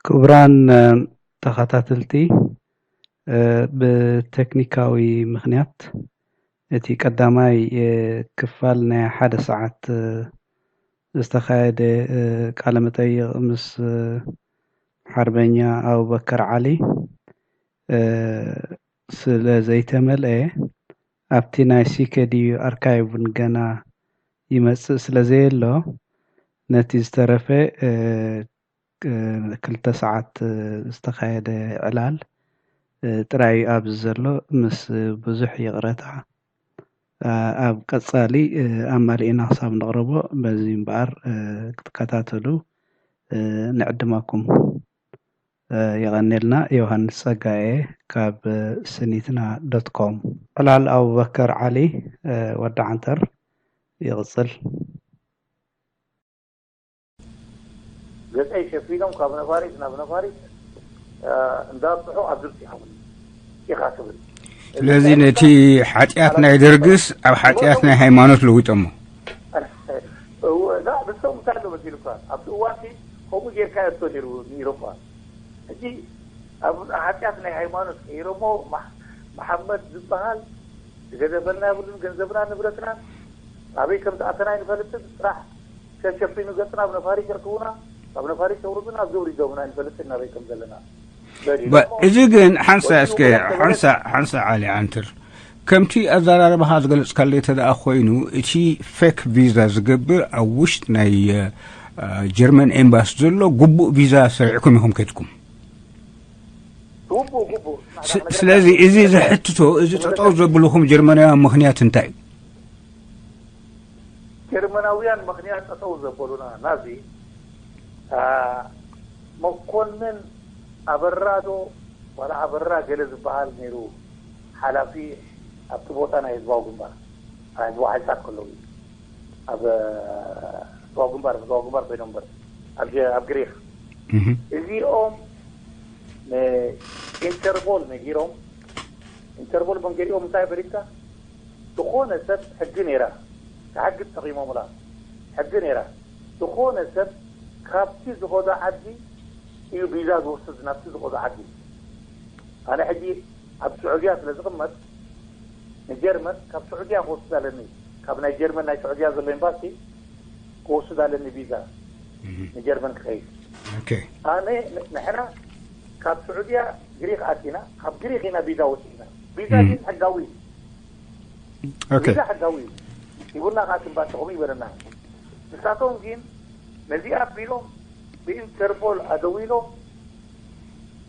ክቡራን ተኸታተልቲ፣ ብቴክኒካዊ ምኽንያት እቲ ቀዳማይ ክፋል ናይ ሓደ ሰዓት ዝተኻየደ ቃለ መጠይቕ ምስ ሓርበኛ ኣቡበከር ዓሊ ስለ ዘይተመልአ፣ ኣብቲ ናይ ሲኬዲ ኣርካይቭ እውን ገና ይመጽእ ስለ ዘየሎ፣ ነቲ ዝተረፈ ክልተ ሰዓት ዝተኻየደ ዕላል ጥራይ እዩ ኣብዚ ዘሎ። ምስ ብዙሕ ይቕረታ፣ ኣብ ቀጻሊ ኣማሊእና ክሳብ ንቕረቦ፣ በዚ እምበኣር ክትከታተሉ ንዕድመኩም። የቐንየልና። ዮሃንስ ጸጋኤ ካብ ስኒትና ዶት ኮም። ዕላል ኣቡበከር ዓሊ፣ ወዲ ዓንተር፣ ይቕጽል። ገጸይ ሸፊኖም ካብ ነፋሪት ናብ ነፋሪት እንዳብፅሑ ኣብዚ ብፂሖምኒ ኢኻ ትብል። ስለዚ ነቲ ሓጢኣት ናይ ደርግስ ኣብ ሓጢኣት ናይ ሃይማኖት ለዊጦሞ። እወ፣ ላ፣ ንሶም እንታይ ኣሎ መሲሉካ? ኣብቲ እዋንቲ ከምኡ ጌርካ እቶ ነይሩ፣ ነይሩ እኳ። ሕጂ ኣብ ሓጢኣት ናይ ሃይማኖት ቀይሮሞ፣ ማሕ-፣ መሓመድ ዝበሃል ዝገደፈልና የብሉን፣ ገንዘብና ንብረትናን ኣበይ ከም ዝኣተና ኣይንፈልጥን። ጥራሕ ሸሸፊኑ ገጽና ኣብ ነፋሪት የርክቡና፣ ካብ ነፋሪት የውርዱና፣ ኣብዚ ኣውሪዶምና ኣይንፈልጥን ናበይ ከም ዘለና። በሊሎሞ ባ-፣ እዚ ግን ሓንሳ እስከ፣ ወዲኡሞ ሓንሳ፣ ሓንሳ ዓሊ ዓንትር፣ ከምቲ ኣዘራርባኻ ዝገለጽካለይ እንተ ደኣ ኮይኑ፣ እቲ ፌክ ቪዛ ዝገብር ኣብ ውሽጢ ናይ፣ እ፣ ጀርመን ኤምባሲ ዘሎ ግቡእ ቪዛ ሰሪዕኩም ኢኹም ከድኩም። ግቡእ፣ ግቡእ። ንሕና ስ-፣ ክንገልጽ ስለዚ እዚ ዘሕትቶ፣ እዚ ጠጠው ዘብልኹም ጀርመናውያን ምኽንያት እንታይ እዩ? ጀርመናውያን ምኽንያት ጠጠው ዘበሉና ናዚ፣ አ፣ መኮንን ኣበራ ዶ ዋላ ኣበራ ገለ ዝበሃል ነይሩ፣ ሓላፊ ኣብቲ ቦታ ናይ ህዝባዊ ግንባር፣ ናይ ህዝባዊ ሓይልታት ከለዉ እዩ። ኣብ ህዝባዊ ግንባር፣ ህዝባዊ ግንባር ኮይኖም እምበር፣ ኣብ ጀ-፣ ኣብ ግሪኽ። እህ። እዚኦም ንኢንተርፖል ነጊሮም፣ ኢንተርፖል መንገዲኦም እንታይ ፈሊጥካ? ዝኾነ ሰብ ሕጊ ነይራ፣ ሕጊ ተጠቒሞምላ፣ ሕጊ ነይራ። ዝኾነ ሰብ ካብቲ ዝኸዶ ዓዲ እዩ ቪዛ ዝወስድ፣ ናብቲ ዝኸዶ ዓዲ። ኣነ ሕጂ ኣብ ስዑድያ ስለ ዝቕመጥ፣ ንጀርመን ካብ ስዑድያ ክወስድ ኣለኒ። ካብ ናይ ጀርመን፣ ናይ ስዑድያ ዘሎ ኤምባሲ ክወስድ ኣለኒ ቪዛ፣ እህ። ንጀርመን ክኸይድ። ኦኬ። ኣነ፣ ን-፣ ንሕና ካብ ስዑድያ ግሪክ ኣቲና፣ ካብ ግሪክ ኢና ቪዛ ወሲድና። ቪዛ እም። ግን ሕጋዊ እዩ። ኦኬ። ቪዛ ሕጋዊ እዩ። ሂቡና ከኣ ትንባተኹም ይበለና። ንሳቶም ግን ነዚኣ ኣቢሎም ብኢንተርፖል ኣደዊሎም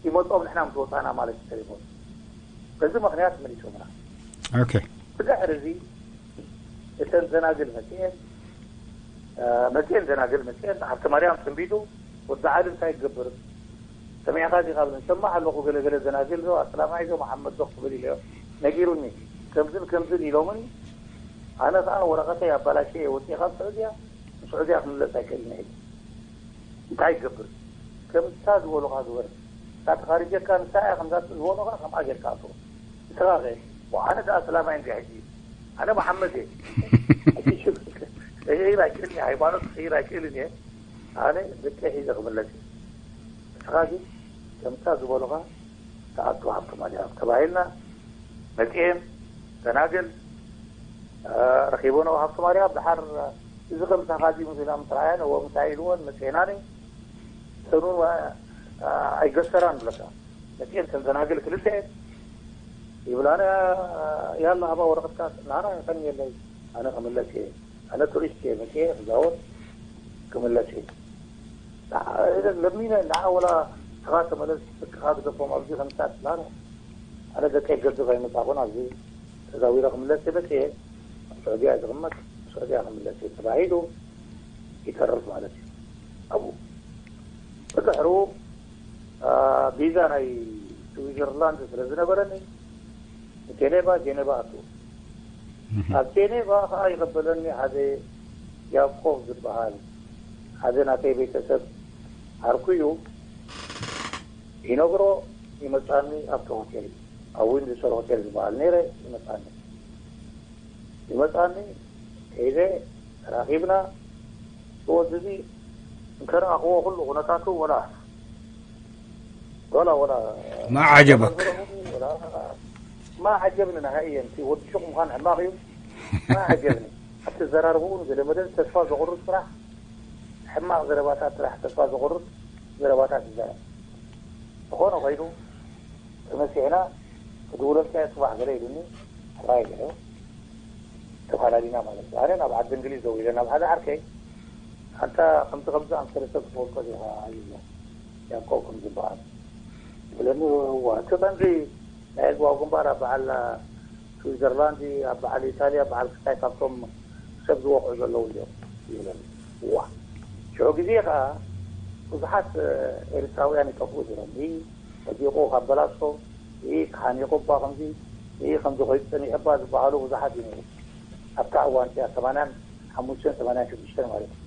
ይመጾም፣ ንሕና ምስ ወጻና ማለት እዩ፣ ተሌፎን። በዚ ምኽንያት መሊሶምና። ኦኬ። ብድሕሪ እዚ እተን ደናግል መጺኤን፣ እ፣ መጺኤን ደናግል መጺኤን፣ ሃብተ ማርያም ሰንቢዱ፣ "ወዲ ዓሊ እንታይ ይገብር? ሰሚዕኻ ዲኻ?" ብለን፣ "ሰማዕ ኣለኹ፣ ገለ ገለ ደናግል ዶ፣ ኣስላማይ ዶ፣ መሓመድ ዶ?" ክብል ኢለዮ፣ ነጊሩኒ። "ከምዝን ከምዝን ኢሎምኒ፣ ኣነ ኸኣ ወረቐተይ ኣባላሽየ ወጺኤ ካብ ስዑድያ፣ ንስዑድያ ክምለስ ኣይክእልን እየ" ኢለ። እንታይ ይገብር? ከምታ ዝበሉኻ ግበር። እታ ተኻሪጀካ ንሳ እያ፣ ከምዛ ዝበሉኻ ከምኣ ጌርካ ኣቶ። ንስኻ ኸ? ዋ፣ ኣነ ደኣ ሰላማይ እንድየ ሕጂ። ኣነ መሓመድ እየ። ሕጂ ሽግ-፣ ክቕይር ኣይክእልን እየ፣ ሃይማኖት ክቕይር ኣይክእልን እየ። ኣነ ደቀይ ሒዘ ክምለስ እየ። ንስኻ ግን ከምታ ዝበሉኻ ተኣቱ ሃብቶም ኣድያም ተባሂልና መጺኤን ደናግል፣ እ፣ ረኺቦን ኣብ ሃብቶም ኣድያም ደሓር እዚ ከምሳኻ ድዩ ምስ ኢላ ምስ ረኣየን፣ እዎ ምሳይ ኢልወን መጺኤናኒ። ሰኑን ዋ-፣ እ፣ ኣይገሰራን ብለካ። መጺኤን እተን ደናግል ክልተ እየን። ይብላና፣ ያላ ሃባ ወረቐትካ፣ ናና የቐንየለይ፣ ኣነ ክምለስ እየ። ኣነ ቱሪስት እየ መፅየ ክዛወር ክምለስ እየ። ንዓ-፣ ለሚነ ንዓ ወላ ስኻ ተመለስ፣ ስክኻ ግደፎም ኣብዚ ከምሳት ላለ ኣነ ደቀይ ገድፍ ኣይመጻኹን፣ ኣብዚ ተዛዊረ ክምለስ እየ መፅየ። ኣብ ስዑድያ እየ ዝቕመጥ፣ ኣብ ስዑድያ ክምለስ እየ ተባሂሉ ይተርፍ ማለት እዩ። ኣብኡ ብድሕሩ፣ አ፣ ቪዛ ናይ ስዊዘርላንድ ስለ ዝነበረኒ፣ ጀኔቫ፣ ጀኔቫ ኣትዎ። ኣብ ጀኔቫ ኸዓ ይቐበለኒ ሓደ ያዕቆብ ዝበሃል ሓደ ናተይ ቤተሰብ ዓርኩ እዩ። ይነግሮ ይመጻኒ ኣብቲ ሆቴል፣ ኣብ ዊንድሶር ሆቴል ዝበሃል ነይረ ይመጻኒ። ይመጻኒ፣ ከይደ ተራኺብና፣ እቲ ወዲ እዚ እንከረኣኽዎ ኩሉ ኩነታቱ ወላ ወላ ወላ ما عجبك؟ ወላ ማ ዓጀብኒ። ንሃ እየ እቲ ወዲ ሹቕ ምዃን ሕማቕ እዩ። ማ ዓጀብኒ ኣብቲ ዘራርብኡ ንገለ መደል ተስፋ ዘቑርጥ ስራሕ፣ ሕማቕ ዘረባታት ጥራሕ፣ ተስፋ ዘቑርጥ ዘረባታት ይዛረብ። ዝኾነ ኮይኑ ተመሲሕና ክድውለልካ እየ ጽባሕ ገለ ኢሉኒ። ሕራይ ገለ ተፋላሊና ማለት እዩ። ኣነ ናብ ዓዲ እንግሊዝ ደው ኢለ ናብ ሓደ ዓርከይ ኣንታ ከምዚ ከምዚ ኣምሰለ ሰብ ትፈልጦ ዲኻ ይብሎ። ያዕቆብ ከም ዝበሃል ይብለኒ። እዋ እቲ ቀንዲ ናይ ህዝባዊ ግንባር ኣብ በዓል ስዊዘርላንድ፣ ኣብ በዓል ኢጣልያ፣ በዓል ክስታይ ካብቶም ሰብ ዝወቕዑ ዘለዉ እዮም ይብለኒ። እዋ ሽዑ ግዜ ከዓ ብዙሓት ኤርትራውያን ይጠፍኡ ነይሮም። ይህ ወዲቑ ካብ በላሶ፣ ይህ ተሓኒቑ እባ ከምዚ፣ ይህ ከምዚ ኮይኑ ጸኒሑ እባ ዝበሃሉ ብዙሓት እዩ ነይሩ። ኣብታ እዋን እቲኣ ሰማንያን ሓሙሽተን ሰማንያን ሽዱሽተን ማለት እዩ።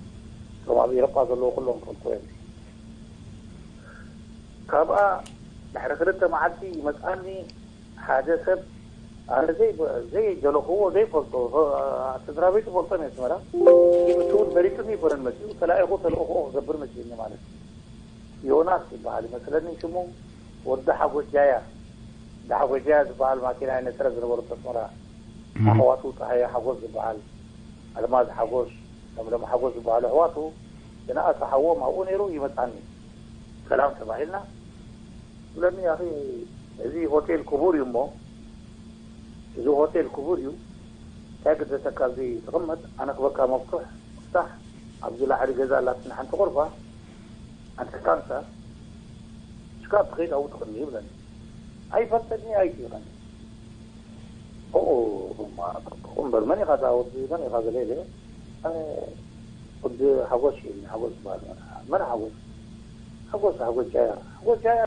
እቶም ኣብ ኤሮጳ ዘለዉ ኩሎም ይፈልጥዎ እዮም። ካብኣ ድሕሪ ክልተ መዓልቲ ይመጽኣኒ ሓደ ሰብ፣ ኣነ ዘይ- ዘይጀለኽዎ ዘይፈልጦ፣ ስድራ ቤቱ ፈልጦም እዩ ኣስመራ። ግን እሱ እውን መሪጹኒ ይኮነን መጺኡ፣ ተላኢኹ ተልእኽኦ ክገብር መጺኡኒ ማለት እዩ። ዮናስ ይበሃል ይመስለኒ ሽሙ። ወዲ ሓጎስ ጃያ፣ ወዲ ሓጎስ ጃያ ዝበሃል ማኪና ይነጽረ ዝነበሩ ኣስመራ። ኣሕዋቱ ጸሃየ ሓጎስ ዝበሃል፣ ኣልማዝ ሓጎስ፣ ለምለም ሓጎስ ዝበሃሉ ኣሕዋቱ ዝነኣሰ ሓዎም ኣብኡ ነይሩ። ይመጻኒ ሰላም ተባሂልና። ይብለኒ ኣኺ፣ እዚ ሆቴል ክቡር እዩ እሞ፣ እዚ ሆቴል ክቡር እዩ፣ እንታይ ግደሰካ ኣብዚ ትቕመጥ፣ ኣነ ክበካ መፍቱሕ ምፍታሕ ኣብዚ ላዕሊ ገዛ ኣላትኒ ሓንቲ ቁርፋ ኣንተ ካንሳ ሽካ ትኸይድ ኣብኡ ትቕኒ ይብለኒ። ኣይፈልጠኒ ኣይትይቐኒ። ኦኦ እማ እምበር መን ኢኻ እዛ ወዲ መን ኢኻ ገለ ኢለ። ኣነ ወዲ ሓጎስ እዩ ሓጎስ ዝበሃል መን ሓጎስ ሓጎስ ሓጎስ ጃያ ሓጎስ ጃያ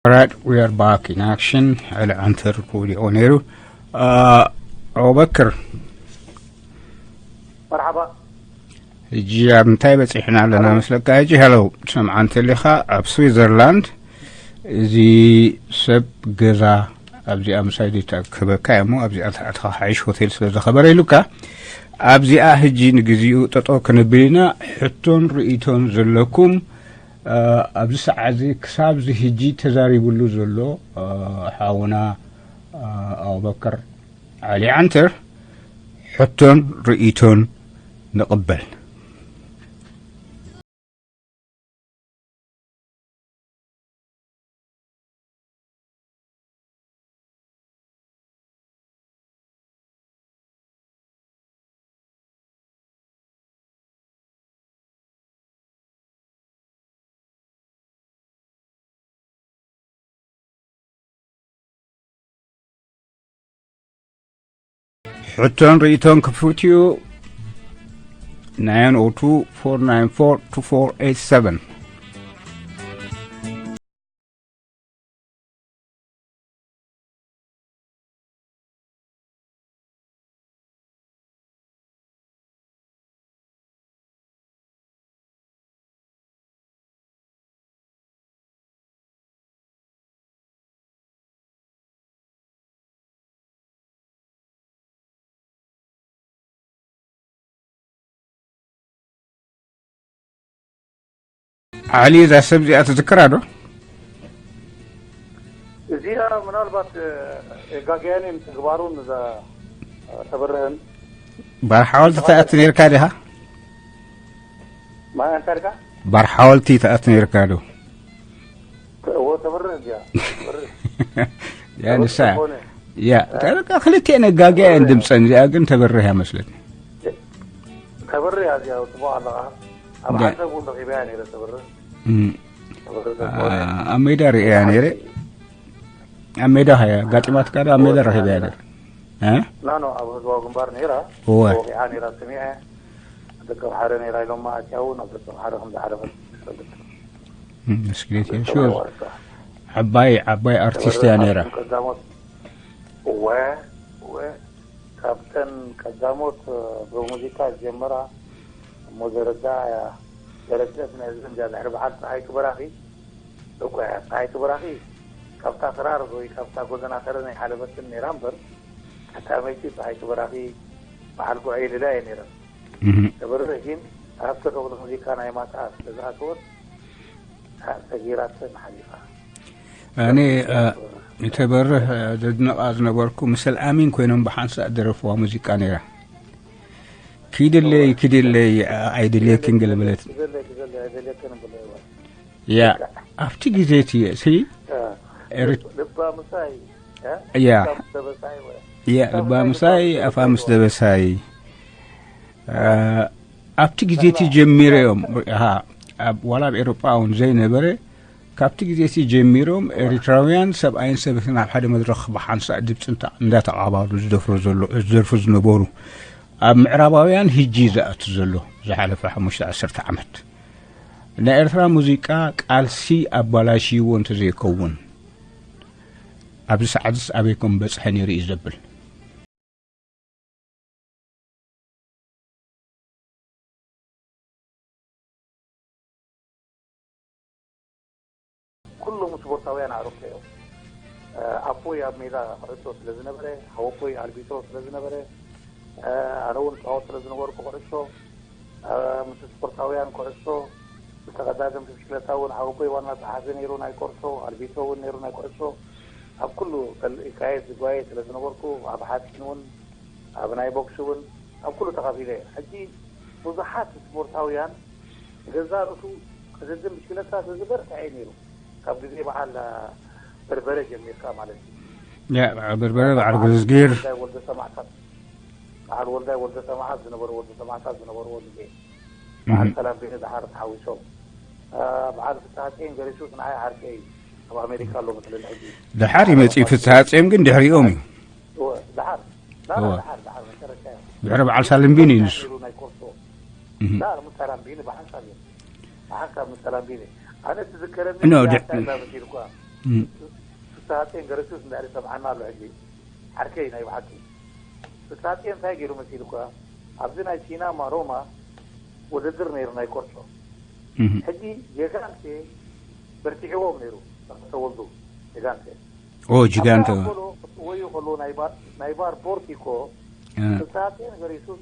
Right, we are back in action. ዕሊ ዓንተር ወዲቑ ነይሩ። አ፣ ኣቡበክር፣ መርሓባ። ሕጂ ኣብ እንታይ በጺሕና ኣለና መስለካ? ሕጂ፣ ሄሎ፣ ትሰምዓ እንተሊኻ፣ ኣብ ስዊዘርላንድ እዚ ሰብ ገዛ ኣብዚኣ ምሳይ ዘይተኣክበካ እሞ ኣብዚኣ ተኣትኻ ሓይሽ ሆቴል ስለ ዝኸበረ ኢሉካ፣ ኣብዚኣ ሕጂ ንግዚኡ ጠጠው ክንብል ኢና። ሕቶን ርእይቶን ዘለኩም፣ አ፣ ኣብዚ ሰዓት እዚ ክሳብ እዚ ሕጂ ተዛሪቡሉ ዘሎ፣ አ፣ ሓውና፣ አ፣ ኣቡበከር ዓሊ ዓንተር ሕቶን ርእይቶን ንቕበል። ሕቶን ርእይቶን ክፉት እዩ። nine oh two, four nine four, two four eight seven. ዓሊ፣ እዛ ሰብ እዚኣ ትዝክራ ዶ? እዚኣ ምናልባት፣ እ፣ ጋግያኒ ምትግባሩን እዛ፣ እ፣ ተበርህን። ባር ሓወልቲ ትኣቱ ነርካ ዲኻ? ማ-፣ እንታይ ኢልካ? ባር ሓወልቲ ትኣቱ ነርካ ዶ? እዎ፣ ተበርህ እዚኣ። ተበርህ። ያ ንሳ። ተበርህ ኮነ። ያ፣ እ? ጠበቃ ክልቲኤን ነጋግያ እየን ተበርህ። ድምፀን፣ እዚኣ ግን ተበርህ እያ መስለኒ። ተበርህ እያ እዚኣ፣ ጽቡቕ ኣለኻ። ኣብ ያ። ዓሰብ እውን ረኺበያ ነይረ ተበርህ። እም። ተበርህ አ-፣ ኮነ። ኣብ ሜዳ ርእያ ነይረ። ኣብ ሜዳ ሃያ፣ ጋጢማትካ ዶ ኣብ ሜዳ እዎ፣ ረኺበያ ተበርህ። ነይረ? እ? ኖ፣ ኖ፣ ኣብ ህዝባዊ ግንባር ነይራ። እወ። ተወቂዓ ነይራ፣ ሰሚዐ። ደቀምሓረ ነይራ ኢሎማ፣ ኣትያ እውን ኣብ ደቀምሓረ ከም ዝዓረፈት ትፈልጥ። እም፣ ምስክሬት እየ። ሹር። ዓባይ፣ ዓባይ ኣርቲስት እያ ነይራ። ቀዳሞት፣ እወ፣ እወ፣ ካብተን ቀዳሞት፣ እ፣ ብሙዚቃ ዝጀመራ እሞ ዘረዳ እያ። ዘረደት ናይ ህዝቢ እንድያ ድሕሪ በዓል ፀሓይ ክበራኺ፣ እኮ እያ። ፀሓይ ክበራኺ ካብታ ክራር ወይ ካብታ ጎደና ከረን ኣይሓለፈትን ነይራ እምበር፣ ቀዳመይቲ ፀሓይ ክበራኺ በዓል ጉዐ ኢልላ እየ ነይረ። እህ። ተበርህ ግን ኣብ ተፈቕዶ ሙዚቃ ናይ ማታ ስለ ዝኣተወት፣ ሰጊራተን ሓሊፋ። ኣነ፣ እ፣ ንተበርህ፣ እ፣ ዘድንቓ ዝነበርኩ፣ ምስ ኣልኣሚን ኮይኖም ብሓንሳእ ዝደረፍዋ ሙዚቃ ነይራ። ኪድለይ፣ ኪድለይ፣ እ፣ ኣይድልየክን ገለ በለት። ኪድለይ፣ ኪድለይ፣ ኣይደልየክን ብለዋ። ያ፣ ኣብቲ ግዜ እቲ፣ ሲ፣ እ፣ ኤርት-፣ ልባ ምሳይ፣ እ? ያ። ልባ ምስ ደበሳይ ወይ? ያ፣ ልባ ምሳይ፣ ኣፋ ምስ ደበሳይ። እ፣ ኣብቲ ግዜ እቲ ጀሚረ እዮም፣ ሃ፣ ኣብ፣ ዋላ ኣብ ኤሮጳ እውን ዘይነበረ፣ ካብቲ ግዜ እቲ ጀሚሮም ኤሪትራውያን ሰብኣይን ሰበይትን ኣብ ሓደ መድረኽ ብሓንሳእ ድምፂ እንዳ-፣ እንዳተቓባሉ ዝደፍሩ ዘሎ-፣ ዝደርፉ ዝነበሩ፣ ኣብ ምዕራባውያን ህጂ ዝኣቱ ዘሎ ዝሓለፈ ሓሙሽተ ዓሰርተ ዓመት። ናይ ኤርትራ ሙዚቃ ቃልሲ ኣባላሽይዎ እንተዘይከውን፣ ኣብዚ ሰዓትስ ኣበይ ከም በጽሐ ነይሩ እዩ ዘብል። ኩሎም ስፖርታውያን ኣዕሩኽቲ እዮም። እ፣ ኣቦይ ኣብ ሜዳ ኩዕሶ ስለ ዝነበረ፣ ሓወቦይ ኣርቢትሮ ስለ ዝነበረ፣ እ፣ ኣነ እውን እጻወት ስለ ዝነበርኩ ኩዕሶ፣ እ፣ ምስ ስፖርታውያን ኩዕሶ፣ ምስ ተቐዳደምቲ ብሽክለታ እውን ሓወቦይ ዋና ጸሓፊ ነይሩ ናይ ኮርሶ፣ ኣርቢትሮ እውን ነይሩ ናይ ኩዕሶ። ኣብ ኩሉ ተል-፣ ይካየድ ዝጓየ ስለ ዝነበርኩ፣ ኣብ ሓጺን እውን፣ ኣብ ናይ ቦክስ እውን፣ ኣብ ኩሉ ተኻፊለ እየ። ሕጂ ብዙሓት ስፖርታውያን ገዛ ርእሱ ቅድድም ብሽክለታ ስለ ዝበርትዐ እዩ ነይሩ። ካብ ግዜ በዓል በርበረ ጀሚርካ ማለት እዩ። ያ፣ በዓል በርበረ፣ በዓል በዓል ገዝጊር። ወልዳይ ወልደ ሰማዕታት፣ በዓል ወልዳይ ወልደ ሰማዕታት ዝነበሩ፣ ወልደ ሰማዕታት ዝነበርዎ ግዜ። በዓል እህ። ሰላም ቤነ ደሓር ተሓዊሶም። አ፣ በዓል ፍስሃ ጼን ገሪሱ ንዓይ ዓርከይ እዩ። ኣብ ኣሜሪካ ኣሎ መስለኒ ሕጂ። ደሓር ይመጽእ ፍስሃ ጼን ግን ድሕሪኦም እዩ። እወ፣ ደሓር። ላ፣ ላ፣ እወ። ደሓር፣ ደሓር መጨረሻ እዩ። ድሕሪ በዓል ሳልምቢኒ እዩ ንሱ። ነይሩ ናይ ኮርሶ። እህ። ላ፣ ምስ ሳላምቢኒ ብሓንሳብ እዩ። ብሓንሳብ ምስ ሳላምቢኒ። ኣነ ትዝከረኒ ኖ፣ ድ-፣ ፒያሳ እዛ መሲልኳ። ስሳሃቴን ገረሱስ እንዳለ ሰምዓና ኣሎ። ሕጂ ዓርከይ ናይ ብሓቂ ስሳሃቴ እንታይ ገይሩ መሲሉ እኳ ኣብዚ ናይ ሲናማ ሮማ ውድድር ነይሩ ናይ ቆርጮ። ሕጂ ጀጋንቴ በርቲዕዎም ነይሩ ተወልዱ ጀጋንቴ ኦ ጂጋንተ ኣንጎሎ ክጥወዩ ከለዉ ናይ ባር ናይ ባር ቦርቲኮ ስሳሃቴን ገሪሱስ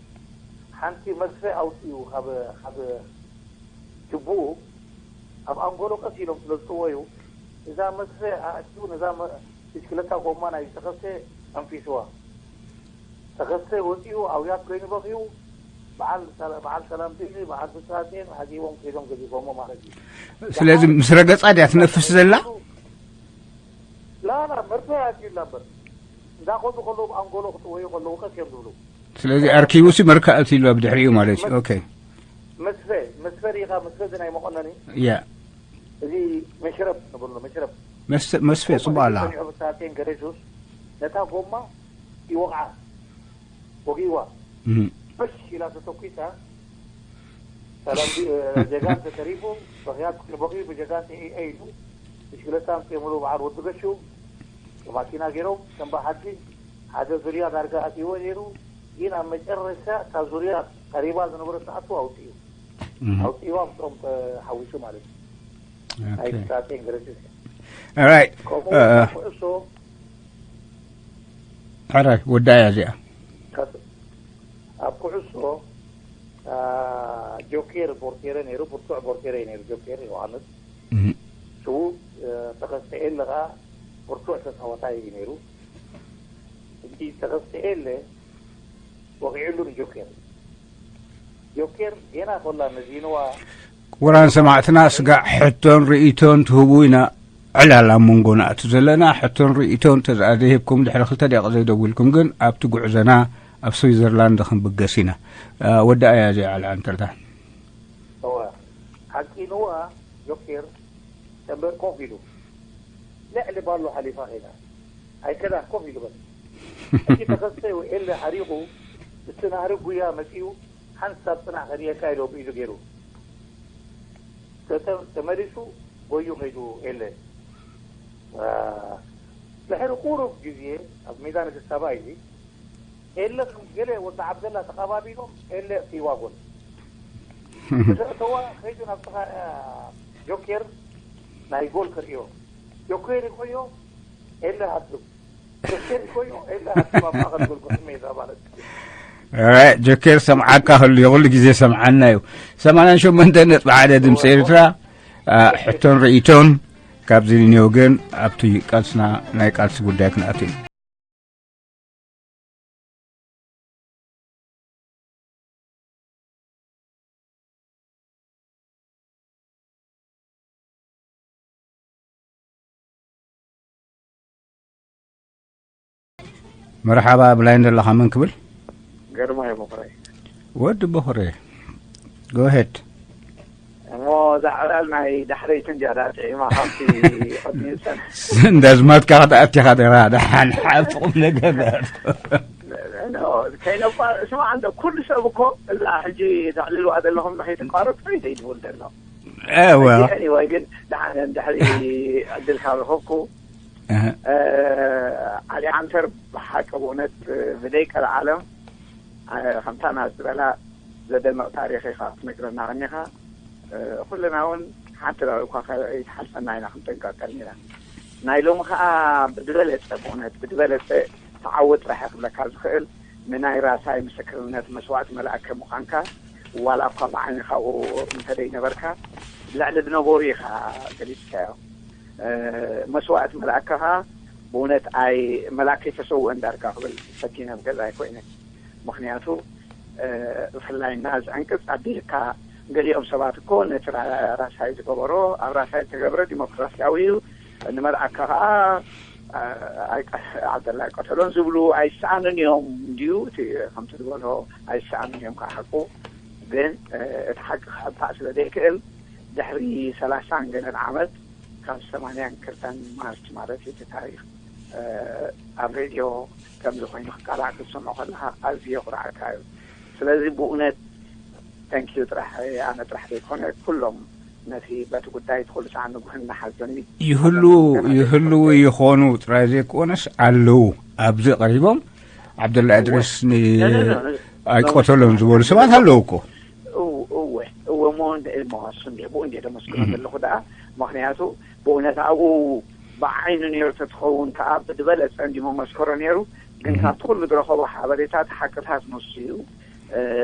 ሓንቲ መስፈ ኣውፅኡ ካብ ካብ ጅቡኡ ኣብ ኣንጎሎ ቀስ ኢሎም ስለ ዝጥወዩ እዛ መስፈ ኣእትዩ ነዛ ብሽክለታ ጎማ ናይ ተኸስተ ኣንፊስዋ። ተኸስተ ወፂኡ ኣውያት ኮይኑ በኺዩ። በዓል በዓል ሰላምቲ በዓል ፍስሃቴን ሓዚቦም ከይዶም ገዚፎሞ ማለት እዩ። ስለዚ ምስ ረገፃ ድያ ትነፍስ ዘላ? ላላ መርቶ ኣትዩላ እምበር እንዳኸዱ ከለዉ ኣንጎሎ ክጥወዩ ከለዉ ቀስ እዮም ዝብሉ። ስለዚ ኣርኪቡ ሲ መርካ ኣትዩላ ብድሕሪኡ ማለት እዩ። ኦኬ መስፈ መስፈ ሪኢኻ መስፈ እዚ ናይ መቆነኒ ያ እዚ መሽረብ ንብሎ መሽረብ መስፈ መስፈ ጽቡቅ ኣላ። ሰኒዑ ብሳቴን ገሬሱስ ነታ ጎማ ይወቕዓ ወጊዋ እህ በሽ ኢላ ተተኩሳ። ሰላም ዲ- እ፣ ጀጋን ተተሪፉ በኽያት ክንበኽዩ ብጀጋን ተኢኢሉ ብሽክለታ ኣምፅኦምሉ በዓል ወዲ ገሹ ብማኪና ገይሮም ከም በሓቂ ሓደ ዙርያ ዳርጋ ኣትይዎ ነይሩ። ግን ኣብ መጨረሻ ካብ ዙርያ ቀሪባ ዝነበረ ሰዓቱ ኣውፅኡ እህ ኣውፅእዋ ምስኦም ተሓዊሱ ማለት እዩ። ናይ ኦኬ ሳቴን ገረሲስ ኦራይት ከምኡ እ፣ ኩዕሶ ሕራይ ወዳያ እዚኣ ከስ- ኣብ ኩዕሶ አ፣ ጆኬር ቦርቴረ ነይሩ ብርቱዕ ቦርቴረ እዩ ነይሩ ጆኬር ዮሃንስ እህ ሽዉ ተኸስተኤለ ከዓ ብርቱዕ ተፃዋታይ እዩ ነይሩ። እቲ ተኸስተኤለ ወቂዕሉ ንጆኬር ጆኬር ጌና ኮላ መዚንዋ ክቡራን ሰማዕትና ስጋዕ ሕቶን ርእይቶን ትህቡ ኢና ዕላል ኣብ መንጎ ንኣቱ ዘለና ሕቶን ርእይቶን ተዝኣ ዘይህብኩም ድሕሪ ክልተ ደቂ ዘይደዊልኩም ግን ኣብቲ ጉዕዞና ኣብ ስዊዘርላንድ ክንብገስ ኢና ወዲ ኣያ ዘይዓል ዓንተርታ እወ ሓቂንዋ ጆኬር ተንበር ኮፍ ኢሉ ልዕሊ ባሎ ሓሊፋ ኸይዳ ኣይከዳ ኮፍ ኢሉ በል እቲ ተኸስተ ኤለ ሓሪቑ እቲ ናህሪ ጉያ መፂኡ ሓንሳብ ፅናሕ ከድየካ ኢሎ ብኢዱ ገይሩ ተተ- ተመሊሱ ጎዩ ከይዱ ኤለ አ፣ ድሕሪ ቁሩብ ግዜ ኣብ ሜዳ ንግስታባ እዩ ኤለ ከም ገለ ወዲ ዓብደላ ተቐባቢሎም ኤለ እቲዋ ጎል ምስ ኣእተዋ ከይዱ ናብ ጥቓ አ፣ ጆኬር ናይ ጎል ከርእዮ ጆኬር ይቆዮ ኤለ ሃድም ጆኬር ይቆዮ ኤለ ሃድም ኣብ ማእኸል ጎል ቁርሲ ሜዳ ማለት እዩ ኦራይት ጆኬር ሰምዓካ ህሉ የኹሉ ግዜ ሰምዓና እዩ ሰማንያን ሸሞንተ ነጥቢ ሓደ ድምፂ ኤርትራ አ፣ ሕቶን ርእይቶን ካብዚ ንዮ ግን ኣብቲ ቃልስና ናይ ቃልሲ ጉዳይ ክንኣቱ እዩ መርሓባ ብላይን ዘለኻ መን ክብል ግርማይ በኹረይ ወዲ በኹረ ጎሄድ እሞ እዛ ዕላል ናይ ዳሕረይትን ጃዳ ጥዒማ ካብቲ ቅድሚኡ ዝፀንሐ እንዳዝማትካ ክትኣቲኻ ደራ ደሓን ሓብቲ ቁም ነገር ከይነቋ ስማዕ እንዶ ኩሉ ሰብ እኮ እዛ ሕጂ ተዕልልዋ ዘለኹም ከይትቋረፅ ወይ ዘይትብል ዘሎ እወ ወይ ግን ደሓን ድሕሪ ዕድልካ ረኸብኩ ዓሊ ዓንተር ብሓቂ ብእውነት ብደይ ቀልዓለም ከምታ ናት ዝበላ ዘደንቕ ታሪኽ ኢኻ ክትነግረና ቀኒኻ ኩልና እውን ሓንቲ ራዊ እኳ ከይትሓልፈና ኢና ክንጥንቀቅ ቀኒና ናይ ሎሚ ከዓ ብዝበለፀ ብእውነት ብዝበለፀ ተዓወት ጥራሕ ክብለካ ዝኽእል ንናይ ራሳይ ምስክርነት መስዋእቲ መልኣከ ምዃንካ ዋላ እኳ ብዓይንኻ እንተደይነበርካ ልዕሊ ዝነበሩ ኢኻ ገሊፅካዮ መስዋእቲ መልኣከኻ ብእውነት ኣይ መልኣከይ ተሰውእን ዳርጋ ክብል ፈቲነ ኣብ ገዛይ ኮይነ ምኽንያቱ ብፍላይ እና ዝዕንቅፅ ኣቢልካ ገሊኦም ሰባት እኮ ነቲ ራሳይ ዝገበሮ ኣብ ራሳይ ዝተገብረ ዲሞክራሲያዊ እዩ ንመልኣካ ከዓ ዓብደላ ቀተሎን ዝብሉ ኣይሰኣኑን እዮም እንድዩ እቲ ከምቲ ዝበሎ ኣይሰኣኑን እዮም ከዓ ሓቁ ግን እቲ ሓቂ ክሕባእ ስለ ዘይክእል ድሕሪ ሰላሳን ገለን ዓመት ካብ ሰማንያን ክልተን ማርች ማለት እዩ እቲ ታሪክ ኣብ ሬድዮ ከምዚ ኮይኑ ክቃላዕ ክትሰምዖ ከለካ ኣዝዮ ኩርዓካ እዩ ስለዚ ብእውነት ተንኪዩ ጥራሕ ኣነ ጥራሕ ዘይኮነ ኩሎም ነቲ በቲ ጉዳይ እቲ ኩሉ ሰዓት ንጉህን እናሓዘኒ ይህልዉ ይህልዉ ይኾኑ ጥራይ ዘይኮነስ ኣለዉ። ኣብዚ ቀሪቦም ዓብደላ እድሪስ ን- ኣይቆተሎን ዝበሉ ሰባት ኣለዉ እኮ። እወ እወ እሞ እንደ እሞ እሱ እንደ ብኡ እንደ ደመስክሮ ዘለኹ ደኣ ምክንያቱ ብእውነት ኣብኡ ብዓይኑ ነይሩ ተትኸውን ከዓ ብዝበለፀ እንዲ መመስከሮ ነይሩ። ግን ካብቲ ኩሉ ዝረኸቦ ሓበሬታት ሓቅታት ንሱ እዩ።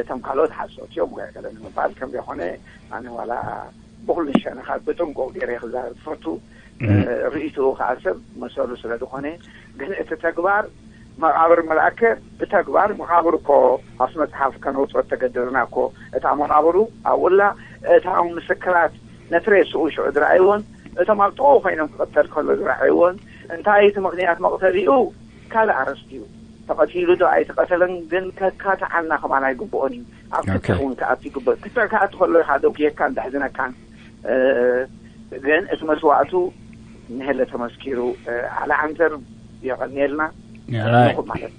እቶም ካልኦት ሓሶት እዮም ገለ ንምባል ከም ዘይኮነ ኣነ ዋላ ብኩሉ ሸነኻት ብጥንቁቕ ገይረ ክዛረብ ዝፈቱ ርእይትኡ ከዓ ሰብ መሰሉ ስለ ዝኾነ ግን እቲ ተግባር መቓብር መልኣከ ብተግባር መቓብር እኮ ኣብቲ መፅሓፍ ከነውፅኦ ተገደድና እኮ እታ መቓብሩ ኣብኡላ እታም ምስክራት ነቲ ሬስኡ ሽዑ ዝረኣይዎን እቶም ኣብ ጥቕኡ ኮይኖም ክቕተል ከሎ ዝረኣይዎን እንታይ እቲ ምኽንያት መቕተሊኡ ካልእ ኣረስቲ እዩ። ተቐቲሉ ዶ ኣይተቐተለን ግን ከካትዓልና ከማን ኣይግብኦን እዩ። ኣብ ክትዕ እውን ክኣቱ ይግብኦ። ክትዕ ክኣቱ ከሎ ኢኻ ደጉየካን ዘሕዝነካን ግን እቲ መስዋእቱ ንሄለ ተመስኪሩ። ዓሊ ዓንተር የቐንየልና። ንኹም ማለት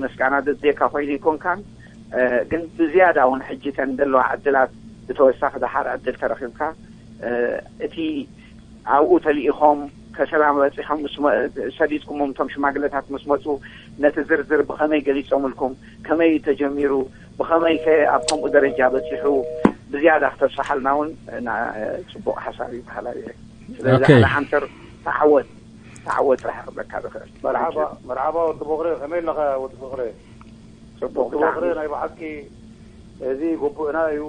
ምስጋና ዘድልየካ ኮይኑ ኣይኮንካን ግን ብዝያዳ እውን ሕጂ ተን ዘለዋ ዕድላት ብተወሳኺ ደሓር ዕድል ተረኺብካ እቲ ኣብኡ ተልኢኾም ከሰላ በፂሖም ሰዲድኩሞም እቶም ሽማግለታት ምስ መፁ ነቲ ዝርዝር ብኸመይ ገሊፆምልኩም ከመይ ተጀሚሩ ብኸመይ ከ ኣብ ከምኡ ደረጃ በፂሑ ብዝያዳ ክተስፍሓልና እውን ፅቡቕ ሓሳብ ይበሃላ እየ። ስለዚ ሓደ ዓንተር ተዓወት ተዓወት ጥራሕ ክብለካ ዝኽእል። መርሓባ መርሓባ ወዲ ቦኽረ ከመይ ኣለኻ ወዲ ቦኽረ? ጽቡቕ ብጣዕሚ። ናይ ብሓቂ እዚ ግቡእና እዩ፣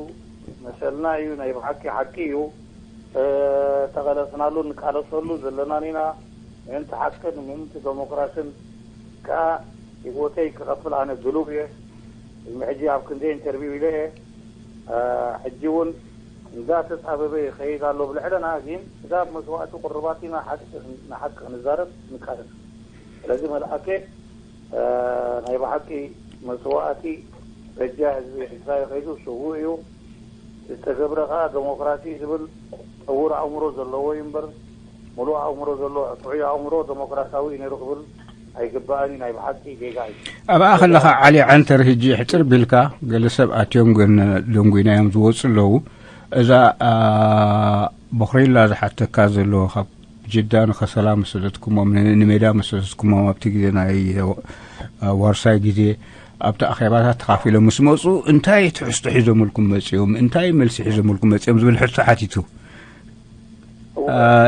መሰልና እዩ፣ ናይ ብሓቂ ሓቂ እዩ። ተቐለስናሉ ንቃለሰሉ ዘለናን ኢና። ምእንቲ ሓቅን ምእንቲ ደሞክራስን ከኣ ህይወተይ ክኸፍል ኣነ ድሉው እየ። ቅድሚ ሕጂ ኣብ ክንደይ ኢንተርቪው ኢለ እየ። ሕጂ እውን እንዳተጻበበ ይኸይድ ኣሎ ብልዕለና፣ ግን ስጋብ መስዋእቲ ቁርባቲና ሓቂ ንዛረብ ንቃለስ። ስለዚ መልኣከ ናይ ብሓቂ መስዋእቲ በጃ ህዝቢ ኤርትራ እዩ ከይዱ ስዉእ እዩ። ዝተገብረ ከኣ ደሞክራሲ ዝብል ዕዉር ኣእምሮ ዘለዎ እዩ እምበር ምሉእ ኣእምሮ ዘለዎ ጥዑይ ኣእምሮ ደሞክራሲያዊ እዩ ነይሩ ክብል ኣይግባእን እዩ። ናይ ብሓቂ ጌጋ እዩ። ኣብኣ ከለኻ ዓሊ ዓንተር ህጂ ሕጽር ቢልካ ገለ ሰብ ኣትዮም ግን ደንጉይናዮም ዝወጹ ኣለዉ። እዛ ቦኽሪላ ዝሓተካ ዘሎ ካብ ጅዳ ንኸሰላ መሰደትኩሞም ንሜዳ መሰደትኩሞም ኣብቲ ግዜ ናይ ዋርሳይ ግዜ ኣብቲ ኣኼባታት ተኻፊሎም ምስ መፁ እንታይ ትሕዝቶ ሒዞምልኩም መፅኦም እንታይ መልሲ ሒዞምልኩም መፅኦም ዝብል ሕቶ ሓቲቱ።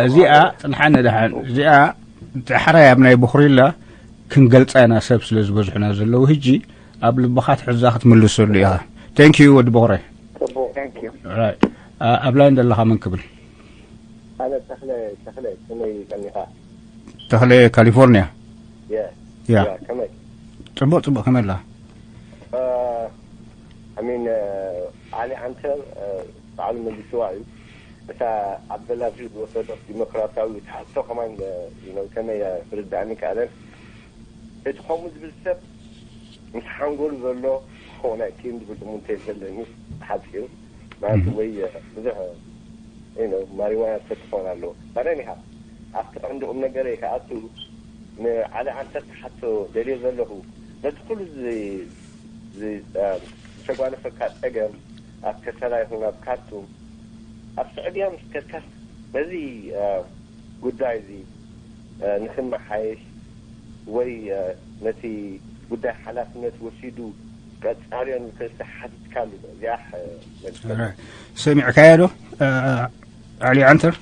እዚኣ ፅንሓነ ደሓን እዚኣ ዳሕራይ ኣብ ናይ ቦኽሪላ ክንገልፃ ኢና ሰብ ስለ ዝበዝሑና ዘለዉ ህጂ ኣብ ልብኻ ትሕዛ ክትምልሰሉ ኢኻ። Thank you ወዲ ቦኽረ። ኣብ ላይን ዘለኻ መን ክብል? ኣነ ተኽለ ተኽለ ከመይ ቀኒኻ? ተኽለ ካሊፎርኒያ። ያ ያ ያ ከመይ? ጽቡቕ ጽቡቕ ከመይ ኣላ? ኣሚን ዓሊ ዓንተር ባዕሉ መሊስዋ እዩ። እታ ዓብደላ ዝወሰዶ ዲሞክራሲያዊ ትሓቶ ከማን ከመይ ክርዳእኒ ከኣለን። እቲ ከምኡ ዝብል ሰብ ምስ ሓንጎሉ ዘሎ ክኸውን ኣይክእልን ዝብል እሙንተ ዘለኒ ሓፂሩ ማለት ወይ ብዙሕ ማሪዋና ዝሰቲ ክኸውን ኣለዎ ባዳን ኢኻ ኣብቲ ቀንዲ ቁም ነገረይ ክኣቱ ንዓሊ ዓንተር ክሓቶ ደልየ ዘለኹ ነቲ ኩሉ ዝተጓነፈካ ፀገም ኣብ ከሰላ ይኹን ኣብ ካርቱም ኣብ ስዑድያ ምስ ከድካ ነዚ ጉዳይ እዚ ንኽመሓየሽ ወይ ነቲ ጉዳይ ሓላፍነት ወሲዱ ቀጻልዮ ንክእል ሓቲትካሉ ዶ? እዚኣ መልሰ። ሰሚዕካዮ ዶ ዓሊ ዓንተር?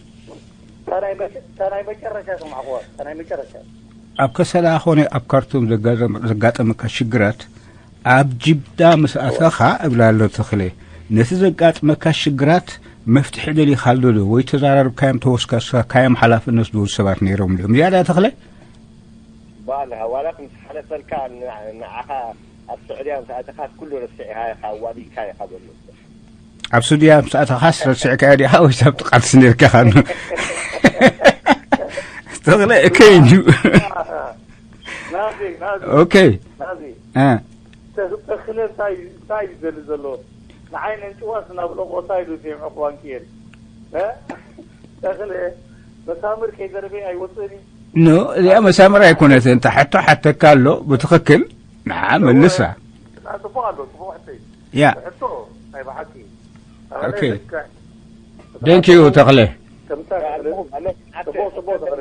ተናይ መጨረሻ ሰማዕኩዋ። ተናይ መጨረሻ ኣብ ከሰላ ኾነ ኣብ ካርቱም ዘጋጠመካ ሽግራት ኣብ ጅዳ ምስ ኣተኻ እብላ ኣሎ ተኽለ፣ ነቲ ዘጋጥመካ ሽግራት መፍትሒ ደሊኻሉ ዶ ወይ ተዛራርብካዮም ተወስካስካዮም ሓላፍነት ዝወስዱ ሰባት ነይሮም ድዮም? ዝያዳ ተኽለ? ባል ዋላ ምስ ሓለፈልካ ንዓኻ ኣብ ስዑድያ ምስ ኣተኻስ ኩሉ ረሲዕካ ኢኻ ኣዋዲእካ ኢኻ በሉ። ኣብ ሱድያ ምስ ኣተኻስ ረሲዕካዮ ዲኻ ወይስ ኣብቲ ቃልሲ ነይርካ ኢኻ? ተኽለ ከይዱ። ናዚ ናዚ ኦኬ ናዚ እ ተኽለ እንታይ እንታይ እዩ ዝደሊ ዘሎ? ንዓይ ነንጭዋስ ናብ ለቆታ ኢሉ ሴምዖ ክዋንክየል እ ተኽለ መሳምር ከይዘረበ ኣይወፅእን እዩ። ኖ እዚኣ መሳምር ኣይኮነትን። እታ ሕቶ ሓተካ ኣሎ ብትኽክል ንዓ መልሳ። ጽቡቕ ኣሎ ጽቡቕ ሕቶ እዩ። ያ ሕቶ ናይ ብሓቂ ኦኬ። Thank you ተኽለ። ከምታ ጽቡቕ ጽቡቕ ተኽለ።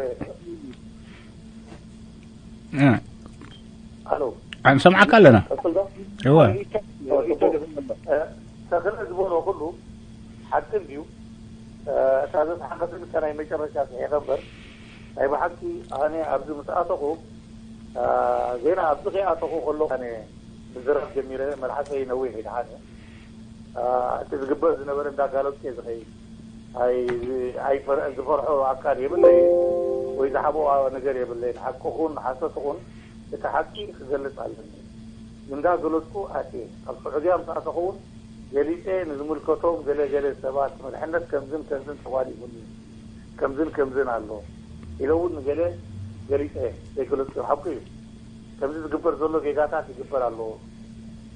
እ፣ ኣሎ ንሰምዓካ ኣለና። ቀጽል ዶ? እወ። ተኽለ ዝበሎ ኩሉ ሓቂ እንድዩ። እታ ዘተሓፈተኒ እታ ናይ መጨረሻ ስሒቐ እምበር ናይ ብሓቂ ኣነ ኣብዚ ምስ ኣተኹ ዜና ኣብዚ ከይኣተኹ ከሎ ኣነ ምዝራብ ጀሚረ። መልሓሰይ ነዊሕ ይድሓን እዩ። እቲ ዝግበር ዝነበረ እንዳጋለጥኩ እየ ዝኸይድ። ኣይ ዝፈርሖ ኣካል የብለይን ወይ ዝሓብኦ ነገር የብለይን። ሓቂ ኹን ሓሰት ኹን እቲ ሓቂ ክገልጽ ኣለኒ። እንዳገለጽኩ ኣትየ። ኣብ ስዑድያ ምስ ኣተኹ እውን ገሊጸ ንዝምልከቶም ገለ ገለ ሰባት መድሕነት ከምዝን ከምዝን ተጓዲፉኒ ከምዝን ከምዝን ኣሎ ኢለ እውን ንገለ ገሊጸ ዘይገለጽኩ ሓቂ እዩ። ከምዚ ዝግበር ዘሎ ጌጋታት ይግበር ኣሎ።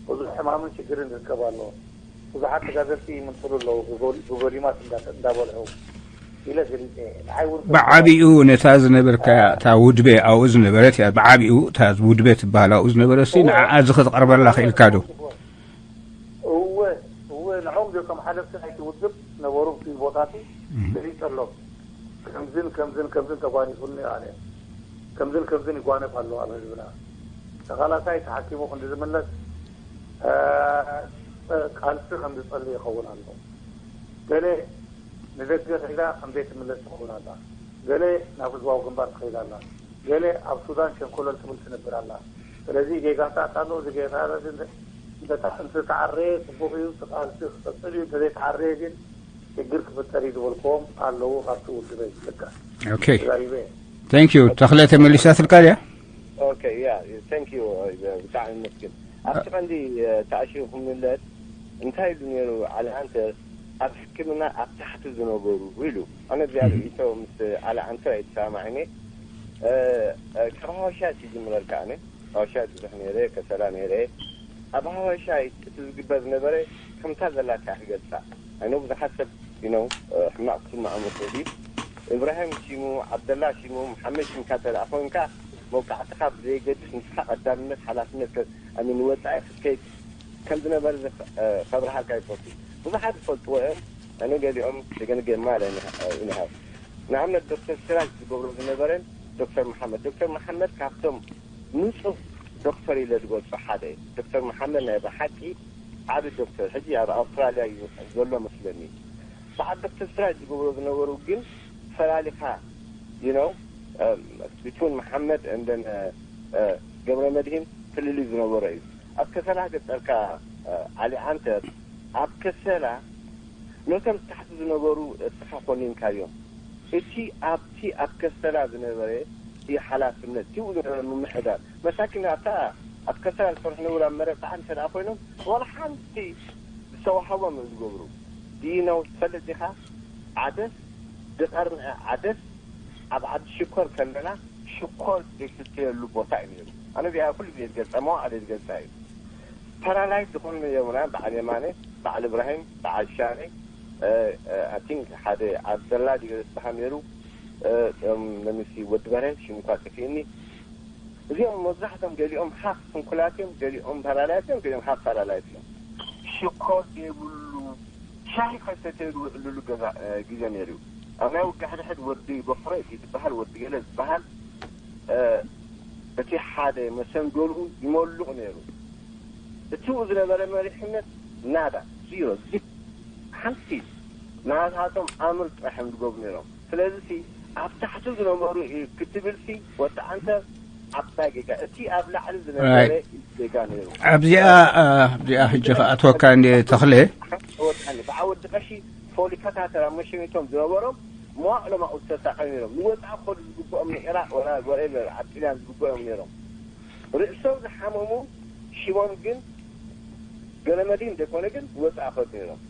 ብዙሕ ሕማምን ሽግርን ይርከብ ኣሎ። ብዙሓት ተጋደልቲ ይምንጥሉ ኣለዉ ብጎሊማት እንዳበልዑ ኢለ ገሊጸ። ንዓይ እውን ብዓቢኡ ነታ ዝነበርካ እታ ውድበ ኣብኡ ዝነበረት እያ። ብዓቢኡ እታ ውድበ ትበሃል ኣብኡ ዝነበረት ሲ ንዓኣ እዚ ክትቐርበላ ክኢልካ ዶ? እወ እወ ንዖም ዶ ከም ሓለፍቲ ናይቲ ውድብ ነበሩ እቲ ቦታቲ ገሊጸሎም። ከምዝን ከምዝን ከምዝን ተጓኒፉኒ ኣነ ከምዝን ከምዝን ይጓነፍ ኣሎ ኣብ ህዝብና። ተቓላሳይ ተሓኪሙ ክንዲ ዝምለስ ቃልሲ ከም ዝጸሊ ይኸውን ኣሎ። ገለ ንደገ ከይዳ ከም ዘይትምለስ ትኸውን ኣላ። ገለ ናብ ህዝባዊ ግንባር ትኸይድ ኣላ። ገለ ኣብ ሱዳን ሸንኮለል ትብል ትነብር ኣላ። ስለዚ ጌጋታት ኣሎ። እዚ ጌጋታት እንተተዓረየ ጽቡቕ እዩ። እቲ ቃልሲ ክቕጽል እዩ። እንተዘይተዓረየ ግን ሽግር ክፍጠር እዩ ዝበልክዎም ኣለዉ ካብቲ ውድበይ ልካ ኦኬ። Thank you። ተኽለ ተመሊሳትልካ ድያ? Okay yeah thank you ብጣዕሚ መስግን ኣብቲ ቀንዲ ተኣሽሩ ክምለስ እንታይ ኢሉ ነይሩ ዓሊ ኣንተር ኣብ ሕክምና ኣብ ታሕቲ ዝነበሩ ኢሉ ኣነ እዚኣ ርእይቶ ምስ ዓሊ ኣንተር ኣይተሰማማዕን እየ ካብ ሃዋሻ ክጅምረልካ ኣነ ሃዋሻ ብዙሕ ነይረ ከሰላ ነይረ ኣብ ሃዋሻ እቲ ዝግበር ዝነበረ ከምታ ዘላታ ክገልፃ ኣይኖ ብዙሓት ሰብ you know ሕማቕ ክስምዖም ይኽእል እዩ እብራሂም ሽሙ ዓብደላ ሽሙ መሓመድ ሽምካ ተደኣ ኮይንካ መውቃዕትኻ ብዘየገድስ ንስኻ ቀዳምነት ሓላፍነት ኣሚን ወፃኢ ክትከይድ ከም ዝነበረ ከብርሃልካ ይፈቱ ብዙሓት ዝፈልጥዎ እዮም ኣነ ገሊኦም ደገንገ ማለ ይንሃብ ንኣብነት ዶክተር ስራጅ ዝገብሮ ዝነበረን ዶክተር መሓመድ ዶክተር መሓመድ ካብቶም ንፁህ ዶክተር ኢለ ዝገልፆ ሓደ እዩ ዶክተር መሓመድ ናይ ብሓቂ ዓቢ ዶክተር ሕጂ ኣብ ኣውስትራልያ እዩ ዘሎ መስለኒ በዓል ዶክተር ስራጅ ዝገብሮ ዝነበሩ ግን ፈላሊኻ you know between መሓመድ and then ገብረ መድሂን ፍልልይ ዝነበሮ እዩ ኣብ ከሰላ ገጠርካ ዓሊ ዓንተር ኣብ ከሰላ ነቶም ታሕቲ ዝነበሩ እስኻ ኮኒንካዮም እቲ ኣብቲ ኣብ ከሰላ ዝነበረ እዩ ሓላፍነት ትኡ ዝነበረ ምምሕዳር መሳኪን ኣብታ ኣብ ከሰላ ዝሰርሑ ዝነበሩ ኣብ መረብ ጣዕሚ ሰደኣ ኮይኖም ዋላ ሓንቲ ዝተዋሃቦም እዮም ዝገብሩ ድዩ ነው ትፈልጥ ዲኻ ዓደስ ዝቐርንዐ ዓደስ ኣብ ዓዲ ሽኮር ከለና ሽኮር ዘይስተየሉ ቦታ እዩ ነይሩ ኣነ እዚኣ ኩሉ ግዜ ዝገልፀ መዋዕለ ዝገልፃ እዩ ፓራላይዝ ዝኾኑ የሙና በዓል የማነ በዓል እብራሂም በዓል ሻነ ኣቲንክ ሓደ ዓብደላ ድዩ ዝበሃል ነይሩ ለምሲ ወዲ በርሀ ሽም እኳ ጠፊእኒ እዚኦም መብዛሕቶም ገሊኦም ሃፍ ስንኩላት እዮም ገሊኦም ፓራላይዝ እዮም ገሊኦም ሃፍ ፓራላይዝ እዮም ሽኮር ዘይብሉ ሻሂ ከይሰተዩ ዝውዕልሉ ግዜ ነይሩ እዩ ኣብ ናይ ውግእ ሕድሕድ ወዲ በኽረ እዩ ዝበሃል ወዲ ገለ ዝበሃል እቲ ሓደ መሰንገሉ ይመሉቕ ነይሩ እቲኡ ዝነበረ መሪሕነት ናዳ ዚሮ ዚፕ ሓንቲ ናታቶም ኣምር ጥራሕ እዮም ዝገብሩ ነይሮም ስለዚ ሲ ኣብ ታሕቲ ዝነበሩ እዩ ክትብል ሲ ወዲ ዓንተ ዓባይ ጌጋ እቲ ኣብ ላዕሊ ዝነበረ ጌጋ ነይሩ ኣብዚኣ ኣብዚኣ ሕጂ ከኣትወካ እንደ ተኽለ ወጣኒ ብዓ ወዲ ቀሺ ፖሊካታተር ኣብ መሸሚቶም ዝነበሮም መዋዕሎም ኣብኡ ዝተሳቐዩ ነይሮም ንወፃኢ ክኸዱ ዝግብኦም ንዒራቅ ወላ ወሬቨር ኣብ ጥልያን ዝግብኦም ነይሮም ርእሶም ዝሓመሙ ሽሞም ግን ገለመዲን ዘይኮነ ግን ወፃኢ ከዱ ነይሮም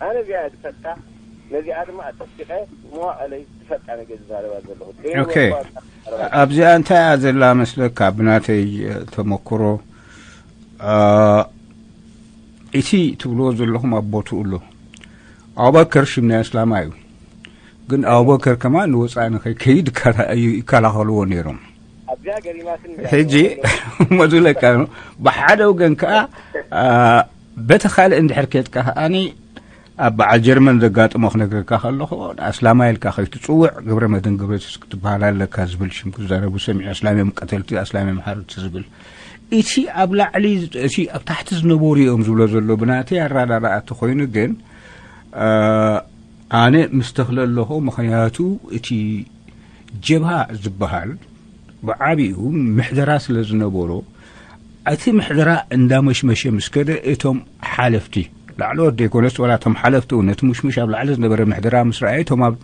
ኣነ እዚኣ ዝፈልጣ ነዚኣ ድማ ኣጠቂቐ መዋእለይ ዝፈልጣ ነገር ዝዛረባ ዘለኹ ኦኬ ኣብዚኣ እንታይ እያ ዘላ መስለካ ብናተይ ተመክሮ እቲ ትብልዎ ዘለኹም ኣብ ቦትኡ ኣሎ ኣቡበከር ሽም ናይ እስላማ እዩ ግን ኣቡበከር ከማን ንወፃኢ ንኸይከይድ ይከላኸልዎ ነይሮም ኣብዚኣ ገሪማትኒ ሕጂ እሞ ዝብለካ ብሓደ ወገን ከዓ በቲ ካልእ እንድሕር ኬድካ ከዓኒ ኣብ በዓል ጀርመን ዘጋጥሞ ክነግረካ ከለኹ፣ ኣስላማይ ኢልካ ከይትጽውዕ፣ ግብረ መድህን ግብረ ቱስክ ትበሃል ኣለካ ዝብል ሽም ክዛረቡ ሰሚዐ። ኣስላም እዮም ቀተልቲ፣ ኣስላም እዮም ሓረድቲ ዝብል። እቲ ኣብ ላዕሊ፣ እቲ ኣብ ታሕቲ ዝነበሩ እዮም ዝብሎ ዘሎ፣ ብናተይ ኣረዳድኣ እንተኾይኑ ግን፣ እ፣ ኣነ ምስ ተኽለ ኣለኹ። ምኽንያቱ እቲ ጀብሃ ዝበሃል ብዓቢኡ ምሕደራ ስለ ዝነበሮ፣ እቲ ምሕደራ እንዳመሽመሸ ምስ ከደ፣ እቶም ሓለፍቲ፣ ላዕለዎት ዘይኮነስ፣ ዋላ እቶም ሓለፍቲ እውን፣ ነቲ ሙሽሙሽ ኣብ ላዕሊ ዝነበረ ምሕደራ ምስ ረኣዩ፣ እቶም ኣብ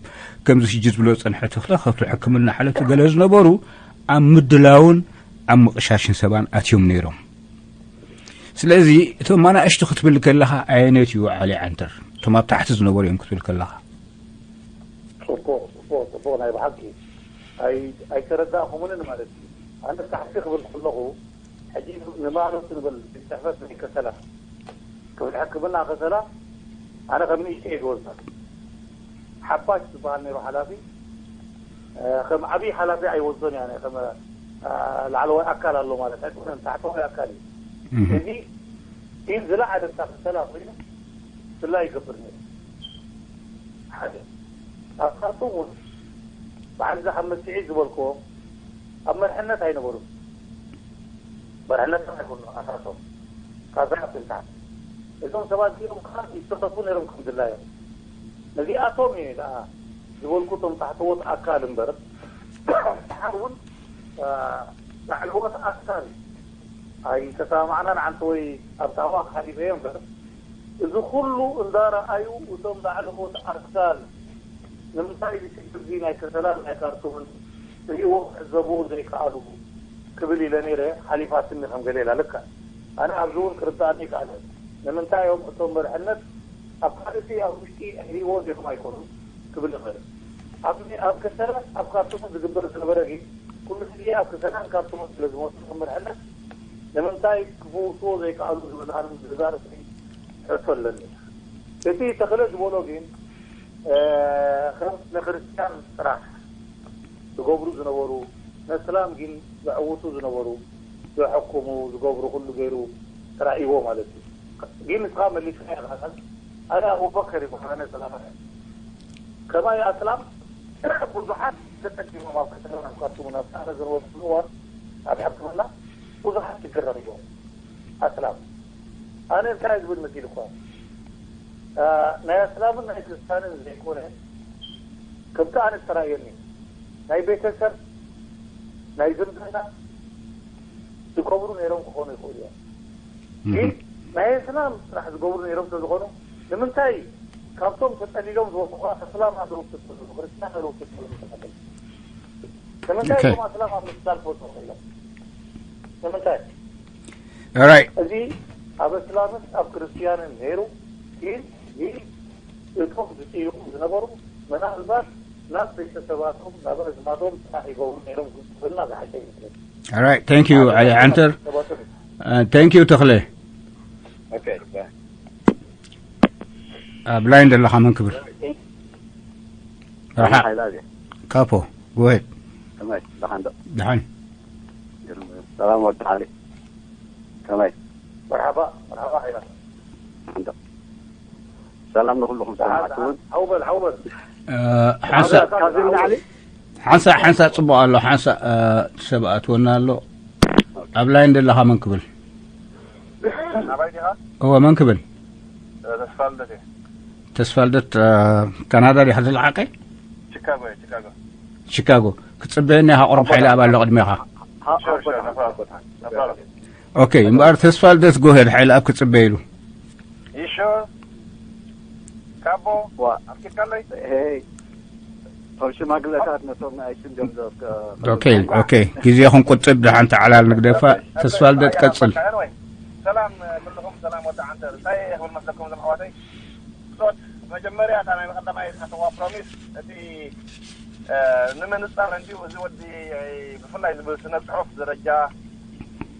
ከምዚ ሕጂ ዝብሎ ዝጸንሐ ተኽለ፣ ካብቲ ሕክምና ሓለፍቲ ገለ ዝነበሩ፣ ኣብ ምድላውን ኣብ ምቕሻሽን ሰባን ኣትዮም ነይሮም። ስለዚ እቶም ኣናእሽቱ ክትብል ከለኻ ኣየነት እዩ ዓሊ ዓንተር? እቶም ኣብ ታሕቲ ዝነበሩ እዮም ክትብል ከለኻ። ጽቡቕ፣ ጽቡቕ፣ ጽቡቕ፣ ናይ ብሓቂ ኣይ-፣ ኣይተረዳእኹምንን ማለት እዩ። ኣነ ታሕቲ ክብል ከለኹ፣ ሕጂ ንማኖት ንበል ቤት ጽሕፈት ናይ ከሰላ ክብል ሕክምና ከሰላ፣ ኣነ ከም ንእሽተይ ዝወዛ ሓፋሽ ዝበሃል ነይሩ ሓላፊ፣ እ፣ ከም ዓብዪ ሓላፊ ኣይወዞን እየ። ኣነ ከም፣ እ፣ ላዕለዋይ ኣካል ኣሎ ማለት ኣይኮነን፣ ታሕተዋይ ኣካል እዩ። እዚ ግን ዝለዓለ እታ ከሰላ ኮይኑ ስላ ይገብር ነይሩ። ሓደ ኣብ ካርቱም እውን በዓል እዛ ካብ መሲዒ ዝበልክዎም ኣብ መርሕነት ኣይነበሩን። መርሕነት ኣይኮኑ ኣሳሶም ካብዛ ትንታ እዞም ሰባት እዚኦም ከዓ ይሰተፉ ነይሮም ከም ድላዮም። ነዚኣቶም እየ ደኣ ዝበልኩ እቶም ታሕተዎት ኣካል እምበር፣ ደሓር እውን፣ እ፣ ላዕለዎት ኣካል ኣይተሰማማዕናን። ዓንተ ወይ ኣብ ታዋ ሓሊፈዮ እምበር፣ እዚ ኩሉ እንዳረኣዩ እቶም ላዕለዎት ኣካል ንምንታይ እዚ ሽግር እዚ ናይ ከሰላን ናይ ካርቱምን ርእይዎ ክዕዘብዎ ዘይከኣሉ ክብል ኢለ ነይረ። ሓሊፋትኒ ከም ገለ ኢላ። ልክዕ፣ ኣነ ኣብዚ እውን ክርድኣኒ ይከኣል። ንምንታይ እዮም እቶም መርሕነት ኣብ ካልእቲ ኣብ ውሽጢ ኣሕሊዎ ዜኹም ኣይኮኑን ክብል ይኽእል። ኣብ፣ ኣብ ከሰላን ኣብ ካርቱምን ዝግበር ዝነበረ ግን ኩሉ ግዜ ኣብ ከሰላን ካርቱምን ስለ ዝመፁ ከም መርሕነት ንምንታይ ክፈውስዎ ዘይከኣሉ ዝብል ኣነ ዝዛረብ ሕቶ ኣለኒ። እቲ ተኽለ ዝበሎ ግን፣ እ፣ ከም ንክርስትያን ጥራሕ ዝገብሩ ዝነበሩ፣ ነስላም ግን ዘዕውቱ ዝነበሩ፣ ዘሐኩሙ፣ ዝገብሩ ኩሉ ገይሩ ጥራሕ ኢዎ ማለት እዩ። ግን ንስኻ መሊስካ ኢኻ፣ ኣነ ኣቡበከር ይበሃል፣ ኣነ ሰላማይ እየ። ከማይ ኣስላም ብዙሓት ተጸጊሞም ኣብ ከተማ ኣብ ካርቱም ናብ ሳዕረ ዝነበርኩሉ እዋን ኣብ ሕክምና ብዙሓት ሽግር ረኺቦም። ኣስላም ኣነ እንታይ ዝብል መሲልኳ፣ እ፣ ናይ ኣስላምን ናይ ክርስቲያንን ዘይኮነ ከምቲ ኣነ ዝተራእየኒ ናይ ቤተሰብ ናይ ዝምድና ዝገብሩ ነይሮም ክኾኑ ይኽእሉ እዮም። ግን ናይ ኣስላም ስራሕ ዝገብሩ ነይሮም ስለዝኾኑ ንምንታይ ካብቶም ተጠሊሎም ዝወፅኡ ኣስላም ኣለዉ ክትብሉ ክርስቲያን ኣለዉ ክትብሉ ትኽእል? ንምንታይ ኦኬ። እቶም ኣስላም ኣብ ምስዳል ክወፅኡ ክኢሎም? ንምንታይ? ኦራይት። እዚ ኣብ እስላምን ኣብ ክርስትያንን ነይሩ። ግን ግን እቶም ዝጥይቑ ዝነበሩ ምናልባት ናብ ቤተሰባቶም ናብ ኣዝማዶም ጥራሕ ይገብሩ ነይሮም ክትብልና ዝሓሸ ይመስለኒ። ኦራይት፣ ታንክ ዩ ዓሊ ዓንተር። ቤተሰባቶም ታንክ ዩ ተኽለ። ኦኬ። ኣብ ላይን ዘለኻ መን ክብል? ረሓ ሓይላ እየ። ካፖ፣ ጎሄድ። ከመይ ደሓን ዶ? ደሓን። ሰላም ወዲ ዓሊ። ከመይ? መርሓባ፣ መርሓባ ሓይላ። ደሓን ዶ? ሰላም ንኩልኹም ሰማዕቲ እውን። ሓውበል፣ ሓውበል። ሓንሳእ ካብዚ ንላዕሊ ሓንሳእ ሓንሳእ ጽቡቕ ኣሎ። ሓንሳእ፣ እ፣ ሰብ ኣትወና ኣሎ። ኣብ ላይን ዘለኻ መን ክብል? ናባይ ዲኻ? እወ፣ መን ክብል? ተስፋ ልደት እየ። ተስፋ ልደት፣ እ፣ ካናዳ ዲኻ ዘለኻ ቀይ? ቺካጎ እየ፣ ቺካጎ። ቺካጎ። ክትጽበየኒ ኢኻ፣ ቁሩብ ሓይሊ ኣብ ኣሎ ቅድሜኻ። ሹር፣ ሹር፣ no problem። No problem። ኦኬ፣ እምበኣር ተስፋ ልደት ጎሄድ ሓይሊ ኣብ ክትጽበይሉ። You sure? ካቦ፣ ዋ። ኣፍቂድካለይ? ሄይ፣ እቶም ሽማግለታት ነቶም ናይ ስም ገንዘብ ከ- ኦኬ፣ ኦኬ። ግዜ ክንቁጥብ ደሓን ተዓላል ንግደፋ። ተስፋ ልደት ቀጽል። Anyway፣ ሰላም ኩልኹም፣ ሰላም ወዲ ዓንተር። እንታይ እየ ክብል መስለኩም እዞም ኣሕዋተይ? ሶት መጀመርያ እታ ናይ ቀዳማይ ዝሓተዋ ፕሮሚስ፣ እቲ፣ እ፣ ንምንጻር እንዲሁ እዚ ወዲ፣ እ፣ ብፍላይ እዚ ብስነ ጽሑፍ ደረጃ፣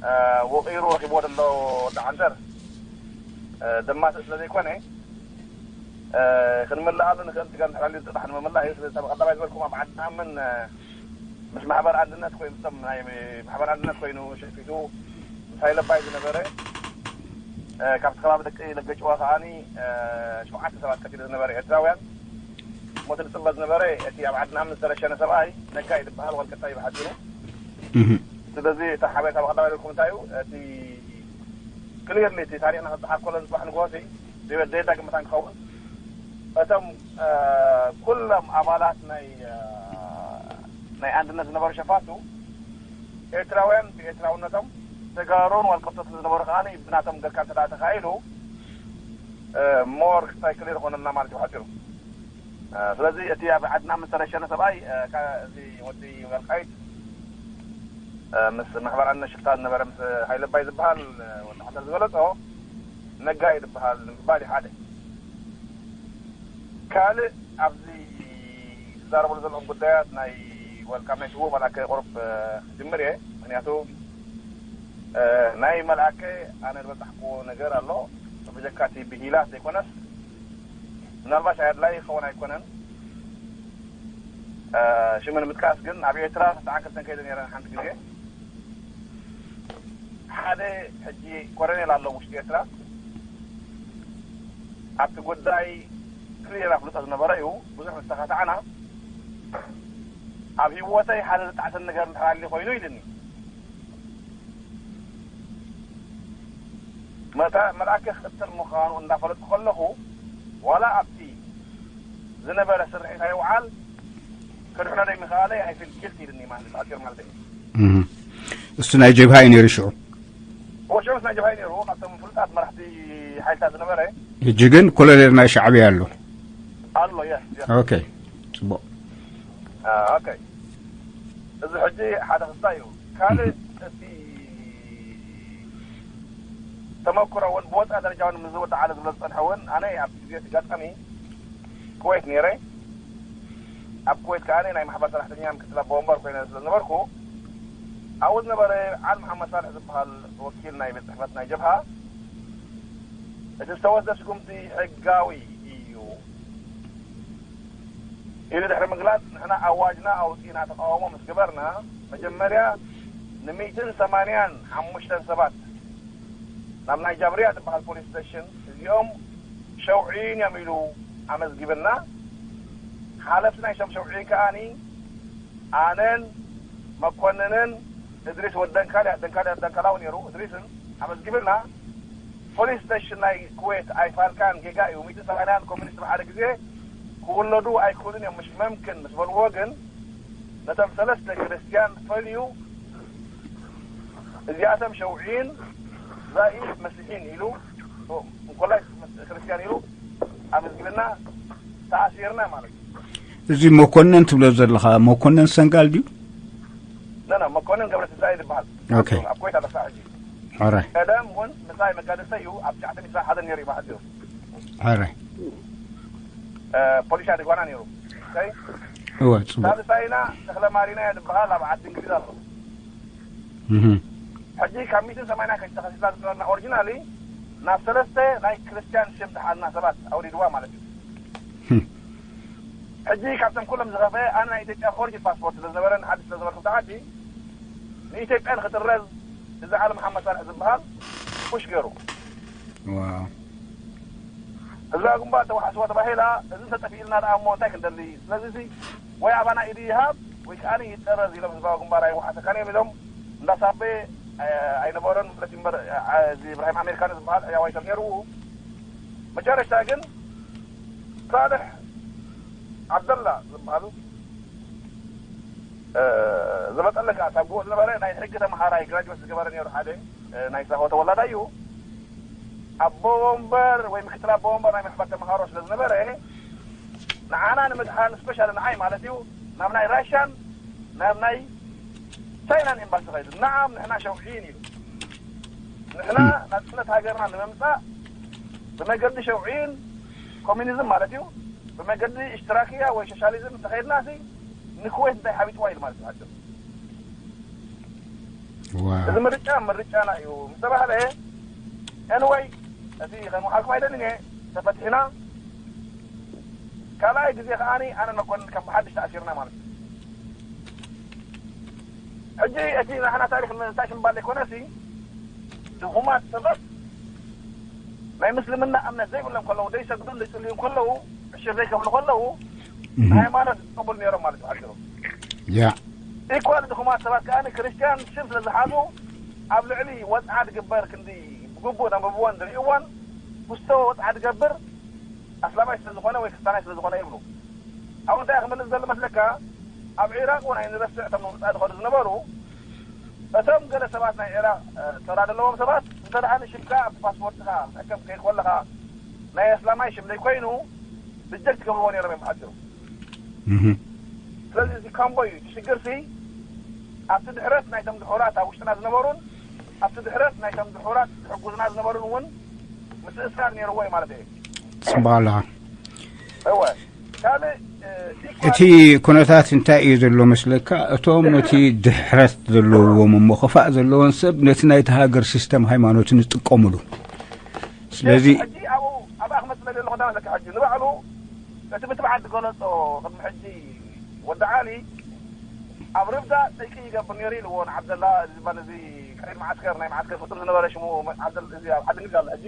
እ፣ ወቒሩ ረኺብዎ ዘሎ ወዲ ዓንተር፣ እ፣ ደማስእ ስለ ዘይኮነ፣ እ፣ ክንምልኣሉ ንኽእል፣ እቲ ጋር ንሕላሉ ጥራሕ ንምምላእ እዩ። ስለዚ እታ ቀዳማይ ዝበልኩም ኣብ ዓዲ ኣምን፣ እ፣ ምስ ማሕበር ኣንድነት ኮይኑ፣ እቶም ናይ ማሕበር ኣንድነት ኮይኑ ሸፊቱ ምስ ሃይለባይ ዝነበረ፣ ካብቲ ከባቢ ደቂ ለገጭዋ ከዓኒ ሸውዓተ ሰባት ቀቲሉ ዝነበረ ኤርትራውያን ሞት ዝፅበ ዝነበረ እቲ ኣብ ዓድና ምስ ተረሸነ ሰብኣይ ነጋይ ዝበሃል ወልቀታይ ብሓፂሩ። ስለዚ እቲ ሓበሬታ ብቐዳማይ ልኩም እንታይ እዩ እቲ ክሊርሊ እቲ ታሪኽና ክፀሓፍ ከሎ ዝፅባሕ ንግሆ ዘይዳግም መታን ክኸውን እቶም ኩሎም ኣባላት ናይ ናይ ኣንድነት ዝነበሩ ሸፋቱ ኤርትራውያን ብኤርትራውነቶም ተጋሩን ዋልቀብቶትን ዝነበሩ ከዓኒ ብናቶም ገርካ እንተ ተኻኢሉ ሞር ክሳይ ክሊር ይኾነልና ማለት እዩ ሓፂሩ። ስለዚ እቲ ኣብ ዓድና ምስ ተረሸነ ሰብኣይ እቲ ወዲ ወልቃይት ምስ ማሕበር ኣነ ሽፍታ ዝነበረ ምስ ሃይለባይ ዝበሃል ወዲ ሓሰር ዝበለፆ ነጋይ ዝበሃል ንምባል እዩ ሓደ። ካልእ ኣብዚ ዝዛረበሉ ዘለኹም ጉዳያት ናይ ወልቃም ናይ ስዉእ መልኣከ ቁሩብ ክጅምር እየ። ምክንያቱ ናይ መልኣከ ኣነ ዝበፃሕክዎ ነገር ኣሎ። ብጀካ እቲ ብሂላት ዘይኮነስ ምናልባሽ ኣድላይ ክኸውን ኣይኮነን ሽመን ምጥቃስ ግን ኣብ ኤርትራ ክልተዓን ክልተን ከይደ ነረ ሓንቲ ግዜ ሓደ ሕጂ ኮረኔል ኣሎ ውሽጢ ኤርትራ ኣብቲ ጉዳይ ክልኤና ፍልጦ ዝነበረ እዩ። ብዙሕ ምስ ተኻታዕና ኣብ ህይወተይ ሓደ ዝጣዕሰን ነገር እንድሕር ኣሊ ኮይኑ ኢልኒ። መታ መልኣከ ክቕትል ምዃኑ እንዳፈለጥኩ ከለኹ ዋላ ኣብቲ ዝነበረ ስርሒት ኣይውዓል ክድሕኖ ዘይምኽኣለይ ኣይፍል ጊልቲ ኢልኒ ማለት ኣጭር ማለት እዩ። እሱ ናይ ጀብሃ እዩ ነይሩ ሽዑ። ወሽዑስ ናይ ጀብሃ እዩ ነይሩ ካብቶም ፍሉጣት መራሕቲ ሓይልታት ዝነበረ። ሕጂ ግን ኮሎኔል ናይ ሻዕብያ ኣሎ። ኣሎ የ ኦኬ ጽቡቅ። ኦኬ እዚ ሕጂ ሓደ ክስታ እዩ። ካልእ እቲ ተመክሮ እውን ብወፃኢ ደረጃ እውን ምስ ዝወዳዓለ ዝብሎ ዝፀንሐ እውን ኣነ ኣብቲ ግዜ እቲ ጋጣሚ ኩዌት ነይረ። ኣብ ኩዌት ከዓ ናይ ማሕበር ሰራሕተኛ ምክትል ኣቦ ወንበር ኮይነ ስለ ዝነበርኩ ኣብኡ ዝነበረ ዓል መሓመድ ሳልሕ ዝበሃል ወኪል ናይ ቤት ፅሕፈት ናይ ጀብሃ እቲ ዝተወስደ ስጉምቲ ሕጋዊ እዩ ኢሉ ድሕሪ ምግላፅ ንሕና ኣዋጅና ኣውፂና ተቃውሞ ምስ ገበርና መጀመርያ ንሚእትን ሰማንያን ሓሙሽተን ሰባት ናብ ናይ ጃብርያ ዝበሃል ፖሊስ ስቴሽን እዚኦም ሸውዒን እዮም ኢሉ ኣመዝጊብና። ሓለፍቲ ናይ ሸም ሸውዒን ከዓኒ ኣነን መኮንንን እድሪስ ወደንካል ያደንካል ያደንካላው ነይሩ እድሪስን ኣመዝጊብና። ፖሊስ ስቴሽን ናይ ኩዌት ኣይፋልካን ጌጋ እዩ። ሚእትን ሰማንያን ኮሚኒስት ብሓደ ግዜ ክውለዱ ኣይክእሉን እዮም ምሽ መምክን ምስ በልዎ ግን ነቶም ሰለስተ ክርስትያን ፈልዩ እዚኣቶም ሸውዒን ዛኢ መሲሒን ኢሉ እንኮላይ ክርስትያን ኢሉ ኣመዝጊብና ተኣሲርና ማለት እዩ። እዚ መኮነን ትብሎ ዘለኻ መኮነን ሰንጋል ድዩ? ነና መኮነን ገብረ ትንሳኤ ዝበሃል ኦኬ። ኣብ ኮይታ በሳ ሕጂ ሕረ ቀደም እውን ምሳይ መጋደሰ እዩ ኣብ ትሽዓተ ሚእቲ ሓደ ነይሩ ይባሃል እዩ ሕረ ፖሊሻ ድጓና ነይሩ። እወ ጽቡቅ። ሳልሳይና ተኽለ ማሪና እያ ዝበሃል ኣብ ዓዲ እንግሊዝ ኣሎ። ሕጂ ካብ ሚእትን ሰማንያ ከሽተኸሲስና ዝነበርና ኦሪጂናሊ ናብ ሰለስተ ናይ ክርስትያን ሽም ዝሓልና ሰባት ኣውሪድዋ ማለት እዩ። ሕጂ ካብቶም ኩሎም ዝኸፈ ኣነ ናይ ኢትዮጵያ ፎርጅድ ፓስፖርት ስለ ዝነበረን ሓድሽ ስለ ዝነበርኩ ተዓዲ ንኢትዮጵያ ንክጥረዝ እዚ ዓለም ሓመድ ሳልሕ ዝበሃል ፑሽ ገይሩ። ህዝባዊ ግንባር ተዋሕስዋ ተባሂላ እዚ እንተጠፊእልና ደኣ እሞ እንታይ ክንደሊ? ስለዚ እዚ ወይ ኣባና ኢዱ ይሃብ ወይ ከዓ ይጠረዝ ኢሎም ህዝባዊ ግንባር ኣይወሓሰካን እዮም ኢሎም እንዳሳበየ ኣይነበሮን ማለት እዩ እምበር እዚ እብራሂም ኣሜሪካኖ ዝበሃል ሕያዋይ ሰብ ነይርዎ። መጨረሽታ ግን ሳልሕ ዓብደላ ዝበሃሉ ዝመፀለካ ካብ ጎ ዝነበረ ናይ ሕጊ ተምሃራይ ግራጅወት ዝገበረ ነይሩ ሓደ ናይ ሳሆ ተወላዳ እዩ። ኣቦ ወንበር ወይ ምክትል ኣቦ ወንበር ናይ ማሕበር ተምሃሮ ስለ ዝነበረ ንዓና ንምድሓን ስፔሻሊ ንዓይ ማለት እዩ ናብ ናይ ራሽያን ናብ ናይ ቻይናን ኤምባሲ ኸይዱ ንዓም ንሕና ሸውዒን እዩ ንሕና ናፅነት ሃገርና ንምምፃእ ብመገዲ ሸውዒን ኮሚኒዝም ማለት እዩ ብመገዲ እሽትራክያ ወይ ሶሻሊዝም እንተኸይድና ሲ ንኩዌት እንታይ ሓቢጥዋ ኢሉ ማለት እዩ። እዚ ምርጫ ምርጫና እዩ ምስ ተባህለ ኤንወይ እቲ ከም ሓልኩም ኣይደልን እየ ተፈቲሕና። ካልኣይ ግዜ ከዓኒ ኣነ መኮንን ከም ብሓድሽ ተኣሲርና ማለት እዩ። ሕጂ እቲ ናሕና ታሪክ ንምንሳሽ ምባል ዘይኮነሲ ድኹማት ሰባት ናይ ምስልምና እምነት ዘይብሎም ከለዉ፣ ዘይሰግዱን ዘይጽልዩን ከለዉ፣ ዕሽር ዘይከፍሉ ከለዉ፣ ንሃይማኖት ዝቕበሉ ነይሮም ማለት እዩ። ሓፂሩ። ያ ኢኳል ድኹማት ሰባት ከኣ ክርስትያን ሽም ስለ ዝሓዙ፣ ኣብ ልዕሊ ወፅዓ ድግበር ክንዲ ብግቡእ ነንብብዎን ዝርእይዎን፣ ክስቶ ወፅዓ ድገብር ኣስላማይ ስለ ዝኾነ ወይ ክርስትያናይ ስለ ዝኾነ ይብሉ። ኣብኡ እንታይ ክምልስ ዘሎ መስለካ? ኣብ ዒራቕ እውን ኣይንረስዕ፣ እቶም ንወፃኢ ዝኸዱ ዝነበሩ፣ እቶም ገለ ሰባት ናይ ዒራቕ ተራ ዘለዎም ሰባት እንተ ደኣ ንሽምካ ኣብቲ ፓስፖርትካ ሕከም ከይድ ከለኻ ናይ ኣስላማይ ሽም ዘይኮይኑ ሪጀክት ይገብርዎ ነይሮም እዮም ብሓፂሩ። ስለዚ እዚ ካምቦ እዩ እቲ ሽግርሲ። ኣብቲ ድሕረት ናይቶም ድሑራት ኣብ ውሽጥና ዝነበሩን ኣብቲ ድሕረት ናይቶም ድሑራት ዝሕጉዝና ዝነበሩን እውን ምትእስሳር ነይርዎ እዩ ማለት እየ። ጽባላ እወ ካልእ እ፣ እቲ ኩነታት እንታይ እዩ ዘሎ መስለካ? እቶም ነቲ ድሕረት ዘለዎም እሞ ክፋእ ዘለዎን ሰብ ነቲ ናይቲ ሃገር ሲስተም ሃይማኖትን ዝጥቀምሉ። ስለዚ ሕጂ ኣብኡ ኣብኣ ክመፅእ ደሊ ኣለኹ። እንታይ መስለካ? ሕጂ ንባዕሉ እቲ ብትብዓት ዝገለፆ ቅድሚ ሕጂ ወዲ ዓሊ ኣብ ርብዳ ጠይቂ ይገብር ነይሩ ኢልዎ ንዓብደላ። እዚ ዝበል እዚ ቀይድ መዓስከር ናይ መዓስከር ፍጡር ዝነበረ ሽሙ ዓብደላ፣ እዚ ኣብ ዓዲ እንግሊዝ ኣሎ ሕጂ።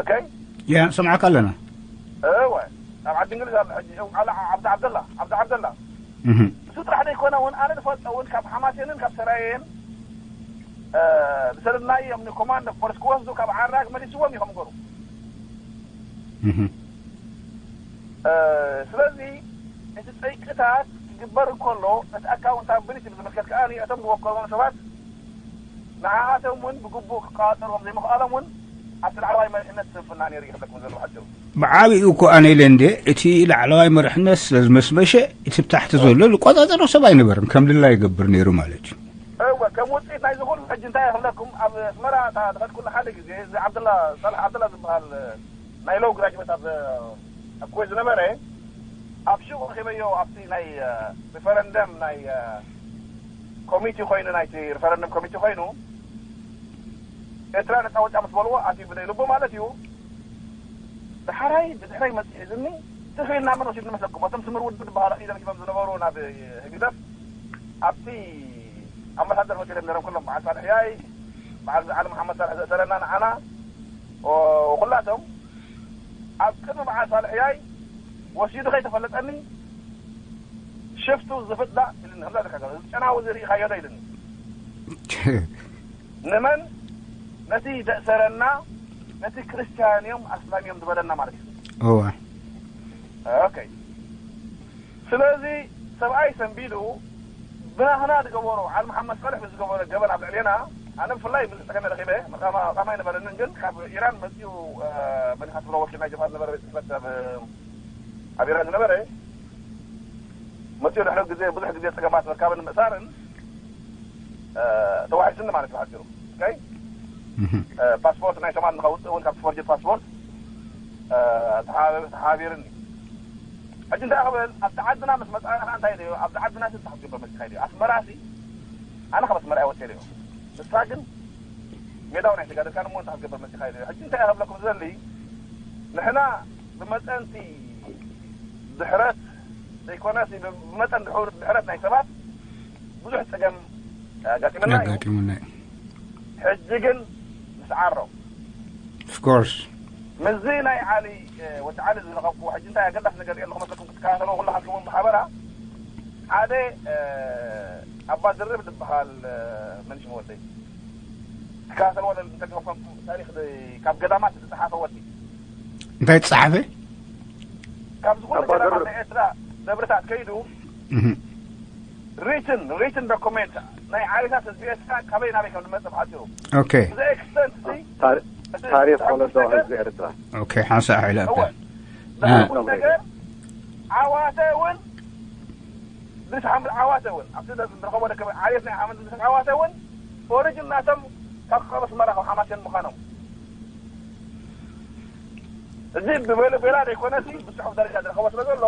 ኦኬ ያ ሰምዓካ ኣለና። እወ ኣብ ዓዲ እንግሊዝ ኣሎ ሕጂ። እው ዓላ ዓብዲ ዓብደላ፣ ዓብዲ ዓብደላ። እህ እሱ ጥራሕ ዘይኮነ እውን ኣነ ዝፈልጦ እውን ካብ ሓማሴንን ካብ ሰራየን እ፣ ዝሰደድናዮም ንኮማንዶ ፖሊስ ክወስዱ ካብ ዓራግ መሊስዎም እዮም ገሩ። እህ እ፣ ስለዚ እቲ ጠይቅታት ክግበር እንከሎ እቲ ኣካውንታብሊቲ ብዝምልከት ከኣ እቶም ዝወከሎም ሰባት ንዓኣቶም እውን ብግቡእ ክቆጻጸርዎም ዘይምኽኣሎም እውን ኣብቲ ላዕለዋይ መሪሕነት ስንፍና ነይሩ ይኽለኩም ዘሎ ብሓጺሩ። ብዓቢኡ እኮ ኣነ ኢለ እንደ እቲ ላዕለዋይ መሪሕነት ስለ ዝመስመሸ እቲ ብታሕቲ ዘሎ ዝቆጻጸሮ ሰብ ኣይነበረን ከም ድላ ይገብር ነይሩ ማለት እዩ። እወ ከም ውፅኢት ናይዚ ኩሉ ሕጂ እንታይ ክብለኩም ኣብ ኣስመራ እታ ዝኸድኩሉ ሓደ ግዜ እዚ ዓብደላ ሳልሕ ዓብደላ ዝበሃል ናይ ሎው ግራጅዌት ኣብ ኣብ ኩዌት ዝነበረ ኣብ ሹቕ ረኺበዮ ኣብቲ ናይ ሪፈረንደም ናይ ኮሚቲ ኮይኑ ናይቲ ሪፈረንደም ኮሚቲ ኮይኑ ኤርትራ ነፃ ወፂኣ ምስ በልዎ ኣትዩ ብዘይ ልቡ ማለት እዩ። ዳሕራይ ብድሕረይ መፂኡ ሒዙኒ ትኽ ኢልና መን ወሲዱ ንመስለኩም እቶም ስምር ውድብ ዝበሃሉ ኢዶም ሂቦም ዝነበሩ ናብ ህግደፍ ኣብቲ ኣምባሳደር ሆቴል እዮም ነይሮም ኩሎም በዓል ሳልሕ ያይ በዓል ዝዓሊ መሓመድ ሳልሕ ዘእሰረና ንዓና ኩላቶም ኣብ ቅድሚ በዓል ሳልሕ ያይ ወሲዱ ከይተፈለጠኒ ሽፍቱ ዝፍዳ ኢሉኒ ከምዛ ኢልካ እዚ ጨናዊ እዚ ርኢኻዮ ዶ ኢሉኒ ንመን ነቲ ዘእሰረና ነቲ ክርስትያን እዮም ኣስላም እዮም ዝበለና ማለት እዩ እወ ኦኬ ስለዚ ሰብኣይ ሰንቢዱ ብናህና ዝገበሮ ዓል መሓመድ ሳልሕ ብዝገበሮ ገበን ኣብ ልዕሌና ኣነ ብፍላይ ብዙሕ ፀገም ረኺበ መቃማ ይነበረንን ግን ካብ ኢራን መፅኡ መሊካ ትብሎ ወኪል ናይ ጀብሃ ዝነበረ ቤት ፅሕፈት ኣብ ኢራን ዝነበረ መፅኡ ድሕሪ ግዜ ብዙሕ ግዜ ፀገማት ምርካብን ምእሳርን ተዋሒስኒ ማለት እዩ ሓፂሩ ፓስፖርት ናይ ሰማን ንኸውፅእ እውን ካብቲ ፎርጅድ ፓስፖርት ተሓቢርኒ ሕጂ እንታይ ክብል ኣብቲ ዓድና ምስ መፃና ከዓ እንታይ ዶ ኣብቲ ዓድና ሲ እንታይ ክትገብር መፂኻ ዶ ኣስመራ ሲ ኣነ ካብ ኣስመራ ወፅየ ዶ ንስኻ ግን ሜዳው ናይ ተጋደልካ ንሞ እንታይ ክትገብር መፂኻ ዶ ሕጂ እንታይ ክብለኩም ዝደሊ ንሕና ብመፀንቲ ድሕረት ዘይኮነስ ብመጠን ድሕረት ናይ ሰባት ብዙሕ ፀገም ኣጋጢመና እዩ ኣጋጢሙና እዩ። ሕጂ ግን ምስ ዓሮ Of course ምስዚ ናይ ዓሊ ወዲ ዓሊ ዝረኸብኩዎ ሕጂ እንታይ ኣገዳሲ ነገር ሪኦ ኣለኹ መስለኩም ክትከታተልዎ ኩላኻትኩም ብሓበራ ሓደ ኣባ ድርብ ዝበሃል መን ሽሙ ወደይ ትከታተልዎ እንተገበኩም ታሪክ ካብ ገዳማት ዝተፅሓፈ ወዲ እንታይ ተፃሓፈ ካብዚ ኩሉ ገዳማት ናይ ኤርትራ ደብርታት ከይዱ ሪትን ሪትን ዶኩሜንት ናይ ዓሌታት ህዝቢ ኤርትራ ካበይ ናበይ ከም ዝመፅእ ብሓፂሩ okay እዚ ኤክስተንት እዚ ታሪክ ወለዶ ህዝቢ ኤርትራ okay ሓንሳእ ሓይለ ኣባ ዝሓቁ ነገር ዓዋተ እውን ድሪስ ሓምድ ዓዋተ እውን ኣብቲ ንረኸቦ ደከበ ዓሌት ናይ ሓመድ ድሪስ ዓዋተ እውን ኦሪጅን ናቶም ካብ ካብ ኣስመራ ካብ ሓማሴን ምዃኖም እዚ ብቤላ ዘይኮነሲ ብፅሑፍ ደረጃ ዝረኸቦ ስለ ዘሎ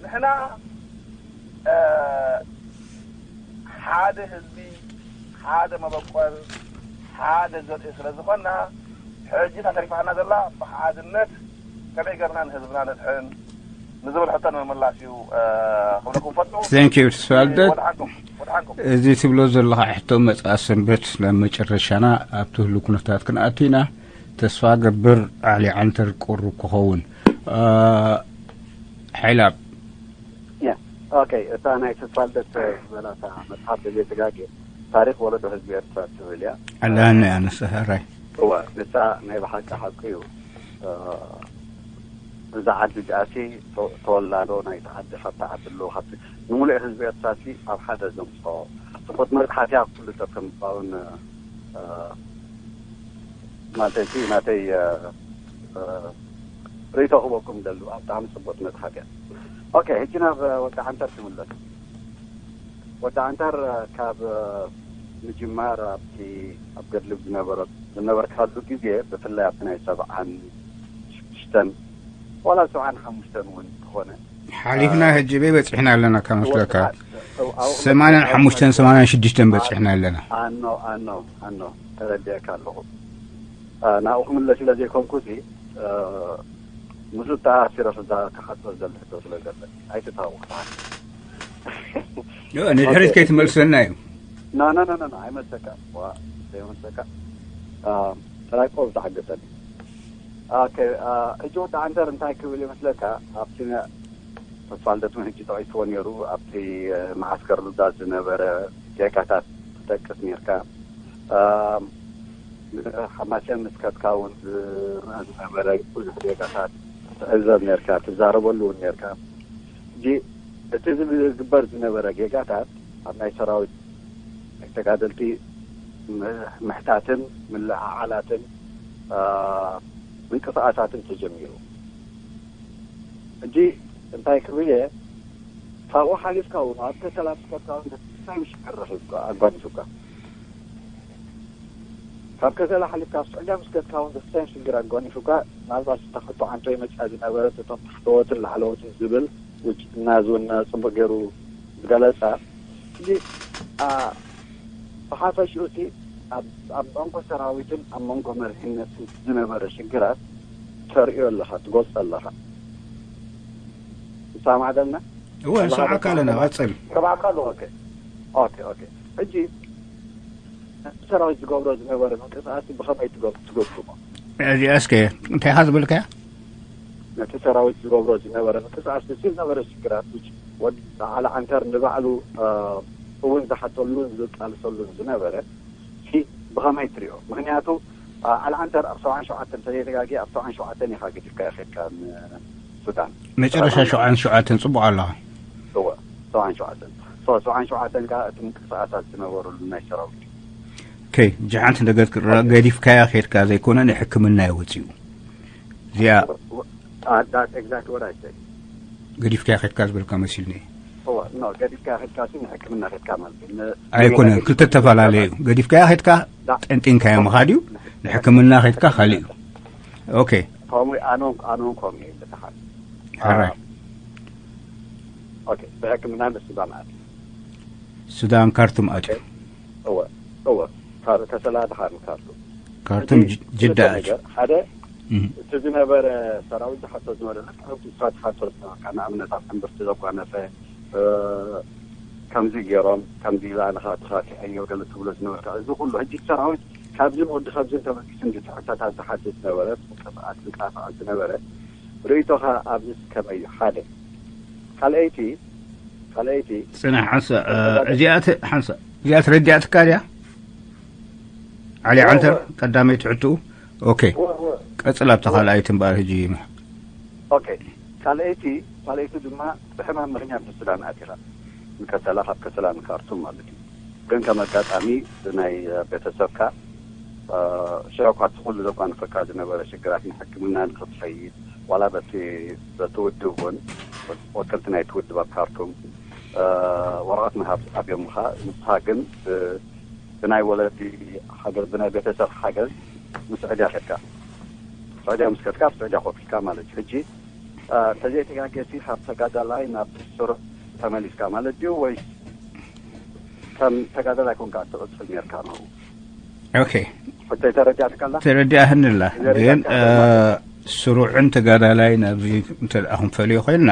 ንሕና ሓደ ህዝቢ ሓደ መበቆል ሓደ ዘርኢ ስለ ዝኾንና ሕጂ እታ ተሪፋና ዘላ ብሓድነት ከመይ ገርና ንህዝብና ነድሕን ንዝብል ሕቶ ንምምላስ እዩ ክብለኩም ፈቱ። Thank you ተስፋልደት። እዚ ትብሎ ዘለኻ ሕቶ መፅኣ ሰንበት ናብ መጨረሻና ኣብቲ ህሉ ኩነታት ክንኣቱ ኢና። ተስፋ ገብር ዓሊ ዓንተር ቅሩብ ክኸውን ሓይላብ ኦኬ። እታ ናይ ተስፋልደት ዝበላታ መፅሓፍ ተዘይተጋጌ ታሪክ ወለዶ ህዝቢ ኤርትራ ትብል እያ። ኣለኒ ኣነሰ ሕራይ እወ ንሳ ናይ ብሓቂ ሓቂ እዩ። እዛ ዓዲ እዚኣሲ ተወላዶ ናይቲ ዓዲ ካብቲ ዓዲ ኣለዎ ካብቲ ንሙሉእ ህዝቢ ኤርትራሲ ኣብ ሓደ ዘምፅኦ ፅቡቅ መፅሓፍያ ኩሉ ሰብ ከም ባውን ማለተይ ናተይ ርእይቶ ክበኩም ደሉ ኣብ ብጣዕሚ ፅቡቅ መፅሓፍያ። ኦኬ ሕጂ ናብ ወዲ ዓንተር ክምለስ። ወዲ ዓንተር ካብ ምጅማር ኣብቲ ኣብ ገድሊ ዝነበረ ዝነበርካሉ ግዜ ብፍላይ ኣብቲ ናይ ሰብዓን ሽዱሽተን ዋላ ሰብዓን ሓሙሽተን እውን እንተኾነ ሓሊፍና ሕጂ በይ በፂሕና ኣለና ካብ መስለካ ሰማንያን ሓሙሽተን ሰማንያን ሽዱሽተን በፂሕና ኣለና ኣኖ ኣኖ ኣኖ ተረዲአካ ኣለኹ ናብኡ ክምለስ ኢለ ዘይኮንኩ ሲ ምስኡ ተኣሲረ ክዛ ክሓቶ ዝደሊ ሕቶ ስለ ዘለኒ ኣይትታወቅ ንድሕሪት ከይትመልሰና እዩ ና ና ና ና ኣይመልሰካ ዋ ዘይመልሰካ ጥራይ ቆብ ተሓገሰኒ ሕጂ ወዲ ዓንተር እንታይ ክብል ይመስለካ ኣብቲ ተስፋልደት እውን ሕጂ ጠቂስዎ ነይሩ ኣብቲ መዓስከር ሉዛ ዝነበረ ጌጋታት ትጠቅስ ነርካ ሓማሴን ምስ ከድካ እውን ዝረአ ዝነበረ ብዙሕ ጌጋታት ትዕዘብ ነርካ ትዛረበሉ እውን ነርካ ሕጂ እቲ ዝግበር ዝነበረ ጌጋታት ኣብ ናይ ሰራዊት ናይ ተጋደልቲ ምሕታትን ምልዕዓላትን ምንቅስቃሳትን ተጀሚሩ ሕጂ እንታይ ክብል እየ ካብኡ ሓሊፍካ እውን ኣብ ከተላ ምስ ከድካ እውን እንታይ ሽግር ረኺብካ ኣጓኒፉካ ካብ ከተላ ሓሊፍካ ኣብ ስዑድያ ምስ ከድካ እውን እንታይ ሽግር ኣጓኒፉካ ምናልባት እታ ሕቶ ዓንቶ ይመፅኣ ዝነበረት እቶም ታሕተዎትን ላዕለዎትን ዝብል ውጭ እና ዝውነ ፅቡቅ ገይሩ ዝገለፀ ሕጂ ብሓፈሽኡ እቲ ኣብ መንጎ ሰራዊትን ኣብ መንጎ መሪሕነትን ዝነበረ ሽግራት ተርእዮ ኣለኻ ትገልፆ ኣለኻ ንሰማዕ ዘለና እወ ንሰምዓካ ኣለና ቀፅል ሰማዕካ ኣለኹ ኦኬ ኦኬ ኦኬ ሕጂ ሰራዊት ዝገብሮ ዝነበረ ምንቅስቃስ ብኸመይ ትገምግሞ እዚኣ እስከ እንታይ ኢኻ ዝበልካያ ነቲ ሰራዊት ዝገብሮ ዝነበረ ምንቅስቃስ ንሱ ዝነበረ ሽግራት ወዲ በዓል ዓንተር ንባዕሉ እውን ዝሓተሉን ዝቃልሰሉን ዝነበረ ብኸመይ ትሪኦ ምክንያቱ በዓል ዓንተር ኣብ ሰብዓን ሸውዓተን እንተዘይተጋጊ ኣብ ሰብዓን ሸውዓተን ኢኻ ገዲፍካ ይኸድካ ሱዳን መጨረሻ ሸውዓን ሸውዓተን ፅቡቅ ኣለኻ እወ ሰብዓን ሸውዓተን ሰብዓን ሸውዓተን ከዓ እቲ ምንቅስቃሳት ዝነበረሉ ናይ ሰራዊት ኦኬ ጃሓንቲ ነገር ገዲፍካያ ከድካ ዘይኮነ ንሕክምና እዩ ወፂኡ እዚኣ ገዲፍካ ከድካ ዝበልካ መሲልኒ ገዲፍካ ከድካ ሲ ንሕክምና ከድካ ማለት እዩ ኣይኮነን ክልተ ተፈላለዩ ገዲፍካ ከድካ ጠንጢንካዮ ምኻድ እዩ ንሕክምና ከድካ ካልእ እዩ ኦኬ ከምኡ ኣነ ኣነ ከምኡ እዩ ልትሓል ሕራይ ኦኬ ብሕክምና ንስባ ማለት ሱዳን ካርቱም ኣትዩ እወ እወ ከሰላ ድሓር ካርቱም ካርቱም ጅዳ ኣትዩ ሓደ እቲ ዝነበረ ሰራዊት ዝሓቶ ዝነበረ ልክዕ ንስኻ ትሓቶ ዝነበርካ ንኣብነት ኣብ ሕምብርቲ ዘጓነፈ ከምዚ ገይሮም ከምዚ ኢላ ንኻ ተኻቲዐዮ ገለ ትብሎ ዝነበርካ እዚ ኩሉ ሕጂ ሰራዊት ካብዝን ወዲ ካብዝን ተበጊሱ እንዲ ትሕተታት ዝሓትት ዝነበረ ምንቅስቃስ ዝንቃሳቐስ ዝነበረ ርእይቶኻ ኣብዚ ከመይ እዩ ሓደ ካልኣይቲ ካልኣይቲ ጽናሕ ሓንሳ እዚኣ ሓንሳ እዚኣ ትረዲኣትካ ድያ ዓሊ ዓንተር ቀዳመይቲ ሕትኡ ኦኬ ቀጽል ኣብታ ካልኣይቲ እምበኣር ሕጂ ኦኬ ካልኣይቲ ካልኣይቲ ድማ ብሕማም ምኽንያት ንሱዳን ኣቲኻ ንከሰላ ካብ ከሰላ ንካርቱም ማለት እዩ ግን ከም ኣጋጣሚ ናይ ቤተሰብካ ሽዑ እኳ እቲ ኩሉ ዘጓንፈካ ዝነበረ ሽግራት ንሕክምና ንክትኸይድ ዋላ በቲ በቲ ውድብ እውን ወከልቲ ናይቲ ውድብ ኣብ ካርቱም ወረቐት ምሃብ ኣብዮምኻ ንስኻ ግን ብናይ ወለዲ ሓገዝ ብናይ ቤተሰብ ሓገዝ ንስዑድያ ከድካ ስዑድያ ምስ ከድካ ኣብ ስዑድያ ኮፍ ኢልካ ማለት እዩ ሕጂ ተዘይተጋጌሲ ካብ ተጋዳላይ ናብ ስሩዕ ተመሊስካ ማለት ድዩ ወይስ ከም ተጋዳላይ ኮንካ ትቕፅል ነርካ ነው ኦኬ ሕቶይ ተረዲኣትካ ኣላ ተረዲኣህኒ ኣላ ግን ስሩዕን ተጋዳላይ ናብዚ እንተ ደኣ ክንፈልዮ ኮይንና፣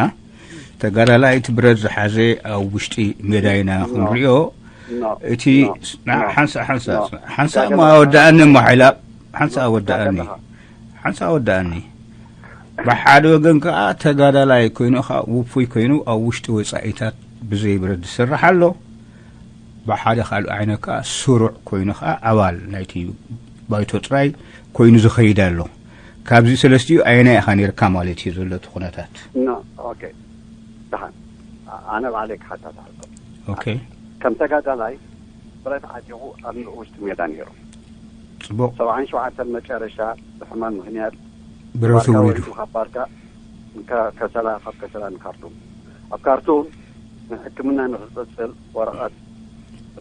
ተጋዳላይ እቲ ብረት ዝሓዘ ኣብ ውሽጢ ሜዳ ኢና ክንሪኦ። እቲ ሓንሳ ሓንሳ ሓንሳ እሞ ኣወዳእኒ እሞ ሓይላ ሓንሳ ኣወዳእኒ ሓንሳ ኣወዳእኒ። ብሓደ ወገን ከዓ ተጋዳላይ ኮይኑ ከዓ ውፉይ ኮይኑ ኣብ ውሽጢ ወፃኢታት ብዘይ ብረት ዝሰርሕ ኣሎ። ብሓደ ካልእ ዓይነት ከዓ ስሩዕ ኮይኑ ከዓ ኣባል ናይቲ ባይቶ ጥራይ ኮይኑ ዝኸይድ ኣሎ። ካብዚ ሰለስቲኡ ኣየናይ ኢኻ ነርካ ማለት እዩ ዘሎ እቲ ኩነታት? ኖ ኦኬ። ደሓን ኣነ ባዕለይ ክሓታታ። ኦኬ። ከም ተጋዳላይ ብረት ዓጢቑ ኣብ ውሽጢ ሜዳ ነይሩ። ፅቡቕ። ሰብዓን ሸውዓተን መጨረሻ ብሕማም ምኽንያት ብረቱ ባርካ ውሪዱ። ወሪዱ ካብ ባርካ ከሰላ ካብ ከሰላ ንካርቱም ኣብ ካርቱም ንሕክምና ንክቅፅል ወረቐት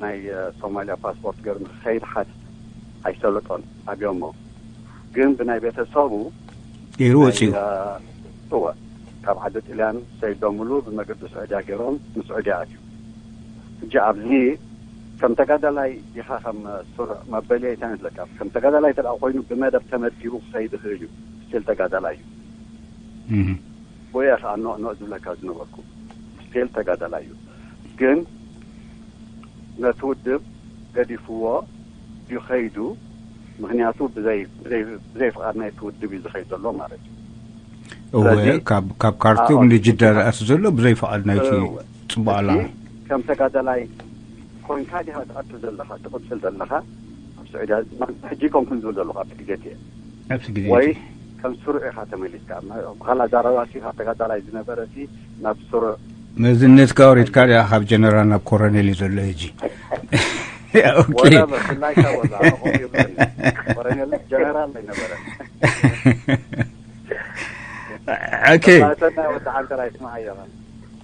ናይ ሶማሊያ ፓስፖርት ገይሩ ንክኸይድ ሓት ኣይሰለጦን ኣብዮሞ። ግን ብናይ ቤተሰቡ ገይሩ ወፂኡ። እወ ካብ ዓዲ ጥልያን ሰይዶምሉ ብመገዲ ስዑድያ ገይሮም ንስዑድያ ኣትዩ። ሕጂ ኣብዚ ከም ተጋዳላይ ዲኻ ከም ስሩዕ መበልየታ ንብለካ። ከም ተጋዳላይ ተደኣ ኮይኑ ብመደብ ተመዲቡ ክኸይድ ይኽእል እዩ። ስቲል ተጋዳላይ እዩ። እህ። ወየ ከዓ ኖእ ኖእ ዝብለካ ዝነበርኩ ስቲል ተጋዳላይ እዩ። ግን ነቲ ውድብ ገዲፍዎ ድዩ ኸይዱ? ምኽንያቱ ብዘይ ብዘይ ብዘይ ፍቓድ ናይቲ ውድብ እዩ ዝኸይድ ዘሎ ማለት እዩ። እወ ስለዚ ካብ ካብ ካርቱም ኣዎ። ንጅዳ ዝኣቱ ዘሎ ብዘይ ፍቓድ ናይቲ እወ። ፅቡቕ ዓላማ። ከም ተጋዳላይ ኮንካ ዲኻ ትኣቱ ዘለኻ ትቕፅል ዘለኻ ኣብ ስዑድያ? ሕጂ ኮንኩን ዝብል ዘለኹ ኣብቲ ግዜ እቲ እየ ኣብቲ ግዜ ወይ እቲ ከም ስሩዕ ኢኻ ተመሊስካ? ብኻላ ዛረባ ሲ ካብ ተጋዳላይ ዝነበረ ሲ ናብ ስሩዕ መዝነትካ ወሪድካ ዲኣ ካብ ጀነራል ናብ ኮረኔል እዩ ዘሎ ሕጂ። ኦኬ። ወላ ብፍላይካ ወላ ኣኹም ይብለኒ። ኮረኔል ጀነራል ኣይነበረን። ኦኬ። ሰናይ ወዲ ዓንተር ኣይስምዓዮ።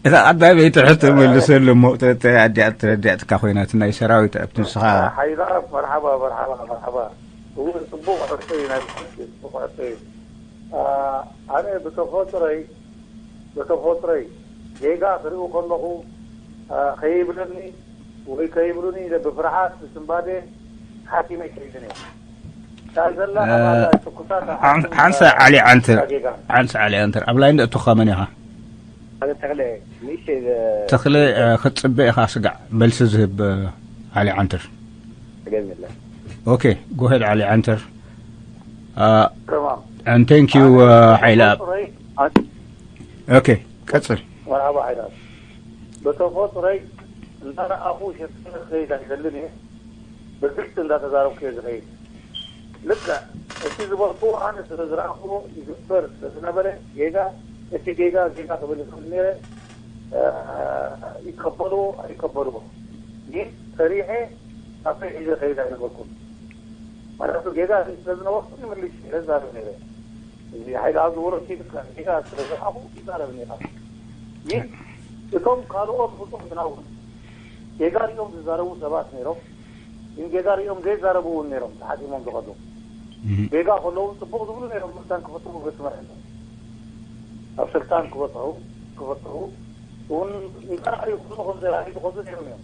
እታ ቀዳመይቲ ሕቶ መልሰሉ እሞ፣ ተ- ተ- ኣዲኣ ትረዲኣትካ ኮይና፣ እቲ ናይ ሰራዊት ኣብቲ ንስኻ ሓይላ መርሓባ መርሓባ መርሓባ። እውን ጽቡቕ ሕቶ እዩ፣ ናይ ብሓቂ ጽቡቕ ሕቶ እዩ። ኣነ ብተፈጥሮይ ብተፈጥሮይ ጌጋ ክርኢ ከለኹ ከይብለኒ ወይ ከይብሉኒ ኢለ ብፍርሓት ብስንባደ ሓኪመ ይከይድን እየ። እታ ዘላ ኣባላት ትኩሳት ሓንሳ ዓሊ ዓንተር ሓንሳ ዓሊ ዓንተር ኣብ ላይን ደእቶኻ መን ኢኻ? ተኽለ ሚሽ ተኽለ ክትፅበ ኢኻ ስጋዕ መልሲ ዝህብ ዓሊ ዓንተር። ተገሚለ ኦኬ ጎሄድ ዓሊ ዓንተር። تمام And thank you ሓይለ ኣብ ኦኬ ቀፅል። መርሓባ ሓይላት ብተፈጥሮይ እንዳረኣኹ ሸፍነ ክኸይድ ኣይደልን እየ። ብግልፂ እንዳተዛረብኩ እየ ዝኸይድ። ልክዕ እቲ ዝበልኩዎ ኣነ ስለ ዝረኣኹዎ ይግበር ስለ ዝነበረ ጌጋ እቲ ጌጋ ጌጋ ክብል ይኽእል ነይረ። ይቀበልዎ ኣይቀበልዎ ግን ሰሪሐ ኣፈይ ሒዘ ከይድ ኣይነበርኩን። ማለት ጌጋ ስለ ዝነበርኩ ይምልሽ ነይረ ዛረብ ነይረ። እዚ ሓይሊ ኣብ ዝበሎ ጌጋ ስለ ዝረኣኹ ይዛረብ ነይረ። ግን እቶም ካልኦት ብፁዕ ዝናውን ጌጋ ሪኦም ዝዛረቡ ሰባት ነይሮም። ግን ጌጋ ሪኦም ዘይዛረቡ እውን ነይሮም ተሓጺሞም ዝኸዱ። ጌጋ ከለዉ እውን ጽቡቕ ዝብሉ ነይሮም። መታን ክፈትሑ ገጽ መርሕነት ኣብ ስልጣን ክበጽሑ ክፈትሑ እውን እንተረኣዩ ኩሉ ከም ዘይረኣዩ ዝኸዱ ነይሮም እዮም።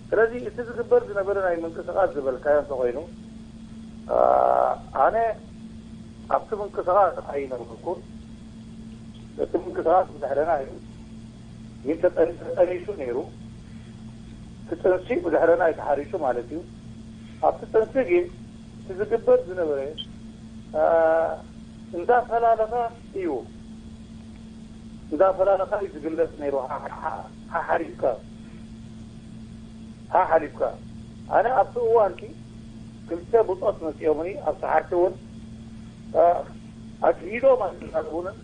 ስለዚ እቲ ዝግበር ዝነበረ ናይ ምንቅስቓስ ዝበልካዮ እንተኾይኑ ኣነ ኣብቲ ምንቅስቓስ ኣይነበርኩን። እቲ ምንቅስቓስ ብድሕረና እዩ ግን ተጠኒሱ ነይሩ። እቲ ጥንሲ ብድሕረና እዩ ተሓሪሱ ማለት እዩ። ኣብቲ ጥንሲ ግን እቲ ዝግበር ዝነበረ እንዳፈላለኻ እዩ እንዳፈላለኻ እዩ ዝግለፅ ነይሩ። ሓሓሊፍካ ሓሓሊፍካ ኣነ ኣብቲ እዋን ሲ ክልተ ብፆት መፂኦምኒ ኣብ ሰሓርቲ እውን ኣግሂዶም ኣይዛረቡንን።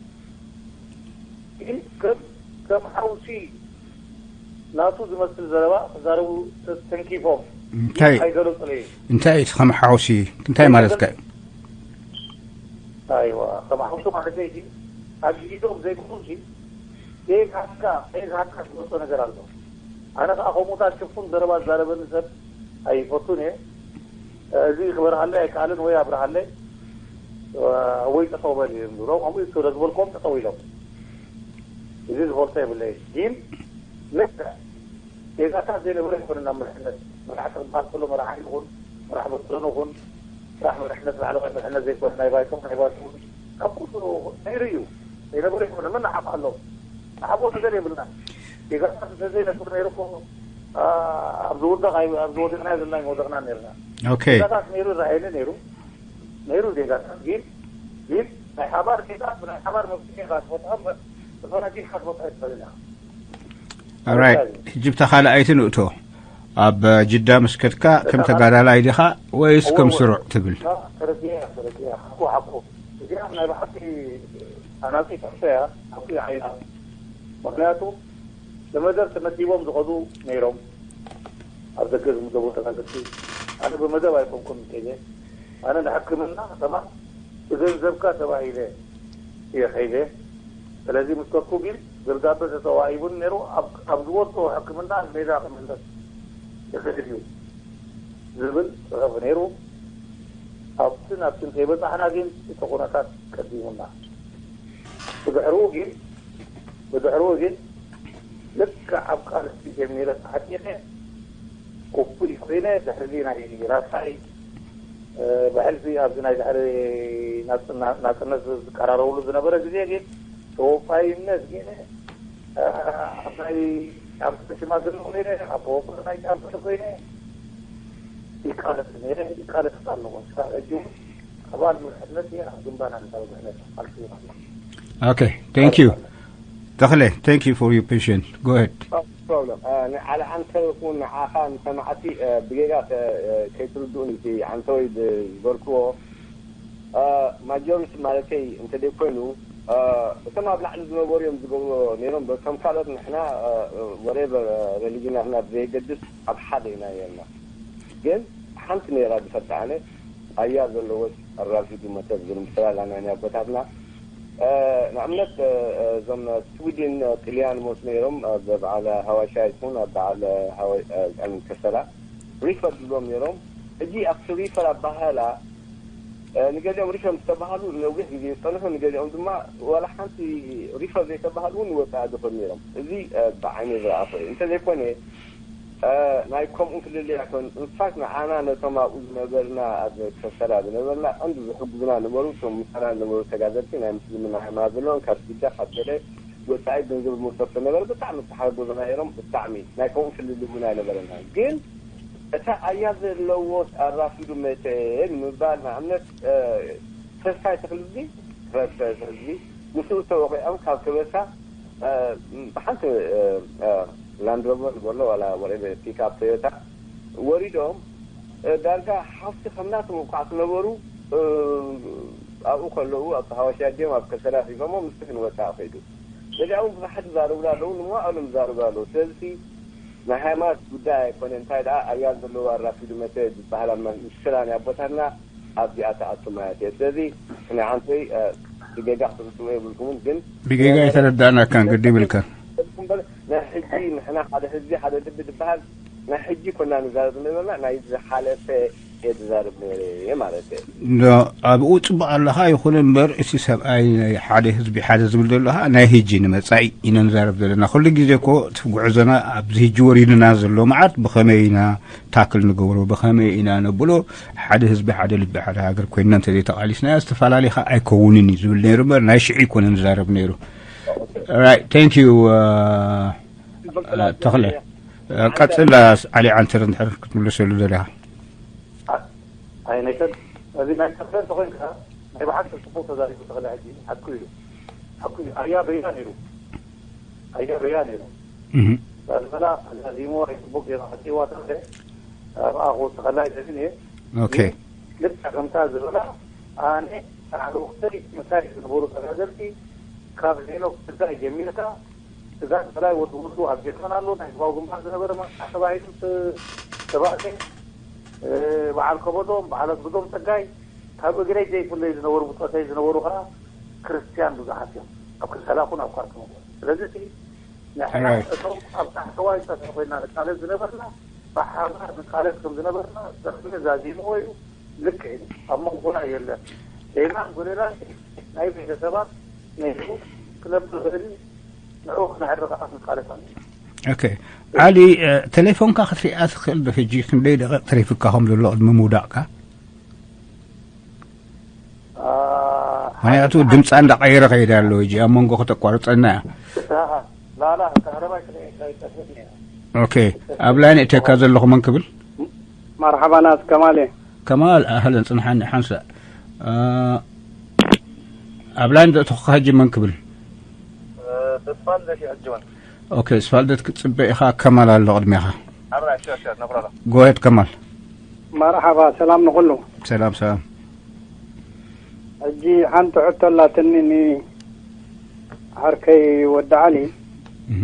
ግን ከም ከም ሓውሲ ናቱ ዝመስል ዘረባ ክዛረቡ ተንኪፎም እንታይ ኣይገለፁለይ። እንታይ ከም ሓውሲ እንታይ ማለት ከ? ኣይዋ ከም ሓውሲ ማለት ሲ ኣግሂዶም ዘይኮኑ ሲ ከየግሃድካ ከየግሃድካ ዝመፆ ነገር ኣሎ። ኣነ ከዓ ከምኡታት ሽፉን ዘረባ ዝዛረበኒ ሰብ ኣይፈቱን እየ። እዚ ክበርሃለይ ኣይከኣልን ወይ ኣብርሃለይ ወይ ጠጠው በል እዮም ዝብሎም። ከምኡ እዩ ስለ ዝበልኩም ጠጠው ኢሎም። እዚ ዝፈልጦ የብለይ ግን ልክዕ ጌጋታት ዘይነበረ ይኮነ ናብ መርሕነት መራሕቲ ክበሃል ከሎ መራሒ ይኹን መራሕ በትረን ይኹን ስራሕ መርሕነት ላዕለዋይ መርሕነት ዘይኮነ ናይ ባይቶም ናይ ባይቶም ካብ ኩሉ ነይሩ እዩ። ዘይነበረ ይኮነ፣ መን ንዓፍ ኣሎ? ንዓቦ ነገር የብልና። ጌጋታት እንተዘይነብር ነይሩ እኮ፣ ኣ፣ ኣብ ዝውደቕ ኣይ-፣ ኣብ ዝወደቕና ዘለና ኣይምወደቕና ነይርና። ኦኬ። ጌጋታት ነይሩ፣ ይረኣየኒ ነይሩ። ነይሩ ጌጋታት፣ ግን፣ ግን ናይ ሓባር ጌጋ፣ ብናይ ሓባር መፍትሒ ኢኻ ትፈትሖ እምበር፣ ብፈረንጂ ኢኻ ትፈትሖ ኣይትኽእልን ኢኻ። ኦራይት። ሕጂ ብታ ካልኣይቲ ንእቶ። ኣብ ጅዳ ምስ ከድካ ከም ተጋዳላይ ዲኻ ወይስ ከም ስሩዕ ትብል? ተረዲኣ፣ ተረዲኣ። ሓቁ፣ ሓቁ። እዚኣ ናይ ብሓቂ ኣናጺ ትሕቶ እያ። ሓቁ እያ ዓይና። ምኽንያቱ ብመደብ ተመዲቦም ዝኸዱ ነይሮም። ኣብ ደገ ዝምደቡ ተጋደልቲ። ኣነ ብመደብ ኣይኮንኩን ከይደ። ኣነ ንሕክምና ከተማ ብገንዘብካ ተባሂለ እየ ከይደ። ስለዚ ምስ ከድኩ ግን ደብዳበ ተተዋሂቡኒ ነይሩ። ኣብ፣ ኣብ ዝወድኦ ሕክምና ሜዳ ክምለስ ይኽእል እዩ ዝብል ጽሑፍ ነይሩ። ኣብቲ ናብቲ እንተይበጻሕና ግን እቲ ኩነታት ቀዲሙና። ብድሕሪኡ ግን፣ ብድሕሪኡ ግን ልክዕ ኣብ ቃልሲ ጀሚረ ተዓጢቐ ክፉእ ኮይነ፣ ድሕሪ ናይ ራሳይ፣ እ፣ ብሕልፊ ኣብዚ ናይ ድሕሪ ናጽና-፣ ናጽነት ዝቀራረብሉ ዝነበረ ግዜ ግን ተወፋይነት ገይረ፣ እ፣ ኣብ ናይ ጫምበል ሽማግለ ኮይነ፣ ኣብ ወንበር ናይ ጫምበል ኮይነ ይቃለስ ነይረ፣ ይቃለስ ኣለኹ። እስካብ ሕጂ እውን ኣባል ምሕዝነት እየ፣ ኣብ ግንባር ኣንጻር ምሕዝነት ቃልሲ ኣለኹ። Okay, thank you. ተኽለ፣ thank you for your patience. Go ahead. No problem. እ፣ ንዓሊ ዓንተር ይኹን ንዓኻ ንሰማዕቲ፣ እ፣ ብጌጋ ከ-፣ እ፣ ከይትርድኡኒ እቲ ዓንተወይ ዝ-፣ ዝበልክዎ፣ እ፣ ማጆሪቲ ማለተይ እንተ ደይኮይኑ፣ እ፣ እቶም ኣብ ላዕሊ ዝነበሩ እዮም ዝገብርዎ ነይሮም። በቶም ካልኦት ንሕና፣ እ፣ እ፣ ወሬቨር፣ እ፣ ሬሊጅናትና ብዘየገድስ ኣብ ሓደ ኢና ነርና። ግን ሓንቲ ነይራ ዝፈልጣ ኣነ፣ ኣያ ዘለዎስ ኣራፊዱ መተ ዝብል ምሳሌ ኣላ ናይ ኣቦታትና። እ፣ ንኣብነት፣ እ፣ እ፣ እዞም ስዊድን፣ እ፣ ጥልያን መስ ነይሮም፣ እ፣ በዓል ሃዋሻ ይኹን ኣብ በዓል ሃዋ-፣ እ፣ ኣን ከሰላ ሪፈር ዝብሎም ነይሮም። ሕጂ ኣብቲ ሪፈር ኣባሃህላ፣ እ፣ ንገሊኦም ሪፈር ምስ ተባሃሉ ነዊሕ ግዜ ዝጸንሑ፣ ንገሊኦም ድማ ዋላ ሓንቲ ሪፈር ዘይተባሃሉ እውን ንወጻኢ ዝኸዱ ነይሮም። እዚ፣ እ፣ ብዓይነይ ዝረኣኹ እዩ። እንተዘይኮነ፣ እ፣ ናይ ከምኡ ፍልልይ ኣይኮነን። ኢንፋክት ንዓና ነቶም ኣብኡ ዝነበርና፣ ኣብ ከሰላ ዝነበርና ቀንዲ ዝሕግዙና ነበሩ፣ እቶም ምሳና ዝነበሩ ተጋደልቲ ናይ ምስልምና ሃይማኖት ዘለዎም ካብ ጅዳ ካብ ገለ ወጻኢ ገንዘብ ዝመጸ ዝነበረ ብጣዕሚ ዝተሓገዙና ነይሮም። ብጣዕሚ ናይ ከምኡ ፍልልይ እውን ኣይነበረና። ግን እታ ኣያ ዘለዎስ ኣራፊዱ መተ ንምባል ንኣብነት፣ እ፣ ተስፋይ ተኽልቢ፣ ተስፋይ ተኽልቢ ምስኡ ተወቂዖም ካብ ከበሳ፣ እ፣ ብሓንቲ፣ እ፣ እ፣ ላንድሮቨር ዝበሎ ዋላ ወሬቨር ፒክኣፕ ቶዮታ ወሪዶም፣ እ፣ ዳርጋ ሓፍቲ ከም ናቶም እኳ ዝነበሩ፣ እ፣ ኣብኡ ከለዉ ኣብ ሃዋሻ ድዮም ኣብ ከሰላ ሒዞሞ ምስቲ ክንወጻእ ከይዱ። ነዚኣ እውን ብዙሓት ይዛረቡላ ኣለዉ፣ ንመዋእሎም ይዛረቡ ኣለዉ። ስለዚ ናይ ሃይማኖት ጉዳይ ኣይኮነ፣ እንታይ ደኣ ኣያል ዘለዎ ኣራፊዱ መተ ዝበሃላ መ-፣ ምስላ ናይ ኣቦታትና ኣብዚኣ ትኣቱ ማለት እየ። ስለዚ ንዓንተይ፣ እ፣ ብጌጋ ክትርድእዎ የብልኩምን፣ ግን ብጌጋ ኣይተረዳእናካን፣ ግዲ ይብልካን። እምበር ናይ ሕጂ ንሕና ሓደ ህዝቢ ሓደ ልቢ ዝበሃል ናይ ሕጂ ኮና ንዛረብ ዝነበርና ናይ ዝሓለፈ እየ ዝዛረብ ነይረ ማለት እየ። ዶ ኣብኡ ጽቡቕ ኣለኻ፣ ይኹን እምበር እቲ ሰብኣይ ናይ ሓደ ህዝቢ ሓደ ዝብል ዘሎ ኸኣ ናይ ሕጂ ንመጻኢ ኢና ንዛረብ ዘለና። ኩሉ ግዜ እኮ እቲ ጉዕዞና ኣብዚ ሕጂ ወሪድና ዘሎ መዓት ብኸመይ ኢና ታክል ንገብሮ፣ ብኸመይ ኢና ነብሎ፣ ሓደ ህዝቢ ሓደ ልቢ ሓደ ሃገር ኮይንና እንተዘይተቓሊስና ዝተፈላለየ ኸኣ ኣይከውንን እዩ ዝብል ነይሩ እምበር ናይ ሽዑ ኣይኮነን ዝዛረብ ነይሩ። Right, thank you, እ፣ እ፣ ተኽለ። እ፣ ቀጽል፣ እ፣ ዓሊ ዓንተር እንድሕር ክትምልሰሉ ደሊኻ። ኣይ፣ ናይ ሰብ፣ እዚ ናይ ሰብ እንተኾይንካ፣ ናይ ብሓቂ ጽቡቕ ተዛሪቡ ተኽለ ሕጂ። ሓቁ እዩ። ሓቁ እዩ። ኣያ በያ ነይሩ። ኣያ በያ ነይሩ። እህ። ላሊበላ ኣዛዚሞ፣ ኣይ፣ ጽቡቕ ጌራ ሓጺዋ ተኽለ። ኣብኣ ክወስድ ከላ ኣይደልን እየ። ኦኬ። ግን ልክዕ ከምታ ዝበላ፣ ኣነ፣ ኣዕሩኽተይ፣ ምሳይ ዝነበሩ ተጋደልቲ፣ ካብ ሄኖክ ግዛይ ጀሚርካ፣ እዛ ካልኣይ ወዲ ወዱ ኣብ ጀርመን ኣሎ፣ ናይ ህዝባዊ ግንባር ዝነበረ መቕጻዕ ተባሂሉ ተ-፣ ተባእሰ። እ፣ በዓል ከበዶም፣ በዓል ኣስብዶም ጸጋይ፣ ካብ እግረይ ዘይፍለዩ ዝነበሩ፣ ብጾተይ ዝነበሩ ከኣ ክርስትያን ብዙሓት እዮም። ኣብ ክልተ ላኹን ኣብ ካርቱም እውን። ስለዚ እቲ ንሕና ራይት። እቶም ኣብ ታሕተዋይ ጸፍሒ ኮይና ንቃለስ ዝነበርና፣ ብሓባር ንቃለስ ከም ዝነበርና፣ ጸፍሒ ዛዚምዎ እዩ። ልክዕ እዩ። ኣብ መንጎና የለን። ሌላ ጎደና ናይ ቤተሰባት ነይሩ ክነብር ዝኽእል እዩ። ንዕኡ ክነዕሪ ከኣ ክንቃለስ ኣለና። ኦኬ። ዓሊ፣ እ፣ ቴሌፎንካ ክትሪኣ ትኽእል ዶ? ሕጂ ክንደይ ደቂቕ ተሪፍካ ከም ዘሎ ቅድሚ ምውዳቕካ? ኣ፣ ምክንያቱ ድምፃ እንዳቀየረ ከይዳ ኣለዎ። እጂ ኣብ መንጎ ከተቋርፀና እያ። ላላ ካረባይ ከይጠፍእኒ እያ። ኦኬ፣ ኣብ ላይን እተካ ዘለኹ መን ክብል? መርሓባ ናት ከማል እየ። ከማል ኣህለን፣ ጽንሓኒ ሓንሳ። ኣብ ላይን ዘእተኹካ ሕጂ መን ክብል? ተስፋልደሽ ይሕጅወን። ኦኬ፣ ስፋልደት ክትጽበ ኢኻ፣ ከማል ኣሎ ቅድሜኻ። ኣራ ሸር ሸር ነብራላ። ጎየት ከማል። መርሓባ፣ ሰላም ንኹሉ። ሰላም ሰላም። ሕጂ ሓንቲ ሕቶ ኣላትኒ ንዓርከይ ወዲ ዓሊ። እህ።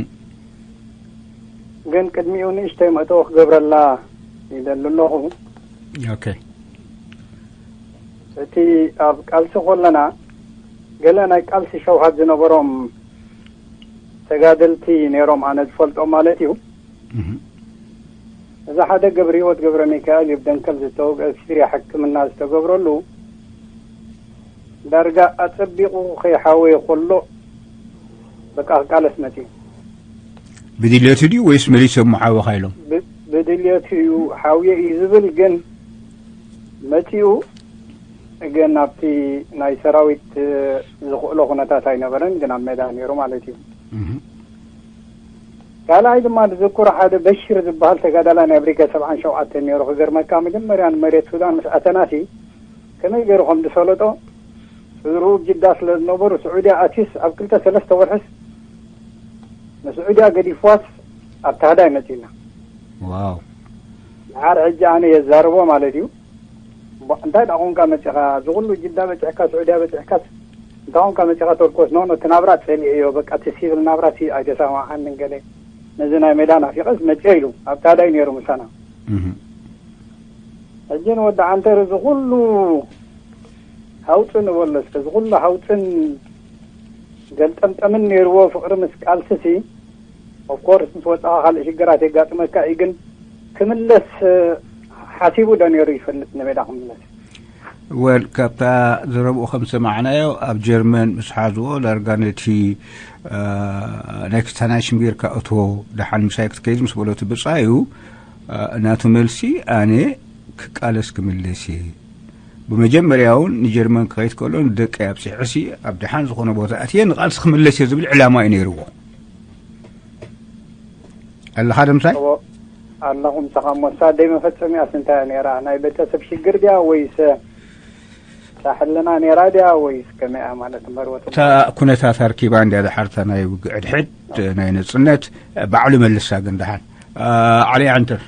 ግን ቅድሚኡ ንእሽተይ መእተዊ ክገብረላ ይደሊ ኣለኹ። ኦኬ። እቲ ኣብ ቃልሲ ከለና ገለ ናይ ቃልሲ ሸውሃት ዝነበሮም ተጋደልቲ ነይሮም፣ ኣነ ዝፈልጦም ማለት እዩ። እህ። እዚ ሓደ ገብረ ህይወት ገብረ ሚካኤል እዩ፣ ብደንከል ዝተወግአ፣ ሲርያ ሕክምና ዝተገብረሉ፣ ዳርጋ ኣጸቢቑ ከይሓወየ ከሎ በቃ ክቃለስ መጺኡ። ብድልየቱ ድዩ ወይስ መሊሶም ሓወኻ ኢሎም? ብ-፣ ብድልየቱ እዩ ሓውየ እዩ ዝብል፣ ግን መጺኡ ግን ኣብቲ ናይ ሰራዊት ዝኽእሎ ኩነታት ኣይነበረን፣ ግን ኣብ ሜዳ ነይሩ ማለት እዩ። እህ። ካልኣይ ድማ ዝዝክሮ ሓደ በሽር ዝበሃል ተጋዳላይ ናይ ኣፍሪካ ሰብዓን ሸውዓተን ነይሩ። ክገርመካ፣ መጀመርያ ንመሬት ሱዳን ምስ ኣተናሲ ከመይ ገይሩ ከም ዝሰለጦ፣ ስድርኡ ጅዳ ስለ ዝነበሩ፣ ስዑድያ ኣትዩስ ኣብ ክልተ ሰለስተ ወርሕስ ንስዑድያ ገዲፍዋስ ኣብ ታህዳይ መጺና። ዋው። ድሓር ሕጂ ኣነ የዛርቦ ማለት እዩ። ቧ-፣ እንታይ ደኣ ኮንካ መጺኻ? እዚ ኩሉ ጅዳ በጺሕካ፣ ስዑድያ በጺሕካስ፣ እንታይ ኮንካ መጺኻ ተልኮስ? ኖ፣ ኖ፣ እቲ ናብራ ጸሊኤዮ፣ በቃ፣ እቲ ሲቪል ናብራ ሲ-፣ ኣይተሰማዓንን ገለ። ነዚ ናይ ሜዳ ናፊቐስ መጺአ ኢሉ፣ ኣብ ታዳይ ነይሩ ምሳና። እህ። ሕጂ ንወዲ ዓንተር እዚ ኩሉ ሃውጽ ንበሎ እስከ፣ እዚ ኩሉ ሃውጽን ገልጠምጠምን ነይርዎ ፍቕሪ ምስ ቃልስሲ፣ ኦፍ ኮርስ ምስ ወጻኻ ካልእ ሽግራት የጋጥመካ እዩ፣ ግን ክምለስ፣ እ፣ ሓሲቡ ዶ ነይሩ ይፈልጥ ንሜዳ ክምለስ? ወል፣ ካብታ ዘረብኡ ከም ሰማዕናዮ፣ ኣብ ጀርመን ምስ ሓዝዎ፣ ዳርጋ ነቲ፣ እ፣ ናይ ክስታናይ ሽምቢርካ እቶ፣ ደሓን ምሳይ ክትከይድ ምስ በሎ እቲ ብጻዩ፣ እ፣ ናቱ መልሲ፣ ኣነ ክቃለስ ክምለስ እየ። ብመጀመርያ እውን ንጀርመን ክኸይድ ከሎ ንደቀይ ኣብጺሐሲ ኣብ ደሓን ዝኾነ ቦታ ኣትየ ንቃልሲ ክምለስ እየ ዝብል ዕላማ እዩ ነይርዎ። ኣለኻ ደምሳይ? እዎ፣ ኣለኹ ምሳኻ። እሞ እሳ ደይ መፈጸሚያስ እንታይ እያ ነይራ? ናይ ቤተሰብ ሽግር ድያ ወይስ ሳሕልና ነይራ ድያ ወይስ ከመይ እያ ማለት እምበር ወጥ-? እታ ኩነታት ኣርኪባ እንድያ ድሓርታ ናይ ውግእ ሕድሕድ፣ ናይ ነጽነት ባዕሉ መልሳ ግን ደሓን። ኣ፣ ዓሊ ዓንተር።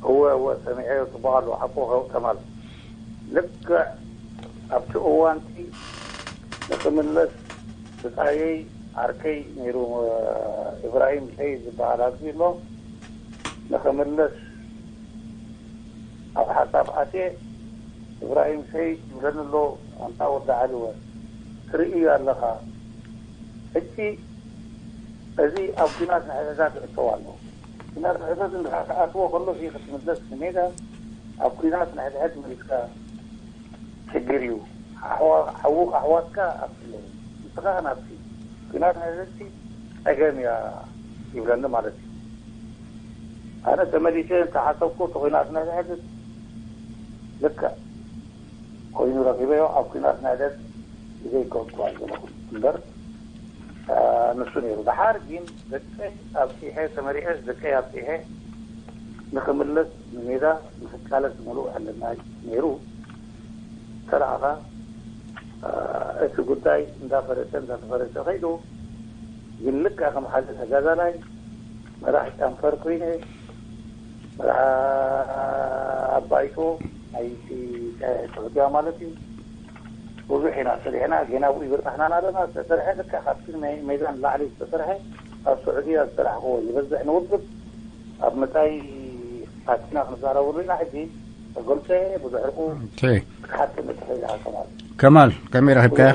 እወ፣ እወ፣ ሰሚዐዮ ጽቡቕ ኣለዎ። ሓቁ ከ-፣ ከማል። ልክዕ ኣብቲ እዋንቲ ንኽምለስ ብጻየይ ዓርከይ ነይሩ፣ እ፣ ኢብራሂም ሰይድ ዝበሃል ኣብዚ ኣሎ። ንኽምለስ ኣብ ሓሳብ ኣትየ፣ ኢብራሂም ሰይድ ይብለኒ ኣሎ፣ ኣንታ ወዲ ዓሊ፣ ወ-፣ ትርእዮ ኣለኻ። ሕጂ እዚ ኣብ ኲናት ንሕድሕዳት ይእተው ኣሎ። ኲናት ንሕድሕድ እንድሕር ክኣትዎ ከሎ፣ እዚ ክትምለስ ንሜዳ ኣብ ኲናት ንሕድሕድ መሊስካ ሽግር እዩ። ኣሕዋ-፣ ሓዉ ኣሕዋትካ ኣብቲ ኣለዉ። ንስኻ ናብቲ ኲናት ንሕድሕድሲ ጸገም እያ ይብለኒ ማለት እዩ። ኣነ ተመሊሰ እንተሓሰብኩ፣ እቲ ኲናት ንሕድሕድ ልክዕ ኮይኑ ረኺበዮ፣ ኣብ ኲናት ንሕድሕድ ብዘይከድኩ ኣይገለኹን እምበር፣ አ፣ ንሱ ነይሩ። ደሓር ግን ደቀይ ኣብጺሐ፣ ተመሪዐስ ደቀይ ኣብጺሐ ንኽምለስ ንሜዳ ንኽቃለስ ምሉእ ሕልና ነይሩ። ተረኣኻ፣ አ፣ እቲ ጉዳይ እንዳፈረሰ፣ እንዳተፈረሰ ከይዱ። ግን ልክዕ ከም ሓደ ተጋዳላይ መራሕ ጨንፈር ኮይነ፣ መርዓ ኣባይቶ ናይቲ ትሑትያ ማለት እዩ። ብዙሕ ኢና ሰሪሕና፣ ግን ኣብኡ ይበጻሕናን ኣለና። ዝተሰርሐ ልክዕ ካብቲ ናይ ሜዳ ንላዕሊ ዝተሰርሐ፣ ኣብ ስዑድያ ዝሰራሕክዎ ይበዝሕ ንውድብ። ኣብ መጻኢ ኣቲና ክንዛረበሉ ኢና። ሕጂ ተገልጸ ብዙሕ ርቁ ኦኬ። ክትሓትም እትኽእል ኢኻ ከማል። ከማል፣ ከመይ ረኺብካያ?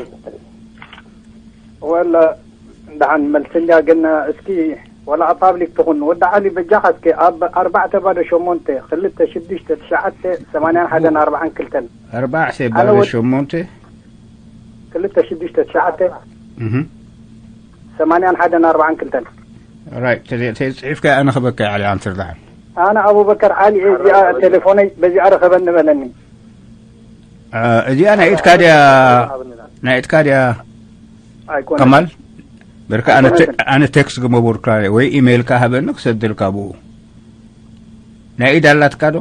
ወላ ደሓን መልሲ እንድያ፣ ግን እስኪ ወላ ኣብ ፓብሊክ ትኹን፣ ወዲ ዓሊ በጃኻ እስኪ ኣብ ኣርባዕተ ባዶ ሸሞንተ፣ ክልተ ሽዱሽተ ትሽዓተ፣ ሰማንያን ሓደን ኣርባዓን ክልተን። ኣርባዕተ ኣነ ባዶ ወድ-፣ ሸሞንተ? ክልተ ሽዱሽተ ትሽዓተ፣ እህ። ሰማንያን ሓደን ኣርባዓን ክልተን። ራይት፣ ተዘ-፣ ተዘይጽሒፍካ ኣነ ክበካ ዓሊ ኣንተር ደሓን። ኣነ ኣቡበከር ዓሊ እየ፣ እዚኣ ቴሌፎነይ በዚኣ ርኸበኒ በለኒ። እዚኣ ናይ ኢድካ ድያ? ናይ ኢድካ ድያ? ከማል፣ በርካ ኣነ ቴክስት ክመቦርካ ወይ ኢሜይልካ ሃበኒ ክሰደልካ ብኡ። ናይ ኢድ ኣላትካ ዶ?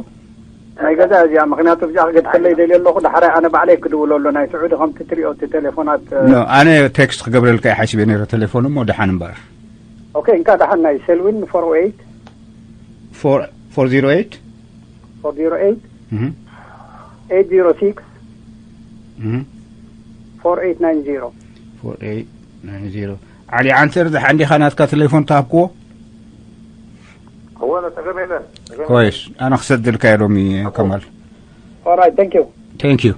ናይ ገዛ እዚኣ፣ ምክንያቱ ብዚኣ ክገድፈለይ ደልየ ኣለኹ። ዳሕራይ ኣነ ባዕለይ ክድውለሉ ናይ ስዑዲ ከምቲ ትሪኦ እቲ ቴሌፎናት። ኖ፣ ኣነ ቴክስት ክገብረልካ እየ ሓሲበ ነይረ፣ ቴሌፎን እሞ ደሓን እምበኣር። ኦኬ፣ እንካ ደሓን። ናይ ሴልዊን ፎር ኦ ኤይት፣ ፎር ዜሮ ኤይት፣ ፎር ዜሮ ኤይት፣ ፎር ኤይት ናይን ዜሮ። ዓሊ ዓንተር፣ ደሓን ዲኻ? ናትካ ቴሌፎን ተሃብክዎ? እወ፣ ጸገም የለን። ኮይስ፣ ኣነ ክሰድልካ እየ ሎሚ፣ ከማል። All right, thank you. Thank you.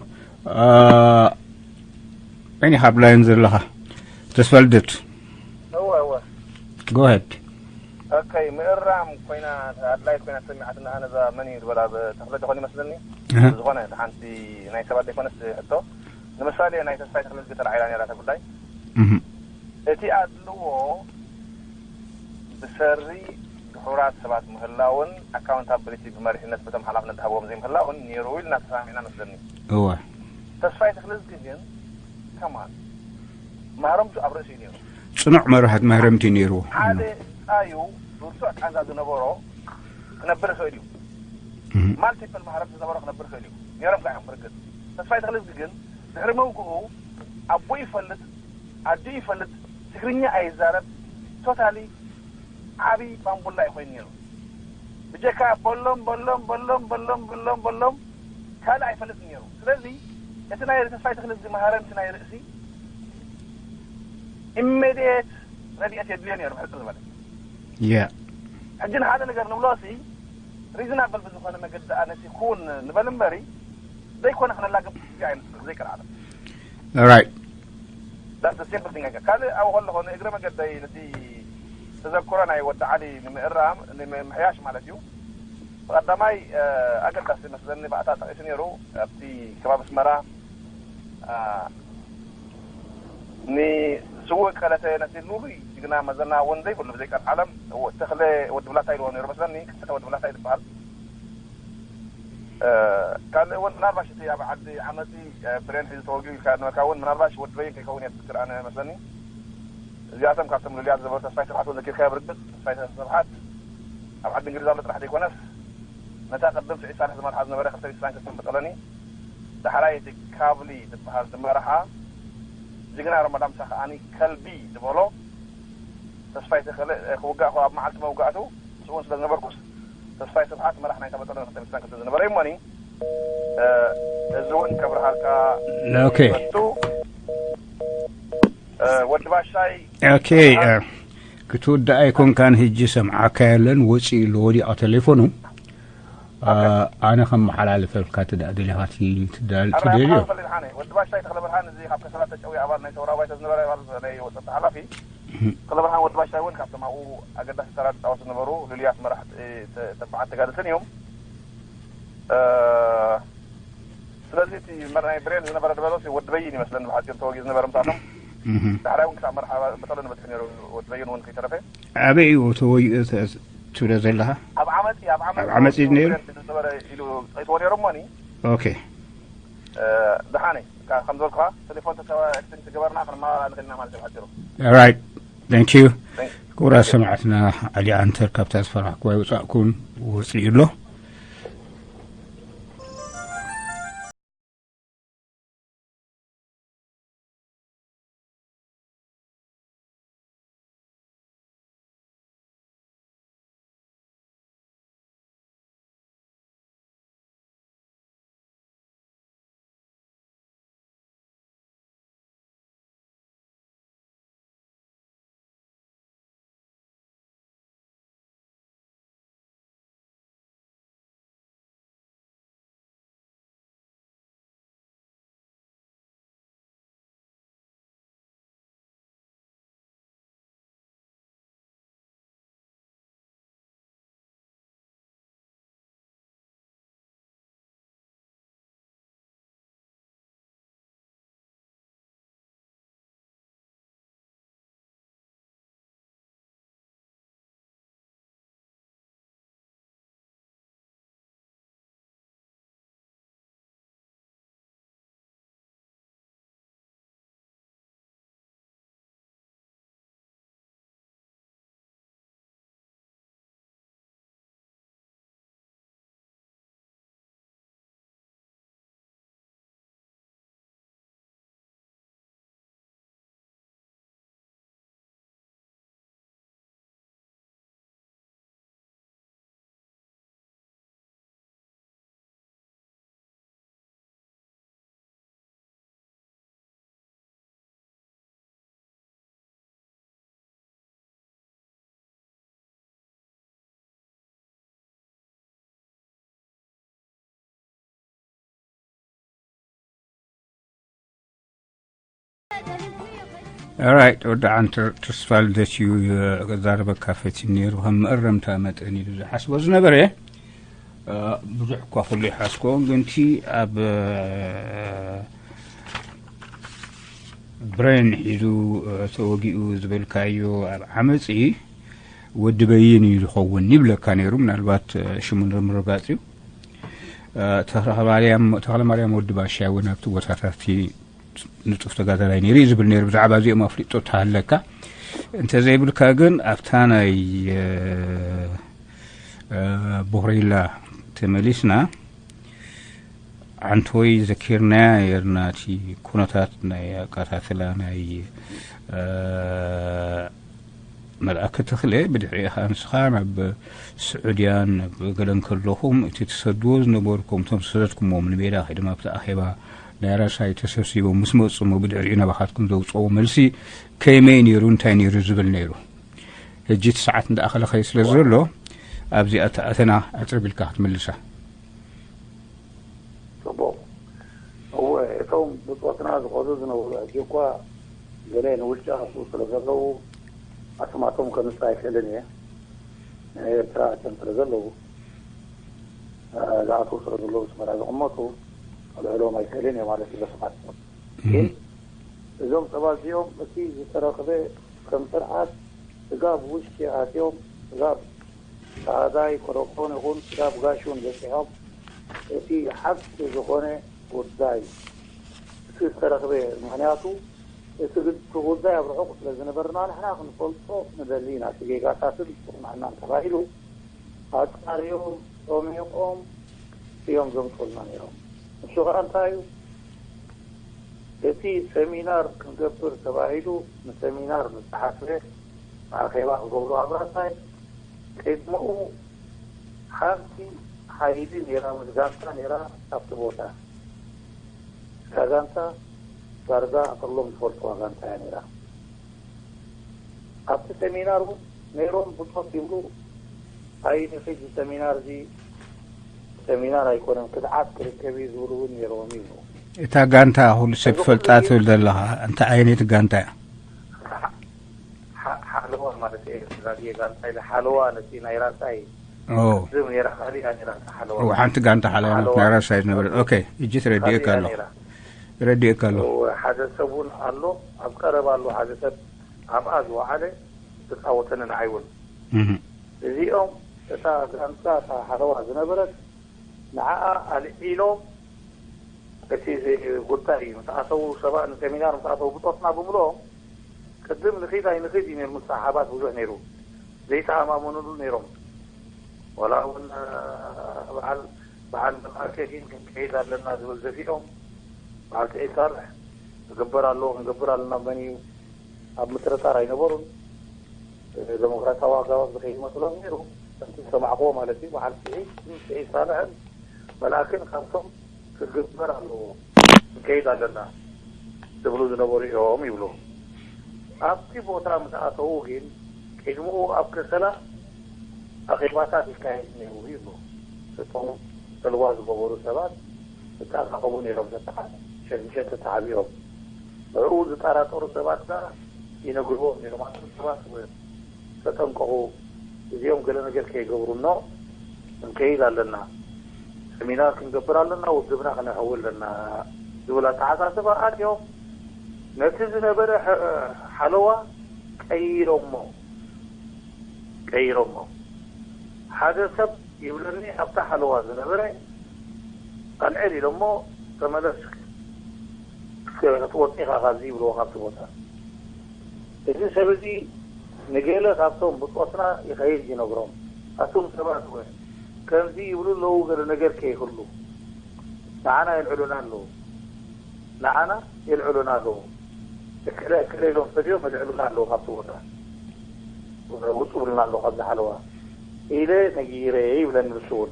በይኒ ካብ ላይን ዘለኻ ተስፋ ልደት። እወ፣ እወ። Go ahead. ኦኬ፣ ምእራም ኮይና፣ ኣድላይት ኮይና ተሰሚዓትና። ኣነ እዛ መን እዩ ዝበላ፣ ተኽለ ዶ ኾን ይመስለኒ። እህ። ዝኾነ ሓንቲ ናይ ሰባት ዘይኮነስ ሕቶ፣ ንምሳሌ ናይ ተስፋይ ተኽለ ተላዒላ ነይራ እታ ጉዳይ። እህ። እቲ ኣድልዎ ብሰሪ ድሑራት ሰባት ምህላውን ኣካውንታብሊቲ ብመሪሕነት በቶም ሓላፍነት ዝሃብዎም ዘይምህላውን ነይሩ ኢልና ተሰማሚዕና መስለኒ። እወ። ተስፋይ ተኽለዝጊ ግን ከማን ማህረምቱ ኣብ ርእሲ እዩ ነይሩ። ጽኑዕ መርሃት ማህረምቲ ነይርዎ። ሓደ ጻዩ ብርቱዕ ቃንዛ ዝነበሮ ክነብር ይኽእል እዩ። እህ። ማልቲፕል ማህረምቲ ዝነበሮ ክነብር ይኽእል እዩ። ነይሮም ከዓ እዮም ብርግጽ። ተስፋይ ተኽለዝጊ ግን ድሕሪ መውግኡ ኣቦ ይፈልጥ፣ ኣዲ ይፈልጥ፣ ትግርኛ ኣይዛረብ፣ ቶታሊ ዓቢ ባምቡላ እዩ ኮይኑ ነይሩ። ብጀካ በሎም፣ በሎም፣ በሎም፣ በሎም፣ በሎም፣ በሎም፣ ካልእ ኣይፈልጥን ነይሩ። ስለዚ እቲ ናይ ተስፋይ ተኽለዝጊ ማህረምቲ ናይ ርእሲ ኢሜድየት ረድኤት የድልዮ ነይሩ፣ ሕጽር ዝበለ። ያ። ሕጂ ንሓደ ነገር ንብሎ ሲ ሪዝናብል ብዝኾነ መገዲ ኣነሲ ክውን ንበል እምበሪ፣ ዘይኮነ ክነላግም ግዜ ኣይንስእ፣ ዘይቀርዓለም። ራይት። That's the simple thing I can. ካልእ ኣብኡ ከለኹ ንእግረ መገደይ ነቲ ተዘክሮ ናይ ወዲ ዓሊ ንምእራም፣ ንምምሕያሽ ማለት እዩ። ብቐዳማይ፣ እ፣ ኣገዳሲ መስለኒ ባእታ ጠቒሱ ነይሩ። ኣብቲ ከባቢ ኣስመራ፣ እ፣ ንስዉእ ቀለተ ነቲ ልሉይ ጅግና መዘና እውን ዘይብሉ ብዘይ ቀልዓለም፣ ተኽለ ወዲ ብላታ ኢልዎ ነይሩ መስለኒ። ክልተ ወዲ ብላታ እዩ ዝበሃል። እ፣ ካልእ እውን ምናልባሽ እቲ ኣብ ዓዲ ዓመፂ፣ እ፣ ብሬን ሒዙ ተወጊኡ ኢልካ ነበርካ እውን ምናልባሽ ወዲ በይን ከይከውን እየ ዝዝክር ኣነ መስለኒ። እዚኣቶም ካብቶም ልሉያት ዝነበሩ ተስፋይ ስብሓት እውን ዘኪርካዮ ብርግፅ። ተስፋይ ስብሓት ኣብ ዓዲ እንግሊዝ ኣሎ ጥራሕ ዘይኮነስ ነታ ቅድም ስዒድ ሳልሕ ዝመርሓ ዝነበረ ክልተ ሚእቲ ዕስራን ክልተን መጠለኒ ዳሕራይ እቲ ካብሊ ዝበሃል ዝመርሓ ጅግና ረመዳን ምሳ ከዓኒ ከልቢ ዝበሎ ተስፋይ ተኸለ ክውጋእ ከ ኣብ መዓልቲ መውጋእቱ ስውን ስለ ዝነበርኩስ ተስፋይ ስብሓት መራሕ ናይ ተመጠረ ክልተ ሚእቲ ዕስራን ክልተን ዝነበረ እሞኒ፣ እ፣ እዚ እውን ከብርሃልካ ኦኬ። ይፈቱ። እ፣ ወዲ ባሻይ ኦኬ፣ እ፣ ክትውድእ ኣይኮንካን፣ ህጂ ሰምዓካ የለን፣ ወፂኡ ኣሎ፣ ወዲቓ ቴሌፎኑ። እ፣ ኦኬ። ኣነ ከመሓላልፈልካ ትዳ-፣ ደሊኻ ቲ-፣ ትዳ-፣ ኣረ፣ ትደልዮ? ኣረ፣ ፈሊጥ ሓነ። ወዲ ባሻይ ተኽለ ብርሃን፣ እዚ ካብ ከሰላ ተጨዊ ኣባል ናይ ሰውራ ባይቶ ዝነበረ ኣባል ናይ ወፀት ሓላፊ። እህ። ተኽለ ብርሃን ወዲ ባሻይ እውን ካብቶም ኣብኡ ኣገዳሲ ተራ ዝፃወቱ ዝነበሩ ልሉያት መራሕቲ፣ ተ-፣ ተባዓት ተጋደልትን እዮም። እ፣ ስለዚ እቲ መር-፣ ናይ ብሬን ዝነበረ ድበሎ ወዲ በይን ይመስለኒ ብሓፂሩ ተወጊኡ ዝነበረ ምሳቶም። እህ። ዳሕራይ እውን ክሳብ መርሓ በተሎ ንበፅሕ ነይሩ፣ ወዲ በይን እውን ከይተረፈ። ኣበይ እዩ ተወጊኡ ተ-፣ ትብሎ ዘለኻ? ኣብ ዓመፂ፣ ኣብ ዓመፂ ኣብ ዓመፂ እዩ ነይሩ? ብሬን ዝነበረ ኢሉ ጠቂስዎ ነይሩ እሞኒ። ኦኬ። እ፣ ደሓነይ፣ ካ-፣ ከም ዝበልኩኻ፣ ቴሌፎን ተተባ-፣ ኤክስቼንጅ ዝገበርና ክንመሃር ንኽእል ኢና ማለት እዩ ብሓጺሩ። ራይት። ታንክ ዩ። ታንክ ዩ። ክቡራት ሰማዕትና፣ ዓሊ ዓንተር ካብታ ዝፈራሕኩዋ ይውጻእኩን ወጺኡ ኣሎ። ኦራይት፣ ወዲ ዓንተር፣ ተስፋ ልደት እዩ። ክዛረበካ ፈትዩ ነይሩ፣ ከም መእረምታ መጠን ኢሉ ዝሓስቦ ዝነበረ። እ፣ ብዙሕ እኳ ኩሉ ይሓስኮ፣ ግን እቲ ኣብ፣ እ፣ ብሬን ሒዙ፣ እ፣ ተወጊኡ ዝበልካዮ ኣብ ዓመጺ ወዲ በይን እዩ ዝኸውን ይብለካ ነይሩ። ምናልባት፣ እ፣ ሽሙ ንምርጋጽ እዩ። እ፣ ተኽለማርያም፣ ተኽለማርያም ወዲ ባሻ እውን ኣብቲ ቦታታት ንጡፍ ተጋዳላይ ነይሩ እዩ ዝብል ነይሩ። ብዛዕባ እዚኦም ኣፍልጦ ተሃለካ፣ እንተዘይብልካ ግን ኣብታ ናይ፣ እ፣ እ፣ ቦኽሪላ ተመሊስና፣ ዓንቶይ ዘኪርናያ ነርና፣ እቲ ኩነታት ናይ ኣቃታትላ ናይ፣ እ፣ መልኣከ ተኽለ። ብድሕሪኡ ኸኣ ንስኻ ናብ ስዑድያን ናብ ገለን ከለኹም፣ እቲ ትሰድዎ ዝነበርኩም፣ እቶም ዝሰደድኩምዎም ንሜዳ ከይዶም ኣብቲ ኣኼባ ናይ ራሻይ ተሰብሲቦም ምስ መጹ እሞ፣ ብድሕሪኡ ናባኻትኩም ዘውጽኦ መልሲ ከመይ ነይሩ፣ እንታይ ነይሩ ዝብል ነይሩ። ሕጂ እቲ ሰዓት እንዳኣኸለ ኸይ ስለ ዘሎ፣ ኣብዚኣ ተኣተና ዕጽር ቢልካ ክትምልሳ። ጽቡቕ። እወ፣ እቶም ብጾትና ዝኸዱ ዝነበሩ፣ ሕጂ እኳ ገለ ንውሽጢ ኣትዉ ስለ ዘለዉ፣ ኣስማቶም ከምጽእ ኣይክእልን እየ። ናይ ኤርትራ ኣቸም ስለ ዘለዉ፣ እ፣ ዝኣትዉ ስለ ዘለዉ፣ ኣስመራ ዝቕመጡ፣ ከልዕሎም ኣይክእልን እየ ማለት እዩ፣ በስማት። ግን እዞም ሰባት እዚኦም፣ እቲ ዝተረኽበ ከም ስርዓት፣ ስጋብ ውሽጢ ኣትዮም፣ ስጋብ ጸሃዳይ ኮረኮን ይኹን ስጋብ ጋሹን በጺሖም፣ እቲ ሓቂ ዝኾነ ጉዳይ እቲ ዝተረኽበ፣ ምኽንያቱ እቲ ግ-፣ እቲ ጉዳይ ኣብ ርሑቕ ስለ ዝነበርና ንሕና ክንፈልጦ ንደሊ ኢና። እቲ ጌጋታትን ጥቕምዕናን ተባሂሉ ኣጻርዮም፣ ጾሚቖም እዮም ዘምጽኡልና ነይሮም። ንሱ ኸኣ እንታይ እዩ? እቲ ሰሚናር ክንገብር ተባሂሉ፣ ንሰሚናር ዝተሓስበ ኣኼባ ክገብሩ ኣብ ራሳይ፣ ቅድመኡ ሓንቲ ሓይሊ ነይራ፣ ምስ ጋንታ ነይራ ኣብቲ ቦታ። እታ ጋንታ ዳርጋ ኣቐሎም ዝፈልጥዋ ጋንታ እያ ነይራ። ኣብቲ ሰሚናር እውን ነይሮም ብጾት ይብሉ፣ ኣይ ንኺድ ሰሚናር እዚ ሰሚናር ኣይኮነን፣ ክድዓት ክርከብ እዩ ዝብሉ እውን ነይሮም ይብሉ። እታ ጋንታ ኩሉ ሰብ እዚ ትፈልጣ ኩሉ ትብል ዘለኻ፣ እንታይ ዓይነት ጋንታ እያ? ሓ-፣ ሓለዋ ማለት እየ፣ ጋንታ ኢለ ሓለዋ ነቲ ናይ ራሳይ ኦ። ዝም ነይራ፣ ካሊኣ ነይራ እታ ሓለዋ። ኦ፣ ሓንቲ ጋንታ ሓለዋ ሓለዋ። ናይ ራሳይ ዝነበረት። ኦኬ፣ እጂ ተረዲኤካ ካሊኣ ኣለኹ። ነይራ። ተረዲኤካ ኣለኹ። ኦ፣ ሓደ ሰብ እውን ኣሎ፣ ኣብ ቀረባ ኣሎ፣ ሓደ ሰብ ኣብኣ ዝወዓለ ዝተጻወተኒ ንዓይ እውን። እህ። እዚኦም እታ ጋንታ እታ ሓለዋ ዝነበረት ንዓኣ ኣልዒሎም እቲ ጉዳይ ምስ ኣተዉ ሰባት ንሰሚናር ምስ ኣተዉ ብጾትና ብምልኦም ቅድም ንኺድ ኣይንኺድ እዩ ነይሩ። ምስ ሰሓባት ብዙሕ ነይሩ ዘይተኣማመኑሉ ነይሮም። ወላ እውን በዓል በዓል መልኣከ ግን ክንከይድ ኣለና ዝብል ደፊኦም በዓል ስዒድ ሳልሕ ክግበር ኣለዎ ክንገብር ኣለና መን እዩ ኣብ ምጥርጣር ኣይነበሩን። ዴሞክራሲያዊ ኣገባብ ዝኸይድ መስሎም ነይሩ። ከምቲ ዝሰማዕክዎ ማለት እዩ። በዓል ስዒድ ስዒድ ሳልሕን መልኣክን ካብቶም ክግበር ኣለዎ ክንከይድ ኣለና ዝብሉ ዝነበሩ እዮም ይብሉ። ኣብቲ ቦታ ምስ ኣተዉ ግን ቅድምኡ ኣብ ከሰላ ኣኼባታት ይካየድ ነይሩ ይብሉ። እቶም ሰልዋ ዝገበሩ ሰባት ዝተኣኻኸቡ ነይሮም፣ ተተሓ-፣ ሸድሸተ ተሓቢኦም። ንዕኡ ዝጠራጠሩ ሰባት ከኣ ይነግርዎም ነይሮም። ኣቶም ሰባት እውን ተጠንቀቑ፣ እዚኦም ገለ ነገር ከይገብሩኖ ክንከይድ ኣለና፣ ሰሚናር ክንገብር ኣለና፣ ውድብና ክነሕዊ ኣለና ዝብል ኣተሓሳስባ ኣትዮም ነቲ ዝነበረ ሐ-፣ ሓለዋ ቀይሮሞ፣ ቀይሮሞ። ሓደ ሰብ ይብለኒ ኣብታ ሓለዋ ዝነበረ ኣልዕል ኢሎሞ፣ "ተመለስ፣ ክትወጽእ ኢኻ ካብዚ" ይብልዎ ካብቲ ቦታ። እዚ ሰብ እዚ ንገለ ካብቶም ብጾትና ይኸይድ ይነግሮም። ኣቱም ሰባት እውን ከምዚ ይብሉ ኣለዉ፣ ገለ ነገር ከይህሉ ንዓና የልዕሉና ኣለዉ። ንዓና የልዕሉና ኣለዉ። እከለ እከለ ኢሎም ሰድዮም የልዕሉና ኣለዉ ካብቲ ቦታ። ውጹ ብሉና ኣለዉ ካብዚ ሓለዋ ኢለ ነጊረ ይብለኒ ንሱ እውን።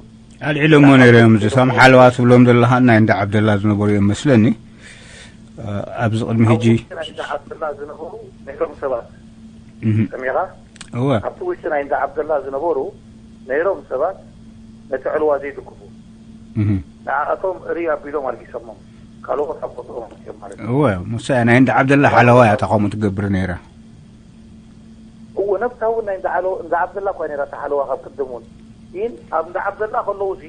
ኣልዒሎሞ ነይሮም፣ እዞም ሓለዋ ትብሎም ዘለኻ ናይ እንዳ ዓብደላ ዝነበሩ እዮም መስለኒ። ኣብዚ ቅድሚ ሕጂ ኣብቲ ውሽጢ ናይ እንዳ ዓብደላ ዝነበሩ ነይሮም ሰባት። እህ። ሰሚዕኻ? እወ። ኣብቲ ውሽጢ ናይ እንዳ ዓብደላ ዝነበሩ ነይሮም ሰባት ነቲ ዕልዋ ዘይድግፉ። እህ። ንዓኣቶም እርይ ኣቢሎም ኣልጊሶሞም። ካልኦት ኣብ ቦትኦም እዮም ማለት እዩ። እወ፣ ሙሳ ናይ እንዳ ዓብደላ ሓለዋ እያ እታ ከምኡ ትገብር ነይራ። እወ፣ ነብሳ እውን ናይ እንዳ ዓለ- እንዳ ዓብደላ እኳ ነይራ እታ ሓለዋ ካብ ቅድም እውን። ግን ኣብ እንዳ ዓብደላ ከለዉ ሲ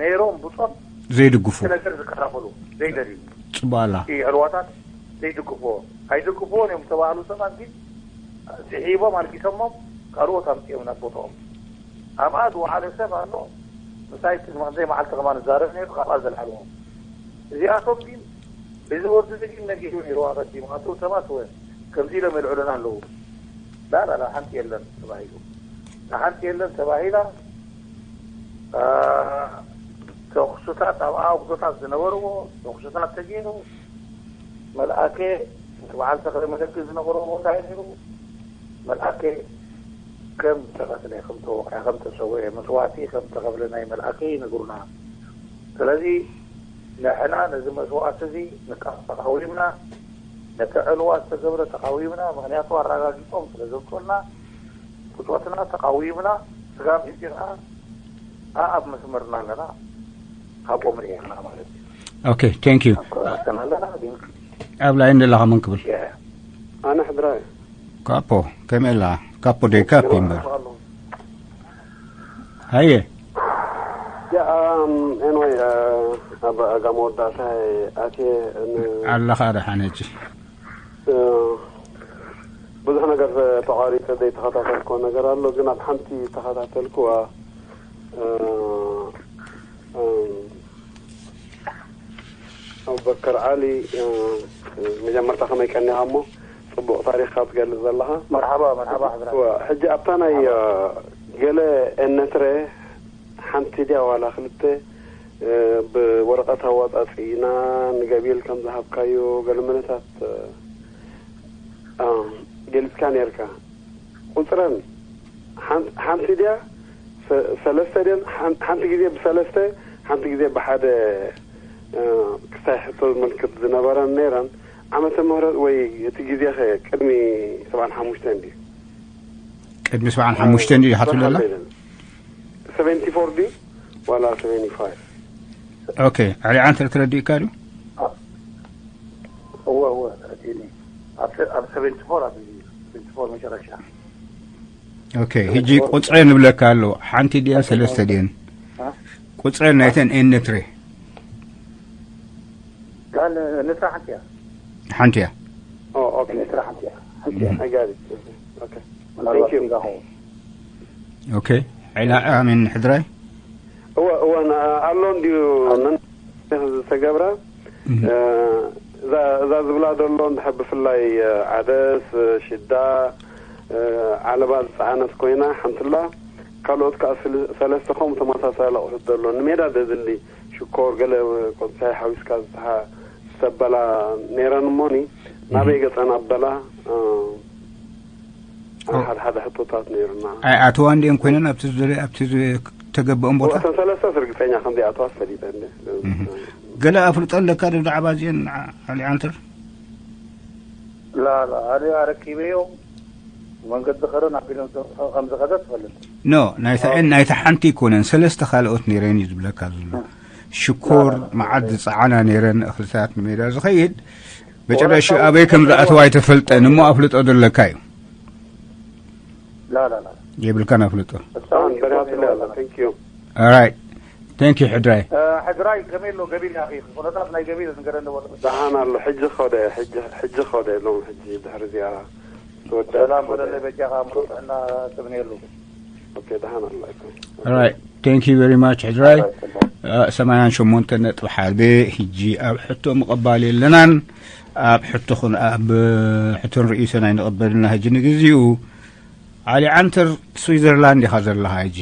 ነይሮም ብጾም ዘይድግፉ እቲ ነገር ዝከላኸሉ ዘይደልዩ ጽቡቕ ኣላ። እቲ ዕልዋታት ዘይድግፍዎ ኣይድግፍዎን እዮም ዝተባህሉ ሰባት ግን ስሒቦም ኣልጊሶሞም ካልኦት ኣምፅኦም ናብ ቦታኦም ኣብኣ ዝወዓለ ሰብ ኣሎ ምሳይ ቅድሚ ክንደይ መዓልቲ ከማን ዝዛረብ ነይሩ ካብኣ ዘልዓልዎም እዚኣቶም ግን እዚ ወዲ እዚ ግን ነጊሩ ነይሩ ኣቐዲሙ ኣቶ ሰባት ወ ከምዚ ኢሎም የልዕሉና ኣለዉ ላላላ ሓንቲ የለን ተባሂሉ ሓንቲ የለን ተባሂላ ተኩስታት ኣብ ኣጉዶታት ዝነበርዎ ተኩስታት ተገይሩ መልኣከ እቲ በዓል ተኽለ መለክ ዝነበሮ እንታይ ነይሩ መልኣከ ከም ዝተቐትለ ከም ተወቕዐ ከም ተሰውአ መስዋዕቲ ከም ተኸፍለ ናይ መልኣከ ይነግሩና ስለዚ ንሕና ነዚ መስዋዕቲ እዚ ንቃወም ተቃዊምና ነቲ ዕልዋ ዝተገብረ ተቃዊምና ምክንያቱ ኣረጋጊፆም ስለ ዘምፅኡልና ብፆትና ተቃዊምና ስጋብ ሕጂ ከዓ ኣብ መስመርና ኣለና ካብኦም ርኢና ማለት እዩ okay thank you ተናለና ግን ኣብ ላይን ዘለኻ መን ክብል ኣነ ሕድራይ ካፖ ከመይ ኣላ ካፖ ደይ ካፕ እምበር ሃየ Yeah, um, anyway, uh, ኣብ ኣጋ መወዳእታ ኣትየ ን- ኣለኻ ደሓን ሕጂ እ፣ ብዙሕ ነገር ተቋሪፀ ዘይተኸታተልኮ ነገር ኣሎ ግን ኣብ ሓንቲ ተኸታተልኩዋ እ፣ እ፣ ኣቡበከር ዓሊ እ፣ መጀመርታ ከመይ ቀኒኻ እሞ ፅቡቅ ታሪክካ ትገልፅ ዘለካ መርሓባ መርሓባ ሕድራ ሕጂ ኣብታ ናይ ገለ ኤነትረ ሓንቲ ድያ ዋላ ክልተ ብወረቐት ኣዋፃፂእና ንገቢል ከም ዝሃብካዮ ገለ መነታት ገሊፅካ ነርካ ቁፅረን ሓንቲ ድያ ሰለስተ ድን ሓንቲ ግዜ ብሰለስተ ሓንቲ ግዜ ብሓደ ክስታይ ሕቶ ዝምልክት ዝነበረን ነይረን ዓመተ ምህረት ወይ እቲ ግዜ ኸ ቅድሚ ሰብዓን ሓሙሽተን ድዩ ቅድሚ ሰብዓን ሓሙሽተን ድዩ ሓትብለላ ሰቨንቲ ፎር ድዩ ዋላ ሰቨንቲ ፋይቭ ኦኬ ዕሊ ዓንተር ተረዲእካ ድዩ እወ እወ ተረዲእኒ ኣብ ሰቨንቲ ፎር ኣብ ሰቨንቲ ፎር መጨረሻ ኦኬ ሕጂ ቁፅረ ንብለካ ኣሎ ሓንቲ ድየን ሰለስተ ድየን ቁፅረ ናይተን ኤነትሬ ንስራ ሓንቲ እያ ሓንቲ እያ ኦኬ ንስራ ሓንቲ እያ ሓንቲ እያ I got it. Okay. ምናልባት Thank you. ሒዛ ኸውን ኦኬ ዒላ ኣሚን ሕድራይ እወ እወ ኣሎ እንድዩ ዝተገብረ እዛ ዝብላ ዘሎ እንድሕር ብፍላይ ዓደስ ሽዳ ዓለባ ዝፀዓነት ኮይና ሓንትላ ካልኦት ከዓ ሰለስተ ከምኡ ተመሳሳሊ ኣቑሑት ዘሎ ንሜዳ ዘድሊ ሽኮር ገለ ቆፅሳይ ሓዊስካ ዝተበላ ነይረን እሞኒ ናበይ ገፀን ኣበላ ሓደ ሓደ ሕቶታት ነይሩና ኣይኣተዋ እንዲኦም ኮይነን ኣብቲ ዝደለ ኣብቲ ዝተገበኦም ቦታ እተን ሰለስተ ርግፀኛ ከም ዘይኣተዋ ፈሊጠ ገለ ኣፍልጦ ኣለካ ብዛዕባ እዚአን ኣሊ ዓንተር ላላ ኣነ ኣረኪበዮ መንገዲ ኸረን ኣቢሎም ከም ዝኸደ ትፈልጥ ኖ ናይታ ኤን ናይታ ሓንቲ ይኮነን ሰለስተ ካልኦት ነይረን እዩ ዝብለካ ዘሎ ሽኮር መዓት ዝፀዓና ነይረን እኽልታት ንሜዳ ዝኸይድ መጨረሹ ኣበይ ከም ዝኣተዋ ኣይተፈልጠን እሞ ኣፍልጦ ዘለካ እዩ ላላላ የብልካን ኣፍልጦ በሪሃትለ ኣላ thank you right thank you ሕድራይ ሕድራይ ከመይ ኣሎ ገቢል ያኺ ኩነታት ናይ ገቢል ንገረኒ ወረ ደሓን ኣሎ ሕጂ ኸደ ሕጂ ኸደ ሎም ሕጂ ድሕሪ እዚኣ ሰላም በለለይ በጃኻ ምሮጥዕና ትብንየሉ okay ደሓን ኣሎ right thank you very much ሕድራይ ሰማንያን ሸሞንተ ነጥቢ ሓደ ሕጂ ኣብ ሕቶ ምቕባል የለናን ኣብ ሕቶኹን ኣብ ሕቶን ርእሰን ኣይንቕበልና ሕጂ ንግዚኡ ዓሊ ዓንተር ስዊዘርላንድ ኢኻ ዘለኻ ሕጂ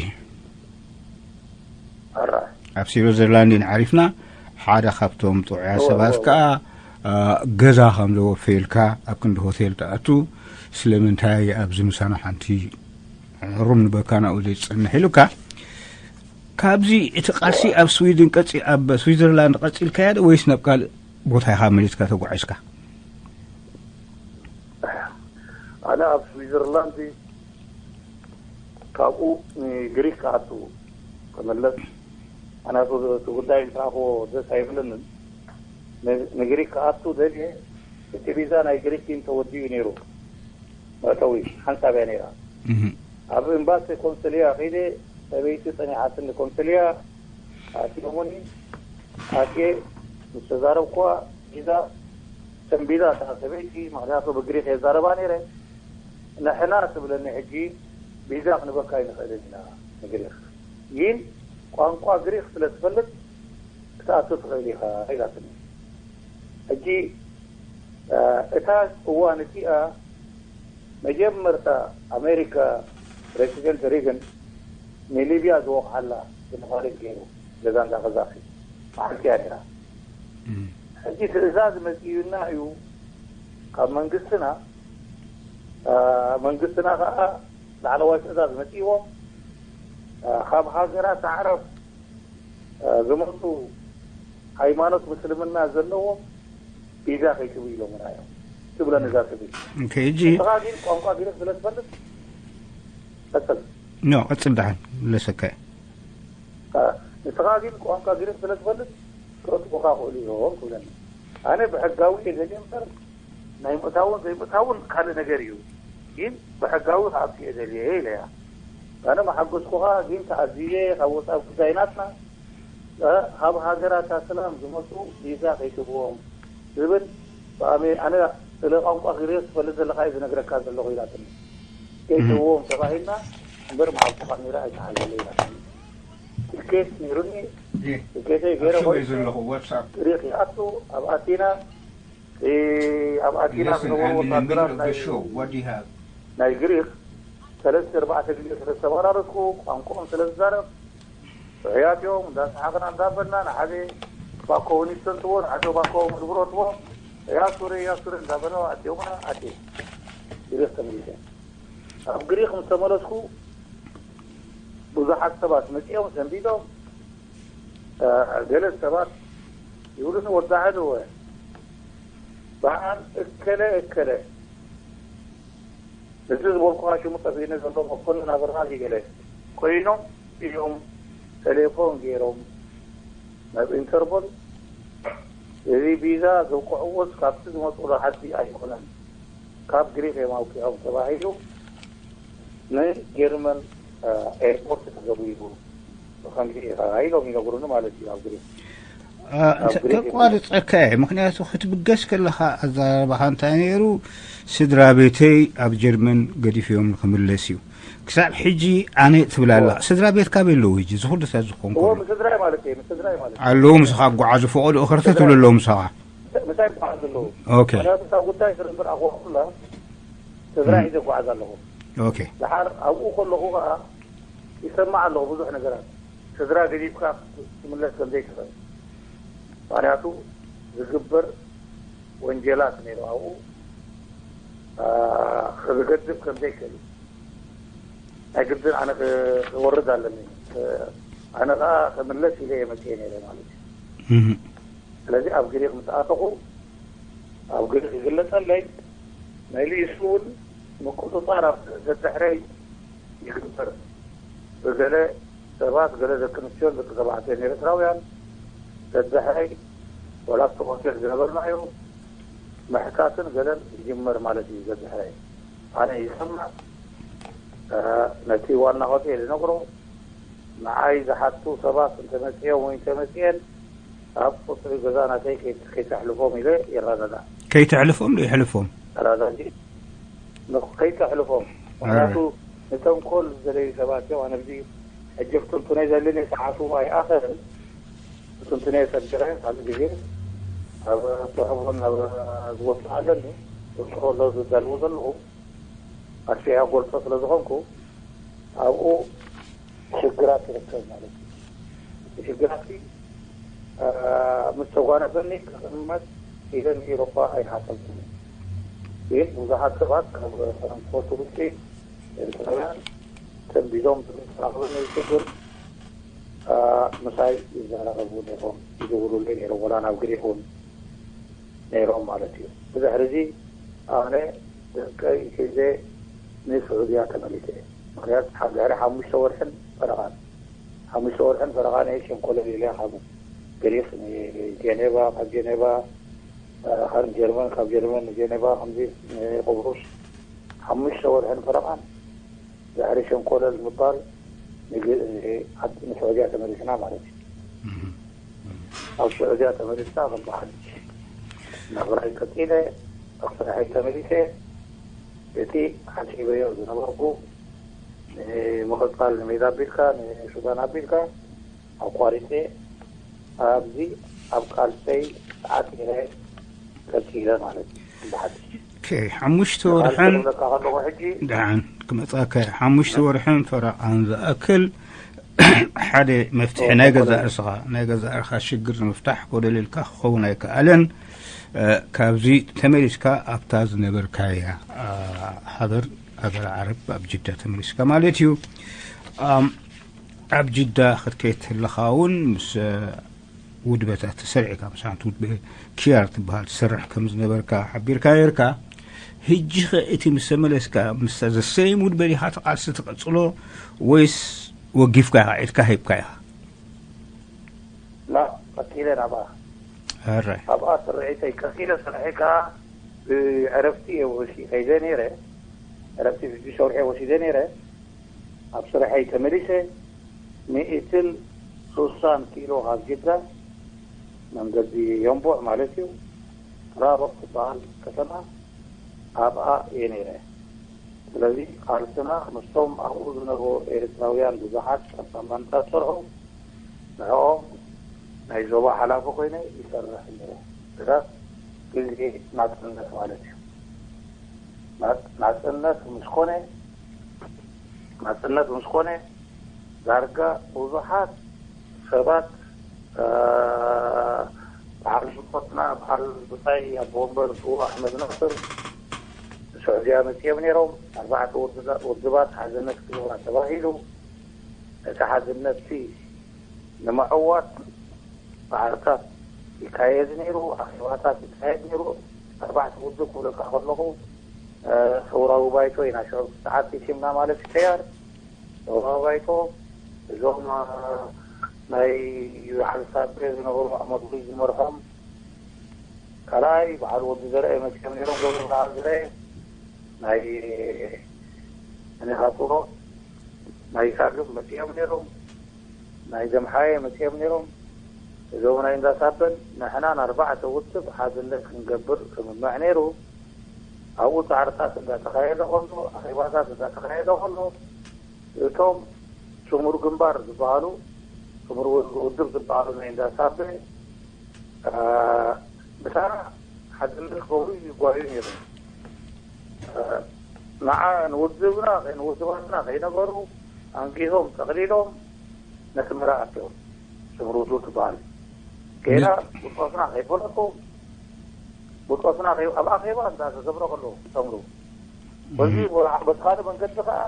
ኣብ ስዊዘርላንድ ኢና ዓሪፍና ሓደ ካብቶም ጥዑያት ሰባት ከዓ ገዛ ከም ዘወፈየልካ ኣብ ክንዲ ሆቴል ትኣቱ ስለምንታይ ኣብዚ ምሳና ሓንቲ ሩም ንበካ ናብኡ ዘይትፀንሕ ኢሉካ ካብዚ እቲ ቃልሲ ኣብ ስዊድን ቀፂ ኣብ ስዊዘርላንድ ቀፂልካያ ዶ ወይስ ናብ ካልእ ቦታ ኢኻ መሊስካ ተጓዒዝካ ኣነ ኣብ ስዊዘርላንድ ካብኡ ንግሪክ ክኣቱ ክምለስ ምክንያቱ እቲ ጉዳይ ምስ ረኣኽዎ ደስ ኣይብለንን ንግሪክ ክኣቱ ደልየ። እቲ ቪዛ ናይ ግሪክ ግን ተወዲኡ ነይሩ። መእተዊ ሓንሳብ እያ ነይራ። ኣብ ኤምባሲ ኮንስልያ ከይደ፣ ሰበይቲ ጸኒሓትኒ ኮንስልያ። ኣትዮሙኒ። ኣትየ ምስ ተዛረብኩዋ፣ ቪዛ ሰንቢዳ እታ ሰበይቲ፣ ምክንያቱ ብግሪክ የዛረባ ነይረ። ንሕና ትብለኒ ሕጂ ቪዛ ክንበካ ኣይንኽእልን ኢና ንግሪክ፣ ግን ቋንቋ ግሪክ ስለ ትፈልጥ ክትኣቱ ትኽእል ኢኻ ኢላትኒ። ሕጂ እታ እዋን እቲኣ መጀመርታ ኣሜሪካ ፕሬዚደንት ሪግን ንሊብያ ዝወቕዓላ ብነፋሪት ገይሩ ገዛ እንዳ ቀዛፊ መዓልቲ እያ ነይራ። ሕጂ ትእዛዝ መፅዩና እዩ ካብ መንግስትና። መንግስትና ከዓ ላዕለዋይ ትእዛዝ መፅይዎም ካብ ሃገራት ዓረብ ዝመፁ ሃይማኖት ምስልምና ዘለዎም ቪዛ ከይትቡ ኢሎምና እዮም ትብለኒ እዛ ሰበይቲ። ሕጂ ንስኻ ግን ቋንቋ ግሪክ ስለ ትፈልጥ ቀጽል። ኖ፣ ቀጽል ደሓን፣ ለሰከ። ንስኻ ግን ቋንቋ ግሪክ ስለ ትፈልጥ ክእትውኻ ክእሉ እዮም ትብለኒ። ኣነ ብሕጋዊ እየ ደልየ እምበር ናይ ምእታውን ዘይምእታውን ካልእ ነገር እዩ። ግን ብሕጋዊ ክኣቱ እየ ደልየ ኢለያ። ኣነ መሓገዝኩኻ፣ ግን ተኣዚዘ ካብ ወፃኢ ጉዳይ ናትና ካብ ሃገራት ኣስላም ዝመፁ ቪዛ ከይትብዎም ዝብል ብኣሜ-፣ ኣነ ስለ ቋንቋ ግሪክ ትፈልጥ ዘለኻ እየ ዝነግረካ ዘለኹ ኢላትኒ። ከይትብዎም ተባሂልና እምበር መሓጎኻ ሜራ ኣይተሓለለ ኢላትኒ። ትኬት ነይሩኒ። ትኬተይ ገይረ ኣክሱም እየ ዘለኹ። ዋትሳፕ ግሪክ ይኣቱ። ኣብ ኣቲና ኣብ ኣቲና ዝነበሩ ወታደራት ናይ ናይ ግሪክ ሰለስተ ኣርባዕተ ግዜ ስለ ዝተመላለስኩ ቋንቋኦም ስለ ዝዛረብ ሕያት እዮም። እንዳሰሓቕና እንዳበልና ንሓደ ባኮ ዊኒስተን ትቦ፣ ንሓደ ባኮ መድብሮ ትቦ፣ ሕያት ሱረ፣ ሕያት ሱረ እንዳበለ ኣትዮምና ኣትየ ግሪክ ተመሊሰ። ኣብ ግሪክ ምስ ተመለስኩ ብዙሓት ሰባት መፂኦም ሰንቢዶም። ገለ ሰባት ይብሉኒ ወዲ ዓድወ በዓል እከለ እከለ እዚ ዝበልኩኻ ሽሙ ጠፊእኒ ዘሎ መኮንን ኣበራ ገለ ኮይኖም እዮም ቴሌፎን ገይሮም ናብ ኢንተርፖል እዚ ቪዛ ዘውቅዕዎስ ካብቲ ዝመፅኡ ዓዲ ኣይኮነን ካብ ግሪክ እዮም ኣውቂዖም ተባሂሉ ንጀርመን ኤርፖርት ተገቢሩ ብኸምዚ ኢኻ ኢሎም ይነግሩኒ ማለት እዩ ኣብ ግሪክ። ከቋርፀካ እየ። ምክንያቱ ክትብገስ ከለካ ኣዘራርባኻ እንታይ ነይሩ? ስድራ ቤተይ ኣብ ጀርመን ገዲፍዮም ንክምለስ እዩ። ክሳብ ሕጂ ኣነ ትብል ኣላ። ስድራ ቤትካ ኣበይ ኣለዉ? ሕጂ እዚ ኩሉ ሰብ ዝኾንኩ እዎ፣ ምስ ስድራይ ማለት እየ፣ ምስ ስድራይ ማለት እየ። ኣለዉ ምሳኻ ኣጓዓዙ፣ ፈቐዱ እኸርተ ትብል ኣለዉ ምሳኻ? ምሳይ ይጓዓዙ ኣለዉ። ኦኬ። ምክንያቱ እታ ጉዳይ ስለ እምበር ኣኽዋ ኩላ ስድራይ ሒዘ እጓዓዝ ኣለኹ። ኦኬ። ድሓር ኣብኡ ከለኹ ከዓ ይሰማዕ ኣለኹ ብዙሕ ነገራት። ስድራ ገዲፍካ ክትምለስ ከም ዘይትኽእል። ምኽንያቱ ዝግበር ወንጀላት ነይሩ ኣብኡ ክገድፍ ከም ዘይክእል ናይ ግድን ኣነ ክወርድ ኣለኒ። ኣነ ከዓ ክምለስ ኢለ እየ መፅየ ነይረ ማለት እዩ። ስለዚ ኣብ ግሪክ ምስ ኣተኹ ኣብ ግሪክ ይግለፀለይ መሊሱ እውን ምቁፅፃር ኣብ ደድሕረይ ይግበር። ብገለ ሰባት ገለ ደቂ ኣንስትዮን ደቂ ተባዕትዮን ኤርትራውያን ደድሕረይ ወላ ኣብቲ ሆቴል ዝነበርናዮ ምሕታትን ገለን ይጅመር ማለት እዩ። ደድሕረይ ኣነ ይሰምዕ ነቲ ዋና ሆቴል ይነግሮ ንዓይ ዝሓቱ ሰባት እንተመፅኦም ወይ እንተመፅኤን ኣብ ቁፅሪ ገዛ ናተይ ከይተሕልፎም ኢለ ይረዳዳእ። ከይተሕልፎም ዶ ይሕልፎም? ረዳዲ ከይተሕልፎም ምክንያቱ ንተንኮል ዝደለዩ ሰባት እዮም። ኣነ ብዚ ሕጂ ክትንትኖ ዘለኒ ሰዓቱ ኣይኣኸልን። ክትንትኖ የሰግረ ካልእ ግዜ ኣብ ፅሑፍን ኣብ ዝወፅእ ኣለኒ። ወፅኦ ኣሎ ዝዳልዎ ዘለኹ ኣስፊሐ ጎልፆ ስለ ዝኾንኩ ኣብኡ ሽግራት ይርከብ ማለት እዩ። እቲ ሽግራት ምስ ተጓነፈኒ ክቕመጥ ኢለ ንኤሮፓ ኣይሓሰብኩን። ግን ብዙሓት ሰባት ካብ ፈረንኮ ትውልዲ ኤርትራውያን ሰንቢዶም ብምስራኽበኒ ሽግር ምሳይ ይዘራረቡ ነይሮም፣ ይድውሉለይ ነይሮም፣ ወላ ናብ ግሪክ እውን ነይሮም ማለት እዩ። ብድሕሪ እዚ ኣነ ደቀይ ሒዘ ንስዑድያ ተመሊሰ። ምክንያቱ ድሕሪ ሓሙሽተ ወርሕን ፈረቓን ሓሙሽተ ወርሕን ፈረቓን እየ ሸንኮለል ኢለ ካብኡ ግሪክ ንጀኔቫ፣ ካብ ጀኔቫ፣ እ፣ ካብ ጀርመን፣ ካብ ጀርመን ንጀኔቫ፣ ከምዚ ንቆብሩስ ሓሙሽተ ወርሕን ፈረቓን ድሕሪ ሸንኮለል ምባል ንግ-፣ ን-፣ ኣብ ንስዑድያ ተመሊስና ማለት እዩ። ኣብ ስዑድያ ተመሊስና ከም በዓል ናብራይ ቀጺለ ኣብ ስራሐይ ተመሊሰ። እቲ ሓሲበዮ ዝነበርኩ ንምቕጻል ንሜዳ ኣቢልካ፣ ንሱዳን ኣቢልካ ኣቋሪጸ ኣብዚ ኣብ ቃልሰይ ኣቲረ ቀጺለ ማለት እዩ። ብሓድሽ ኦኬ፣ ሓሙሽተ ወርሕን ክብለካ ከለኹ ሕጂ ደሓን ክመጻካ ሓሙሽተ ወርሕን ፈረቓን ዝኣክል ሓደ መፍትሒ ናይ ገዛእ ርእስኻ፣ ናይ ገዛእ ርእስኻ ሽግር ንምፍታሕ ኮለል ኢልካ ክኸውን ኣይከኣለን። እ፣ ካብዚ ተመሊስካ ኣብታ ዝነበርካያ፣ እ፣ ሃገር፣ ሃገር ዓረብ ኣብ ጅዳ ተመሊስካ ማለት እዩ። ኣም፣ ኣብ ጅዳ ክትከይድ ከለኻ እውን ምስ፣ እ፣ ውድበታት ተሰሪዕካ፣ ምስ ሓንቲ ውድበ ኪያር ትበሃል ትሰርሕ ከም ዝነበርካ ሓቢርካ ነርካ። ሕጂ ኸ እቲ ምስ ተመለስካ፣ ምስ ዘሰይም ውድበ ዲኻ እቲ ቃልሲ ትቐጽሎ ወይስ ወጊፍካ ኢኻ፣ ኢድካ ሂብካ ኢኻ? ላ፣ ቀጺለ ናብኣ። ኣራይ። ኣብኣ ስርሒተይ ቀጺለ፣ ስርሐይ ከኣ ብዕረፍቲ እየ ወሲ-፣ ከይደ ነይረ። ዕረፍቲ ሽዱሽተ ወርሒ ወሲደ ነይረ። ኣብ ስርሐይ ተመሊሰ። ሚእትን ሱሳን ኪሎ ካብ ጅዳ፣ መንገዲ የንቡዕ ማለት እዩ፣ ራበቕ ትበሃል ከተማ፣ ኣብኣ እየ ነይረ። ስለዚ ቃልስና ምስቶም ኣብኡ ዝነበሩ ኤርትራውያን ብዙሓት ኣብ ሳማንታ ዝሰርሑ፣ ንዕኦም ናይ ዞባ ሓላፊ ኮይነ ይሰርሕ ነይረ። ድረስ ግዜ ናጽነት ማለት እዩ። ናጽ-፣ ናጽነት ምስ ኮነ፣ ናጽነት ምስ ኮነ ዳርጋ ብዙሓት ሰባት፣ እ፣ በዓል ብጾትና፣ በዓል ብጻይ ኣቦ ወንበር ስዉእ ኣሕመድ ናስር፣ ስዑድያ መጺኦም ነይሮም። ኣርባዕተ ውድባ-፣ ውድባት ሓድነት ክገብራ ተባሂሉ። እቲ ሓድነትሲ ንምዕዋት ጻዕርታት ይካየድ ነይሩ፣ ኣኼባታት ይካየድ ነይሩ። ኣርባዕተ ውድብ ክብለካ ከለኹ፣ እ፣ ሰውራዊ ባይቶ ኢና ሽዑ ሰዓት ይሲምና ማለት እዩ። ተያር ሰውራዊ ባይቶ፣ እዞም፣ እ፣ ናይ በዓል ሳቤ ዝነበሩ ኣሕመድ ጉጅ ዝመርሖም፣ ካልኣይ በዓል ወዲ ዘርአ መጺኦም ነይሮም፣ ገብረ በዓል ዘርአ ናይ እኔኻ ጽሎ፣ ናይ ሳግም መጺኦም ነይሮም፣ ናይ ደምሓየ መጺኦም ነይሮም። እዞም ናይ እንዳ ሳበን ንሕና ንኣርባዕተ ውድብ ሓድነት ክንገብር ስምምዕ ነይሩ። ኣብኡ ጻዕርታት እንዳተኻየደ ከሎ፣ ኣኼባታት እንዳተኻየደ ከሎ፣ እቶም ስሙር ግንባር ዝበሃሉ፣ ስሙር ውድብ ዝበሃሉ ናይ እንዳ ሳበ፣ እ፣ ብታራ ሓድነት ክገብሩ ይጓዩ ነይሮም። እ፣ ንዓ ንውድብና፣ ንውድባትና ከይነገሩ ኣንጊሆም ጠቕሊሎም ነስመራ ኣትዮም። ስምር ውድብ ትበሃል። ገና ብ- ብጾትና ከይፈለጡ፣ ብጾትና ከይ-፣ ኣብ ኣኼባ እንዳ ተዘብረ ከለዉ ሰምሩ። በዚ እህ። ወላ-፣ በቲ ካልእ መንገዲ ከኣ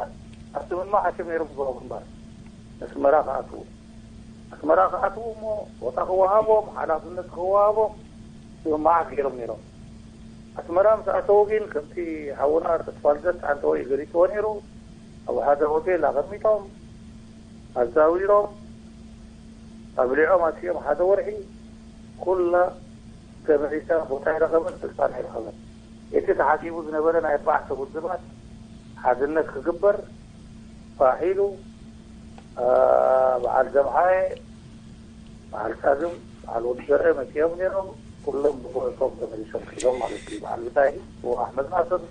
ኣስምማ ኣትዮም ነይሮም ዝገበሩ ግንባር። ነስመራ ክኣትዉ። ኣስመራ ክኣትዉ እሞ ቦታ ክወሃቦም፣ ሓላፍነት ክወሃቦም ስምምዓት ገይሮም ነይሮም። ኣስመራ ምስ ኣተዉ ግን፣ ከምቲ ሓውና ተስፋልደት ዓንተወይ ገሊጽዎ ነይሩ፣ ኣብ ሓደ ሆቴል ኣቐሚጦም፣ ኣዛዊሮም፣ ኣብሊዖም ኣስዮም ሓደ ወርሒ፣ ኩላ ተመሊሳ ቦታ ኣይረኸበን፣ ስልጣን ኣይረኸበን። እቲ ተሓሲቡ ዝነበረ ናይ ኣርባዕተ ውድባት ሓድነት ክግበር ፋሕ ኢሉ፣ አ፣ በዓል ደምሓየ፣ በዓል ሳግም፣ በዓል ወዲ ዘርአ መጺኦም ነይሮም። ኩሎም ብኩዕሶም ተመሊሶም ከይዶም ማለት እዩ። በዓል ብታይ፣ ኣሕመድ ናስር፣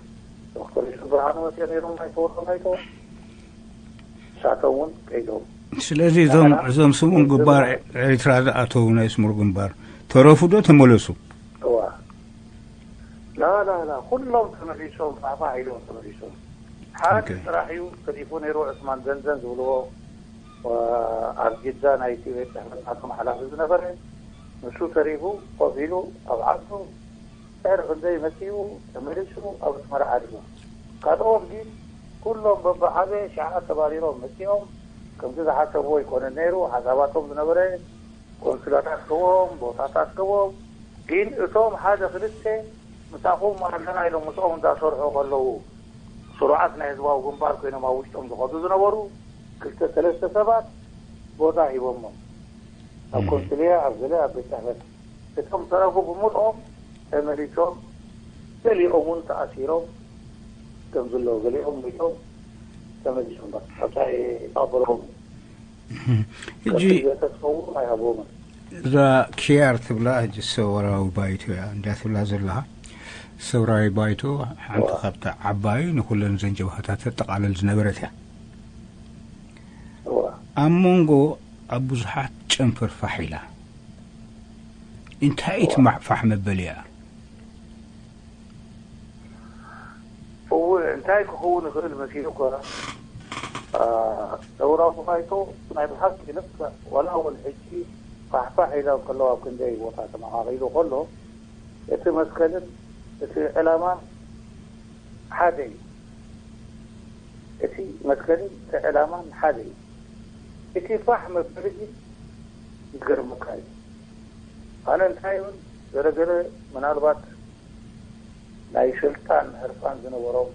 ዶክተር ዩሱፍ ብርሃኑ መጺኦም ነይሮም፣ ኣይተወርዶም ኣይተወ-፣ ንሳቶም እውን ከይዶም። ስለዚ እዞም፣ እዞም ስሙር ግንባር ኤርትራ ዝኣተዉ ናይ ስሙር ግንባር ተረፉ ዶ ተመለሱ? እዋ። ላ፣ ላ፣ ላ፣ ኩሎም ተመሊሶም፣ ፋሕፋሕ ኢሎም ተመሊሶም። ሓደ ኦኬ። ጥራሕ እዩ ተሪፉ ነይሩ፣ ዑስማን ዘንዘን ዝብልዎ፣ አ፣ ኣብ ጅዳ ናይቲ ቤት ጽሕፈት ናቶም ሓላፊ ዝነበረ፣ ንሱ ተሪፉ ኮፍ ኢሉ ኣብ ዓዱ ድሕሪ ክንደይ መጺኡ ተመሊሱ ኣብ ኣስመራ ዓሪፉ። ካልኦት ግን ኩሎም በብሓደ ሸዓ ተባሪሮም መጺኦም። ከምቲ ዝሓሰብዎ ኣይኮነን ነይሩ። ሓሳባቶም ዝነበረ ኮንሱላት ኣስከቦም፣ ቦታታት ኣስከቦም። ግን እቶም ሓደ ክልተ ምሳኹም ኣለና ኢሎም ምስኦም እንዳሰርሑ ከለዉ፣ ስሩዓት ናይ ህዝባዊ ግንባር ኮይኖም ኣብ ውሽጦም ዝኸዱ ዝነበሩ ክልተ ሰለስተ ሰባት ቦታ ሂቦሞም። ኣብ ኮንስልያ፣ ኣብ ገለ ኣብ ቤት ጽሕፈት። እቶም ተረፉ ብምልኦም ተመሊሶም፣ ገሊኦም እውን ተኣሲሮም ከም ዘለዉ፣ ገሊኦም ሞይቶም ተመሊሶም። በቃ ካብታ ይቐበልዎም። ሕጂ ተስፈው ኣይሃብዎምን። እዛ ኪያር ትብላ ሕጂ ሰውራዊ ባይቶ እያ እንዳ ትብላ ዘለኻ። ሰውራዊ ባይቶ ሓንቲ ካብታ ዓባይ ንኹለን ዘን ጀብሃታት ተጠቓልል ዝነበረት እያ። ኣብ መንጎ ኣብ ብዙሓት ጨንፈር ፋሕ ኢላ። እንታይ እቲ ፋሕ መበል እያ? እው እንታይ ክኸውን ይኽእል መሲሉ እኳ ሰውራዊ ባይቶ ናይ ብሓቂ ልክዕ ዋላ እውን ሕጂ ፋሕፋሕ ኢሎም ከለዉ ኣብ ክንደይ ቦታ ተመቓቒሉ ከሎ እቲ መስከልን እቲ ዕላማን ሓደ እዩ። እቲ መስከልን እቲ ዕላማን ሓደ እዩ። እቲ ፋሕ መበሊ ግን ይገርመካ እዩ። ኣነ እንታይ እውን ገለገለ ምናልባት ናይ ስልጣን ህርፋን ዝነበሮም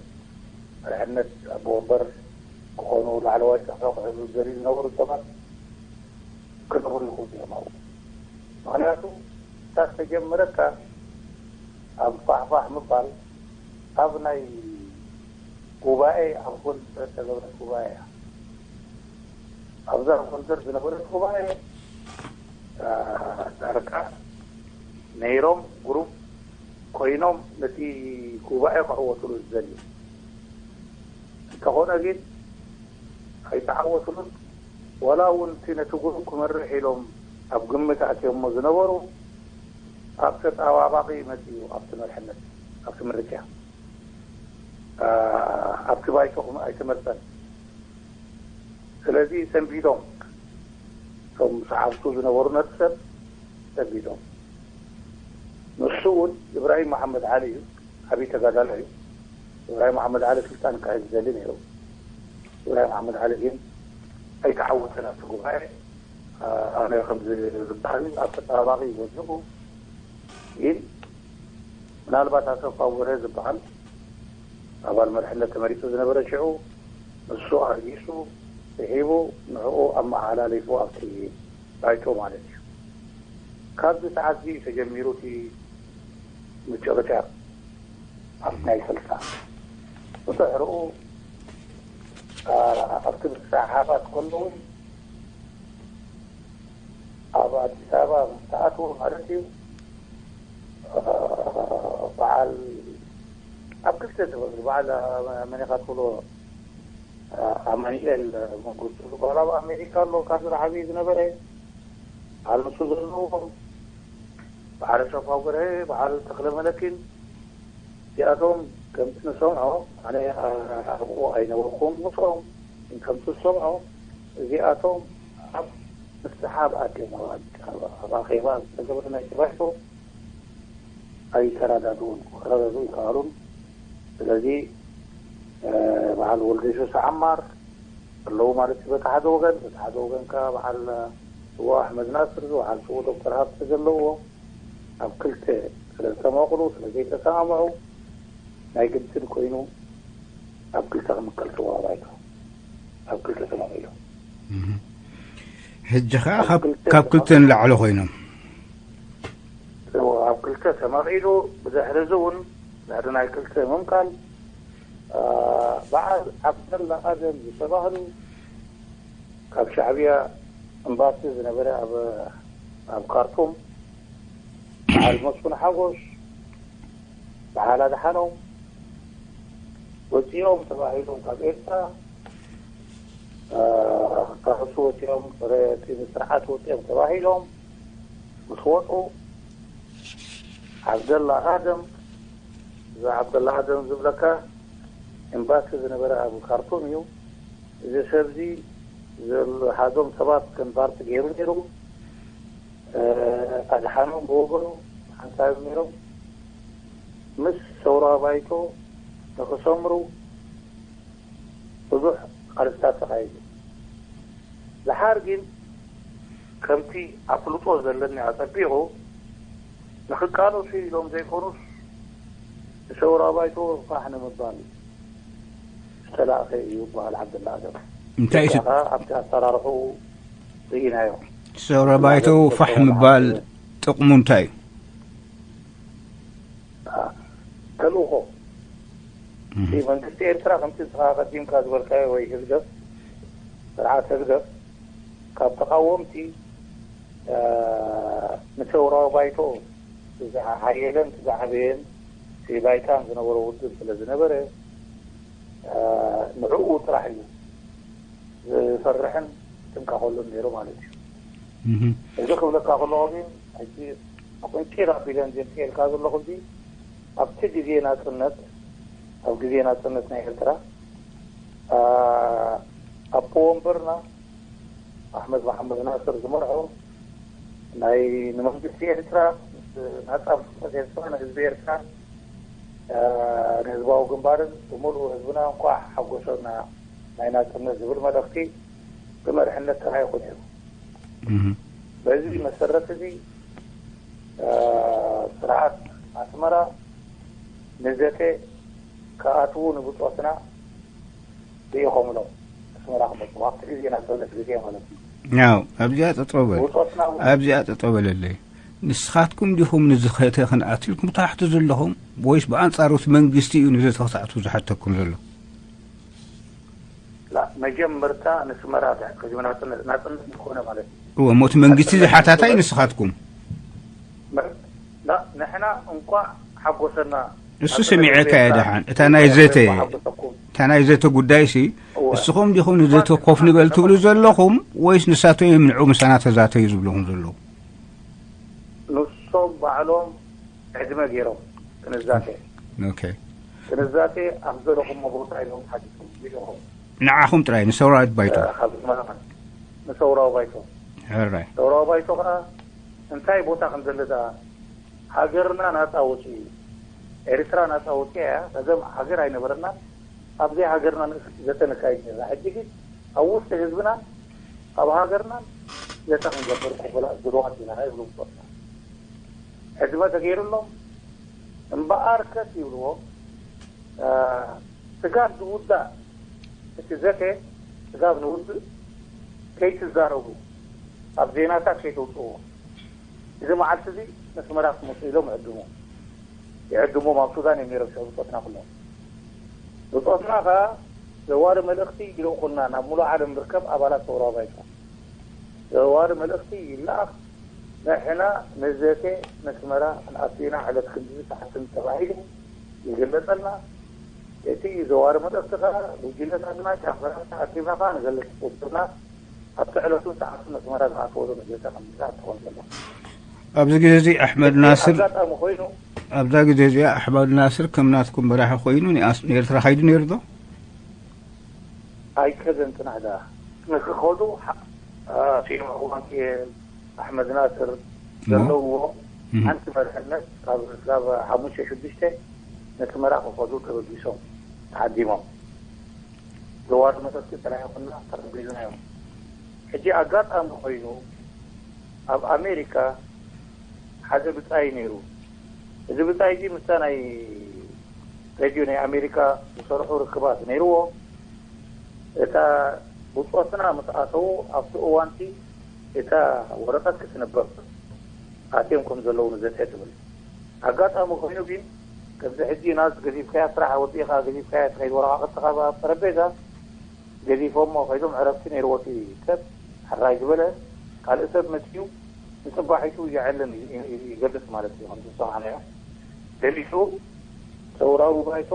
መርሕነት ኣቦ ወንበር ክኾኑ ላዕለዋይ ጽፍሒ ክሕዙ ዝደልዩ ዝነበሩ ሰባት ክነብሩ ይኽእሉ እዮም ኣብኡ። ምኽንያቱ እታ ዝተጀመረታ ኣብ ፋሕፋሕ ምባል ኣብ ናይ ጉባኤ ኣብ ጎንደር ዝተገብረት ጉባኤ እያ። ኣብዛ ኣብ ጎንደር ዝነበረት ጉባኤ ዳርጋ ነይሮም ግሩፕ ኮይኖም ነቲ ጉባኤ ክዕወትሉ ዝደልዩ እንተኾነ ግን ኣይተዓወትሉን። ዋላ እውን እቲ ነቲ ግሩፕ ክመርሕ ኢሎም ኣብ ግምት ኣትዮሞ ዝነበሩ ኣብ ተጣባባቂ መፅኡ ኣብቲ መርሕነት ኣብቲ ምርጫ ኣብቲ ባይቶ ኣይተመርፀን። ስለዚ ሰንቢዶም እቶም ሰዓብቱ ዝነበሩ ነቲ ሰብ ሰንቢዶም። ንሱ እውን ኢብራሂም መሓመድ ዓሊ እዩ። ዓብዪ ተጋዳላይ እዩ። ኢብራሂም መሓመድ ዓሊ ስልጣን ክሕዝ ዝደሊ ነይሩ። ኢብራሂም መሓመድ ዓሊ ግን ኣይተዓወተን ኣብቲ ጉባኤ። ኣነ ከም ዝበሃል ኣብ ተጣባባቂ ወዲቑ ግን ምናልባት ኣሰፋ ወረ ዝበሃል ኣባል መርሕነት ተመሪፁ ዝነበረ ሽዑ ንሱ ኣርጊሱ ስሒቡ ንዕኡ ኣመሓላሊፉ ኣብቲ ባይቶ ማለት እዩ። ካብዚ ሰዓት እዚ እዩ ተጀሚሩ እቲ ምጭቕጫቕ ኣብ ናይ ስልሳ ብድሕርኡ ኣብቲ ምስሕሓባት ከለዉ ኣብ ኣዲስ ኣበባ ምስ ተኣትዉ ማለት እዩ በዓል ኣብ ክልተ ተፈሉ በዓል መኒኻ ትብሎ ኣማኒኤል መንግስቱ ዝበሃል ኣብ ኣሜሪካ ኣሎ ካብ ዝረሓቢ ዝነበረ በዓል ንሱ ዘለዎም በዓል ኣሸፋው በርሀ በዓል ተክለ መለኪን እዚኣቶም ከምቲ ንሰምዖ ኣነ ኣብኡ ኣይነበርኩም ምስኦም ከምቲ ዝሰምዖ እዚኣቶም ኣብ ምስሓብ ኣትዮም ኣብ ኣዲስ ኣበባ ኣብ ኣኼባ ዝተገበረ ናይ ተባይቶ ኣይተረዳድኡን ክረዳድኡ ይከኣሉን። ስለዚ በዓል ወልደ ዮሱስ ዓማር ኣለዉ ማለት እዩ በቲ ሓደ ወገን፣ በቲ ሓደ ወገን ከዓ በዓል ስዋ ኣሕመድ ናስር፣ በዓል ስዉ ዶክተር ሃብተ ዘለውዎ ኣብ ክልተ ስለዝተመቕሉ ስለዘይተሰማምዑ ናይ ግድን ኮይኑ ኣብ ክልተ ክምቀል ስዋ ባይቶ ኣብ ክልተ ተመቒሉ። ሕጂ ከዓ ካብ ክልተ ንላዕሊ ኮይኖም ኣብ ክልተ ተመቒሉ ብድሕሪ እዚ እውን ድሕሪ ናይ ክልተ ምምቃል በዓል ዓብደላ ኣደም ዝተባህሉ ካብ ሻዕብያ እምባሲ ዝነበረ ኣብ ካርቱም በዓል መስፍን ሓጎስ በዓል ኣድሓኖም ወፂኦም ተባሂሎም ካብ ኤርትራ ካብ እሱ ወፂኦም እቲ ስርዓት ወፂኦም ተባሂሎም ምስ ወፁ ዓብደላ ኣደም እዚ ዓብደላ ኣደም ዝብለካ ኤምባሲ ዝነበረ ኣብ ካርቱም እዩ። እዚ ሰብ እዚ ዝሓዞም ሰባት ከም ፓርቲ ገይሩ ነይሩ። ኣድሓኖም ብወገኑ ሓንሳብ ነይሮም ምስ ሰውራ ባይቶ ንክሰምሩ ብዙሕ ቃልስታት ተኻይዱ። ዝሓር ግን ከምቲ ኣፍልጦ ዘለኒ ኣጸቢቑ ንክቃለሱ ኢሎም ዘይኮኑስ ንሰውራ ባይቶ ፋሕ ንምባል ዝተላእኸ እዩ በሃል ዓብደላ ኣደም። እንታይ እዩ እቲ ኣብቲ ኣሰራርሑ ርኢናዮ። ሰውራ ባይቶ ፋሕ ምባል ጥቕሙ እንታይ እዩ? ተልእኾ እቲ መንግስቲ ኤርትራ ከምቲ ንስኻ ቀዲምካ ዝበልካዮ ወይ ህግደፍ፣ ስርዓት ህግደፍ ካብ ተቓወምቲ ንሰውራዊ ባይቶ ዝሓየለን ዝዓበየን ባይታን ዝነበሮ ውድብ ስለ ዝነበረ ንዕኡ ጥራሕ እዩ ዝፈርሕን ዝጥንቀቐሉን ነይሩ ማለት እዩ። እዚ ክብለካ ከለኹ ግን ሕጂ ቁንጪር ኣቢለ እንዲየ ክልካ ዘለኹ፣ እዚ ኣብቲ ግዜ ናጽነት፣ ኣብ ግዜ ናጽነት ናይ ኤርትራ ኣቦ ወንበርና ኣሕመድ መሓመድ ናስር ዝመርሖ ናይ ንመንግስቲ ኤርትራ፣ ናጻ መንግስቲ ኤርትራ፣ ንህዝቢ ኤርትራ፣ ንህዝባዊ ግንባርን ብምሉእ ህዝብና እንኳዕ ሓጎሰና ናይ ናጽነት ዝብል መልእኽቲ ብመርሕነት ተላኢኹ ነይሩ። በዚ መሰረት እዚ ስርዓት ኣስመራ ንዘተ ክኣትዉ ንብጾትና ልኢኾምሎም ኣስመራ ክመጹ ኣብቲ ግዜ ናጽነት ግዜ ማለት እዩ። ያው ኣብዚኣ ጠጠው በል ብጾትና ኣብዚኣ ጠጠው በለለይ። ንስኻትኩም ዲኹም ንዝኸተ ክንኣት ኢልኩም ትሓቱ ዘለኹም ወይስ ብኣንጻሩ እቲ መንግስቲ እዩ ንዘተ ክትኣትዉ ዝሓተኩም ዘሎ? ላ መጀመርታ ንስመራ ሕዚ ናጽነት ናጽነት ዝኾነ ማለት እዩ። እሞ እቲ መንግስቲ ዝሓታታይ ንስኻትኩም። ንሕና እንኳዕ ሓጎሰና። እሱ ሰሚዐካ እየ ደሓን። እታ ናይ ዘተ እታ ናይ ዘተ ጉዳይሲ እስኹም ዲኹም ንዘተ ኮፍ ንበል ትብሉ ዘለኹም ወይስ ንሳቶም እዮም ንዑ ምሳና ተዛተዩ ዝብልኹም ዘለዉ? ንሶም ባዕሎም ዕድመ ገይሮም ክንዛተ ኦኬ። ክንዛተ ኣብ ዘለኹሞ ቦታ ኢሎም ሓቲቶም ኢሎም ንዓኹም ጥራይ ንሰውራዊት ባይቶ። ካብ ዝመረቐ ንሰውራዊ ባይቶ ሕራይ ሰውራዊ ባይቶ ከዓ እንታይ ቦታ ከም ዘለ ደኣ ሃገርና ናፃ ወፂኡ ኤርትራ ናፃ ወፂኣ እያ። ጸገም ሃገር ኣይነበረናን። ኣብዘይ ሃገርና ንእስ ዘተ ነካይድ ነርና። ሕጂ ግን ኣብ ውሽጢ ህዝብናን ኣብ ሃገርናን ዘተ ክንገብር ቅቡላት ድሉዋት ኢና ይብሉ ብጾትና። ዕድመ ተገይሩሎም እምበኣርከስ ይብልዎ ስጋብ ዝውዳእ እቲ ዘተ ስጋብ ንውድእ ከይትዛረቡ ኣብ ዜናታት ከይተውፅእዎ እዚ መዓልቲ እዚ ነስመራ ክመፁ ኢሎም ይዕድሙ ይዕድሞም ኣብ ሱዳን እዮም ነይሮም ሽዑ ብፆትና ኩሎም ብፆትና ከዓ ዘዋሪ መልእክቲ ይልእኩልና ናብ ሙሉእ ዓለም ዝርከብ ኣባላት ሰውራዊ ባይታ ዘዋሪ መልእክቲ ይለኣኽ ንሕና ንዘተ ነስመራ ክንኣቱ ኢና ዕለት ክንድዚ ሰዓትን ተባሂሉ ይግለጸልና እቲ ዘዋሪ መልእኽቲ ከኣ ጉጅለታትና ጫፈራት ኣኪብና ከኣ ንገልጽ ቁጽርና ኣብቲ ዕለቱን ሰዓቱን ኣስመራ ዝኣተወሉ መግለጺ ከም ምስራሕ ትኾን ዘሎ። ኣብዚ ግዜ እዚ ኣሕመድ ናስር ኣጋጣሚ ኮይኑ ኣብዛ ግዜ እዚኣ ኣሕመድ ናስር ከም ናትኩም መራሒ ኮይኑ ንኣስ- ንኤርትራ ከይዱ ነይሩ ዶ? ኣይከደን ጽናሕ ደኣ ንክኸዱ ፊልም እዋን ኣሕመድ ናስር ዘለውዎ ሓንቲ መርሕነት ካብ ካብ ሓሙሽተ ሽዱሽተ ነቲ መራ ክኸዱ ተበጊሶም ተዓዲሞም ዘዋር መጠጥቂ ተላኢኹና ተቐቢልናዮም። ሕጂ ኣጋጣሚ ኮይኑ ኣብ ኣሜሪካ ሓደ ብጻይ ነይሩ። እዚ ብጻይ እዚ ምስታ ናይ ሬድዮ ናይ ኣሜሪካ ዝሰርሑ ርክባት ነይርዎ። እታ ብጾትና ምስ ኣተዉ ኣብቲ እዋንቲ እታ ወረቐት ክትንበብ ኣትዮም ከም ዘለዉ ንዘተ ትብል። ኣጋጣሚ ኮይኑ ግን ከምዚ ሕጂ ናዝ ገዚፍካያ ስራሕ ወዲእኻ ገዚፍካያ ትኸይድ ወረቓቕቲ ካብ ኣብ ጠረጴዛ ገዚፎሞ ከይዶም ዕረፍቲ ነይርዎ እቲ ሰብ ሕራይ ዝበለ ካልእ ሰብ መፅዩ ንፅባሒቱ ይዕልን ይገልፅ ማለት እዩ። ከምቲ ዝሰማዕናዮ ገሊፁ ሰውራዊ ባይቶ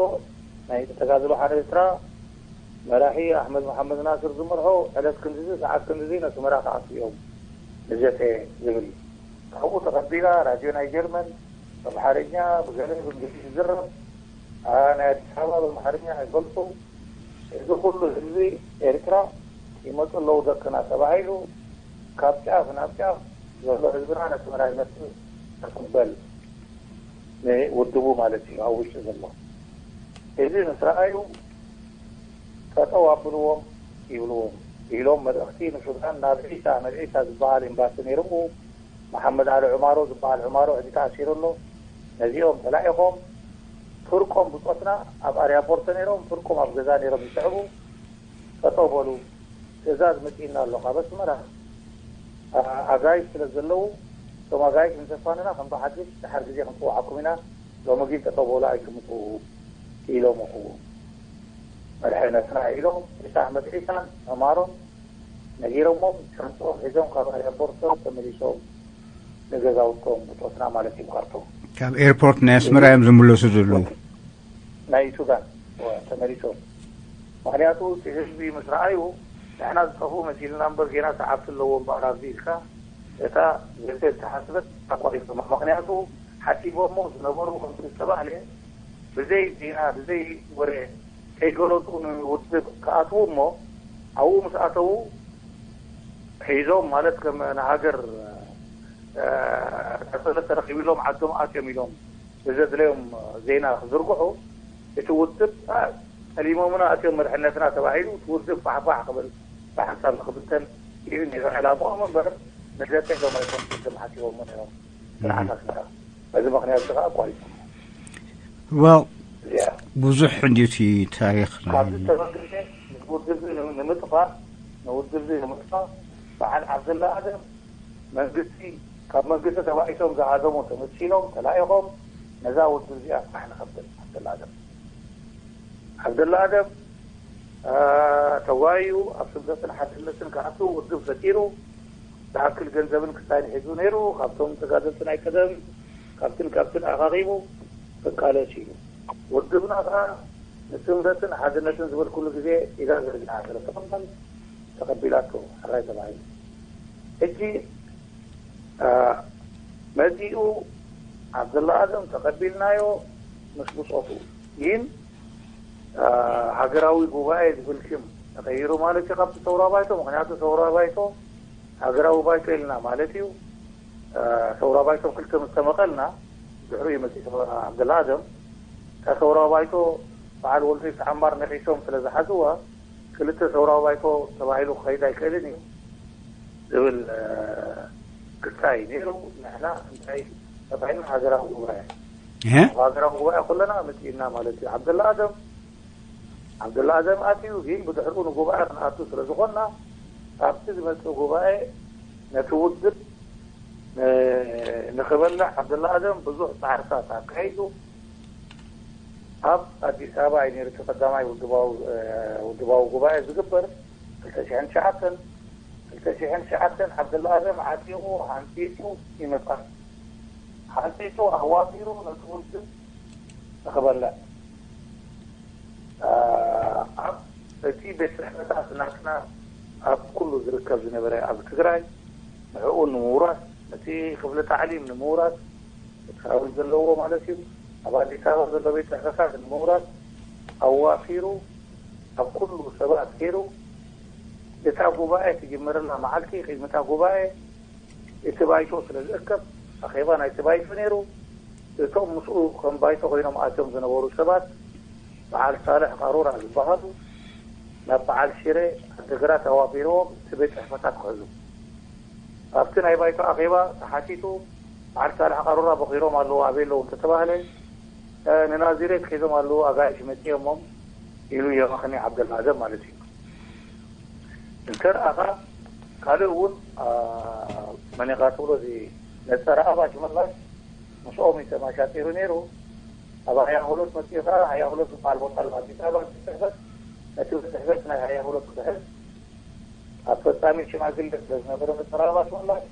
ናይ ተጋድሎ ሓራ ኤርትራ መራሒ ኣሕመድ መሓመድ ናስር ዝመርሖ ዕለት ክንድዚ ሰዓት ክንድዚ ነስመራ ክኣትዉ እዮም ንዘተ ዝብል ካብኡ ተቐቢላ ራድዮ ናይ ጀርመን ብኣምሓርኛ ብገለ ብእንግሊዝ ይዝረብ ናይ ኣዲስ ኣበባ ብኣምሓርኛ ይገልፁ እዚ ኩሉ ህዝቢ ኤርትራ ይመፁ ኣለዉ ደቅና ተባሂሉ ካብ ጫፍ ናብ ጫፍ ዘሎ ህዝብና ነስመራ ይመፅእ ተቅበል ንውድቡ ማለት እዩ ኣብ ውሽጢ ዘሎ እዚ ምስ ረኣዩ ጠጠው ኣብልዎም ይብልዎም ኢሎም መልእኽቲ ንሱዳን ናብ ዒሳ ናብ ዒሳ ዝበሃል ኤምባሲ ነይርኡ መሓመድ ዓሊ ዑማሮ ዝበሃል ዑማሮ ሕዚ ተኣሲሩ ኣሎ ነዚኦም ተላኢኾም ፍርቆም ብፆትና ኣብ ኣርያፖርት ነይሮም ፍርቆም ኣብ ገዛ ነይሮም ይስዕቡ ጠጠው በሉ ትእዛዝ መፂእና ኣሎ ካብ ኣስመራ ኣጋይሽ ስለ ዘለዉ፣ እቶም ኣጋይሽ ንዘፋንና ከም ብሓድሽ ድሓር ግዜ ክንፅውዓኩም ኢና፣ ሎሚ ግን ጠጠው በሉ ኣይትምፁ ኢሎም እኹ መድሕነትና ኢሎም። ዒሳ ኣሕመድ ዒሳን ዕማሮም ነጊሮሞም ሻንፅኦም ሒዞም ካብ ኣርያፖርት ተመሊሶም ንገዛውቶም ብጦትና ማለት እዩ። ካርቶ ካብ ኤርፖርት ናይ ኣስመራ እዮም ዝምለሱ ዘለዉ። ናይ ሱዳን ተመሊሶም። ምክንያቱ እቲ ህዝቢ ምስ ረኣዩ ንሕና ዝጠፍኡ መሲልና እምበር ጌና ሰዓብቲ ኣለዎም በኣል ኣብዚ ኢልካ እታ ዘተ ተሓስበት ኣቋሪፆማ። ምክንያቱ ሓሲቦሞ ዝነበሩ ከምቲ ዝተባህለ ብዘይ ዜና ብዘይ ወረ ከይገለፁ ንውድብ ክኣትዉ እሞ ኣብኡ ምስ ኣተዉ ሒዞም ማለት ከም ንሃገር ሰለስተ ረኪቡ ኢሎም ዓዶም ኣትዮም ኢሎም ብዘድለዮም ዜና ክዝርግሑ እቲ ውድብ ጠሊሞምና ኣትዮም መድሕነትና ተባሂሉ እቲ ውድብ ፋሕፋሕ ክብል ብሓንሳብ ንክብተን እዩ ነይሩ ዕላምኦም እምበር ንዘተ ኢሎም ኣይኮኑን ውድብ ሓሲቦሞ ነይሮም ስርዓት ኣስመራ። በዚ ምክንያት እዚ ከዓ ኣቋሪፆም። Well ብዙሕ እንድዩ እቲ ታሪክ ናይ ካብ ዝተበገሰ ውድብ ንምጥፋእ ንውድብ ንምጥፋእ በዓል ዓብደላ ኣደም መንግስቲ ካብ መንግስቲ ተባኢሶም ዝሃዘሙ ተመሲሎም ተላኢኾም ነዛ ውድብ እዚኣ ስራሕ ንኸብል ዓብደላ ኣደም ዓብደላ ኣደም ተዋዩ ኣብ ስምረትን ሓድነትን ክኣቱ ውድብ ፈጢሩ ዝኣክል ገንዘብን ክሳይን ሒዙ ነይሩ። ካብቶም ተጋደልቲ ናይ ቀደም ካብትን ካብትን ኣኻኺቡ ክቃለስ እዩ። ውድብና ከዓ ንስምረትን ሓድነትን ዝብል ኩሉ ግዜ ኢዳ ዘርጊሓ ስለ ተቐበል ተቐቢላቶ ሕራይ ተባሂሉ። ሕጂ መጺኡ ዓብደላ ኣደም ተቐቢልናዮ ምስ ብጾቱ ግን ሃገራዊ ጉባኤ ዝብል ሽም ተቐይሩ ማለት እዩ ካብቲ ሰውራ ባይቶ። ምክንያቱ ሰውራ ባይቶ ሃገራዊ ባይቶ ኢልና ማለት እዩ። ሰውራ ባይቶ ክልተ ምስ ተመቐልና ድሕሩ እዩ መጺኡ ዓብደላ ኣደም እታ ሰውራ ባይቶ በዓል ወልዱ ይብቲ ዓማር ነኺሶም ስለ ዝሓዝዋ ክልተ ሰውራዊ ባይቶ ተባሂሉ ክኸይድ ኣይክእልን እዩ ዝብል ክሳይ ነይሩ። ንሕና እንታይ ተባሂልና ሃገራዊ ጉባኤ ሃገራዊ ጉባኤ ኩለና መፂእና ማለት እዩ። ዓብደላ ኣደም ዓብደላ ኣደም ኣትዩ ግን ብድሕርኡ ንጉባኤ ክንኣቱ ስለ ዝኾንና ካብቲ ዝመፅእ ጉባኤ ነቲ ውድብ ንክበልዕ ዓብደላ ኣደም ብዙሕ ፃዕርታት ኣካይዱ። ኣብ ኣዲስ ኣበባ እዩ ነይሩ እቲ ቀዳማይ ውድባዊ ውድባዊ ጉባኤ ዝግበር ክልተ ሽሕን ትሽዓተን ክልተ ሽሕን ትሽዓተን ዓብደላ ኣደም ዓጢቑ ሓንፂፁ ይመፃ ሓንፂፁ ኣዋፊሩ ነቲ ውድብ ንክበልዕ ኣብ እቲ ቤት ፅሕፈታት ናትና ኣብ ኩሉ ዝርከብ ዝነበረ ኣብ ትግራይ ንዕኡ ንምውራስ ነቲ ክፍሊ ታዕሊም ንምውራስ እቲ ከባቢ ዘለዎ ማለት እዩ ኣብ ኣዲስ ኣበባ ዘሎ ቤት ፅሕፈታት ንምውራስ ኣዋፊሩ ኣብ ኩሉ ሰባት ገይሩ እታ ጉባኤ ትጅመረላ መዓልቲ ቅድሚ እታ ጉባኤ እቲ ባይቶ ስለ ዝእከብ ኣኼባ ናይቲ ባይቶ ነይሩ። እቶም ምስኡ ከም ባይቶ ኮይኖም ኣትዮም ዝነበሩ ሰባት በዓል ሳልሕ ቃሩራ ዝበሃሉ ናብ በዓል ሽረ ዓዲግራት ኣዋፊርዎም እቲ ቤት ፅሕፈታት ክሕዙ ኣብቲ ናይ ባይቶ ኣኼባ ተሓቲቱ በዓል ሳልሕ ቃሩራ በኺሮም ኣለዉ ኣበይ ኣለዉ እንተተባህለ ንናዚሬት ከይዶም ኣለዉ ኣጋይሽ መፂኦሞም ኢሉ የመኽኒ ዓብደልኣደም ማለት እዩ። እንተ ደኣ ካልእ እውን መን ኢኻ ትብሎ እዚ ነፀረ ኣባሽ መላሽ ምስኦም እዩ ተማሻጢሩ ነይሩ። ኣብ ሃያ ሁለት መፂኡ ከዓ ሃያ ሁለት ዝበሃል ቦታ ኣሎ ኣዲስ ኣበባ እቲ ፅሕፈት ነቲ ቤት ፅሕፈት ናይ ሃያ ሁለት ክሕዝ ኣብ ፈፃሚ ሽማግለ ስለ ዝነበረ ነፀረ ኣባሽ መላሽ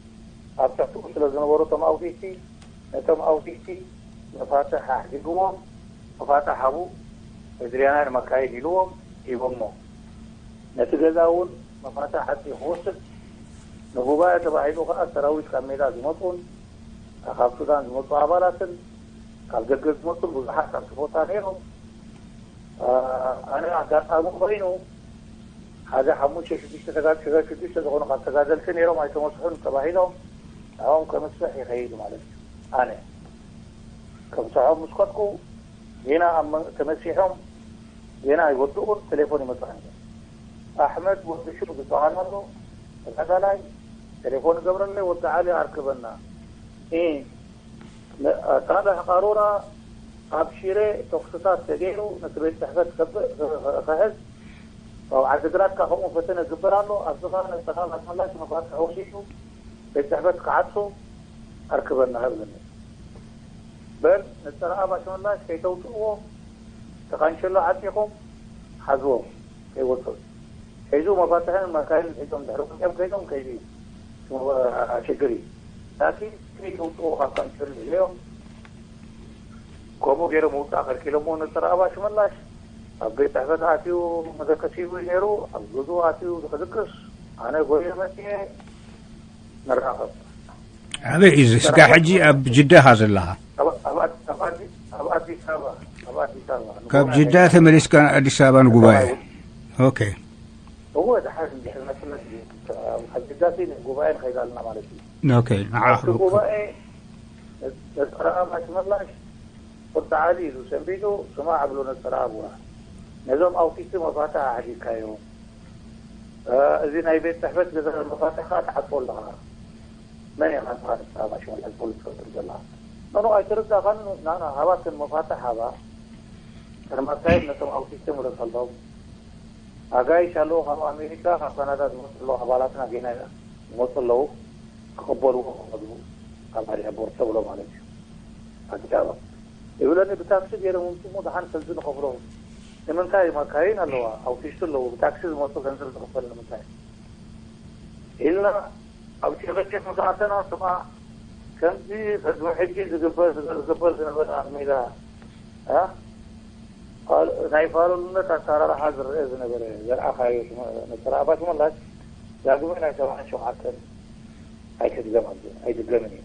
ኣብ ትሕትኡ ስለ ዝነበሩ እቶም ኣውፊቲ ነቶም ኣውፊቲ መፋትሕ ኣሕዲግዎም መፋትሕ ሃቡ እድርያና ንመካይድ ኢልዎም ሂቦሞ። ነቲ ገዛ እውን መፋትሕ ሓፂ ክወስድ ንጉባኤ ተባሂሉ ከዓ ሰራዊት ካብ ሜዳ ዝመፁን ካብ ሱዳን ዝመፁ ኣባላትን ካብ ደገ ዝመፁን ብዙሓት ኣብቲ ቦታ ነይሮም። ኣነ ኣጋጣሚ ኮይኑ ሓደ ሓሙሽተ ሽዱሽተ ተጋድሽተ ሽዱሽተ ዝኾኑ ካብ ተጋደልቲ ነይሮም ኣይተመስሑን ተባሂሎም ንዕኦም ከምስሕ ይኸይድ ማለት እዩ። ኣነ ከምስሖም ምስ ከድኩ ዜና ኣብ መ- ተመሲሖም ዜና ኣይወድኡን ቴሌፎን ይመፅኣኒ። ኣሕመድ ወዲ ሹ ዝበሃል ኣሎ ተጋዳላይ ቴሌፎን ይገብረለይ ወዲ ዓሊ ኣርክበና እ ሳልሕ ቃሩራ ኣብ ሽረ ተኩስታት ተገይሩ ነቲ ቤት ፅሕፈት ከብእ ክሕዝ ኣብ ዓዲግራትካ ከምኡ ፈተነ ግበር ኣሎ ኣብዚ ከዓ ነፀራብ ኣስመላሽ መፋትሒ ወሲዱ ቤት ጽሕፈት ክዓጹ ኣርክበና ይብለኒ። በል ንጸረ ኣባሽ መላሽ ከይተውጽእዎ፣ ተኻንሸሎ ዓጺኹም ሓዝዎም ከይወጽእ። ሒዙ መፋትሕን መካይን ሒዞም ድሕሪ ወጺኦም ከይዶም ከይዱ እዩ። ሽግር እዩ። ላኪን ከይተውጽእዎ ካብ ካንሸሎ ኢለዮም። ከምኡ ገይሮም ምውጻእ ከልኪሎሞ ንጸረ ኣባሽ መላሽ ኣብ ቤት ጽሕፈት ኣትዩ መደቀሲቡ እዩ ነይሩ። ኣብ ገዝኡ ኣትዩ ክድቅስ ኣነ ጎየ መጽየ ንራኸብ። ኣበይ እዩ እዚ? ስጋ ሕጂ ኣብ ጅዳ ኢኻ ዘለኻ። ኣብ ኣብ ኣዲ- ኣብ ኣዲ- ኣብ ኣዲስ ኣበባ ኣብ ኣዲስ ኣበባ ካብ ንጉባኤ ጅዳ ከይዳ ተመሊስካ ኣዲስ ኣበባ ንጉባኤ። ኦኬ። እወ፣ ድሓር እንድሕር መሰለሽ፣ ኣብ ጅዳ ሲ ንጉባኤ ንኸይድ ኣለና ማለት እዩ። ኦኬ፣ ንዓ ኣብቲ ክብኩ- ጉባኤ ንጸረ ኣባሽ መላሽ ቁርጣ ዓሊ ኢሉ ሰንቢዱ፣ ስማዕ ብሎ ነጸረ ኣቡና፣ ነዞም ኣውቲስት መፋትሕ ኣሕዲግካዮም፣ እ፣ እዚ ናይ ቤት ጽሕፈት ገዛ መፋትሕ ከኣ ትዓጽዎ ኣለኻ። መን ኢኻ ንስኻ ንስኻ ማሽን ወላ ዝፈልጥ ትፈልጥ ዘለኻ? ኖኖ ኣይተረዳእኻን። ናና ሃባትን መፋትሕ ሃባ። ቅድሚ ኣካየድ ነቶም ኣውቲስት ምረጸሎም። ኣጋይሽ ኣለዉ ካብ ኣሜሪካ፣ ካብ ካናዳ ዝመጹ ኣለዉ፣ ኣባላትና ጌና ይመጹ ኣለዉ። ክቕበልዎ ክኸዱ ኣብ ኣድያቦርት ተብሎ ማለት እዩ። ኣዲስ ኣበባ ይብለኒ፣ ብታክሲ ገይሮም ምምፅሞ ደሓን ሰልዚ ንኸፍሎ። ንምንታይ? ማካይን ኣለዋ፣ ኣውቲስት ኣለዉ፣ ብታክሲ ዝመፁ ገንዘብ ዝኽፈል ንምንታይ? ኢልና ኣብ ጭቕጭቕ ምስ ኣተና፣ ስማ፣ ከምዚ ሕዚ ሕጂ ዝግበር ዝግበር ዝነበረ ኣብ ሜዳ፣ እ? ፋል- ናይ ፋሉልነት ኣሰራርሓ ዝረአ ዝነበረ ዘርኣኻዮ ሽመ- ንስራ ኣባ ሽመላሽ ዳግመ ናይ ሰብዓን ሸውዓተን ኣይትድገም ኣብዚ ኣይድገምን እዩ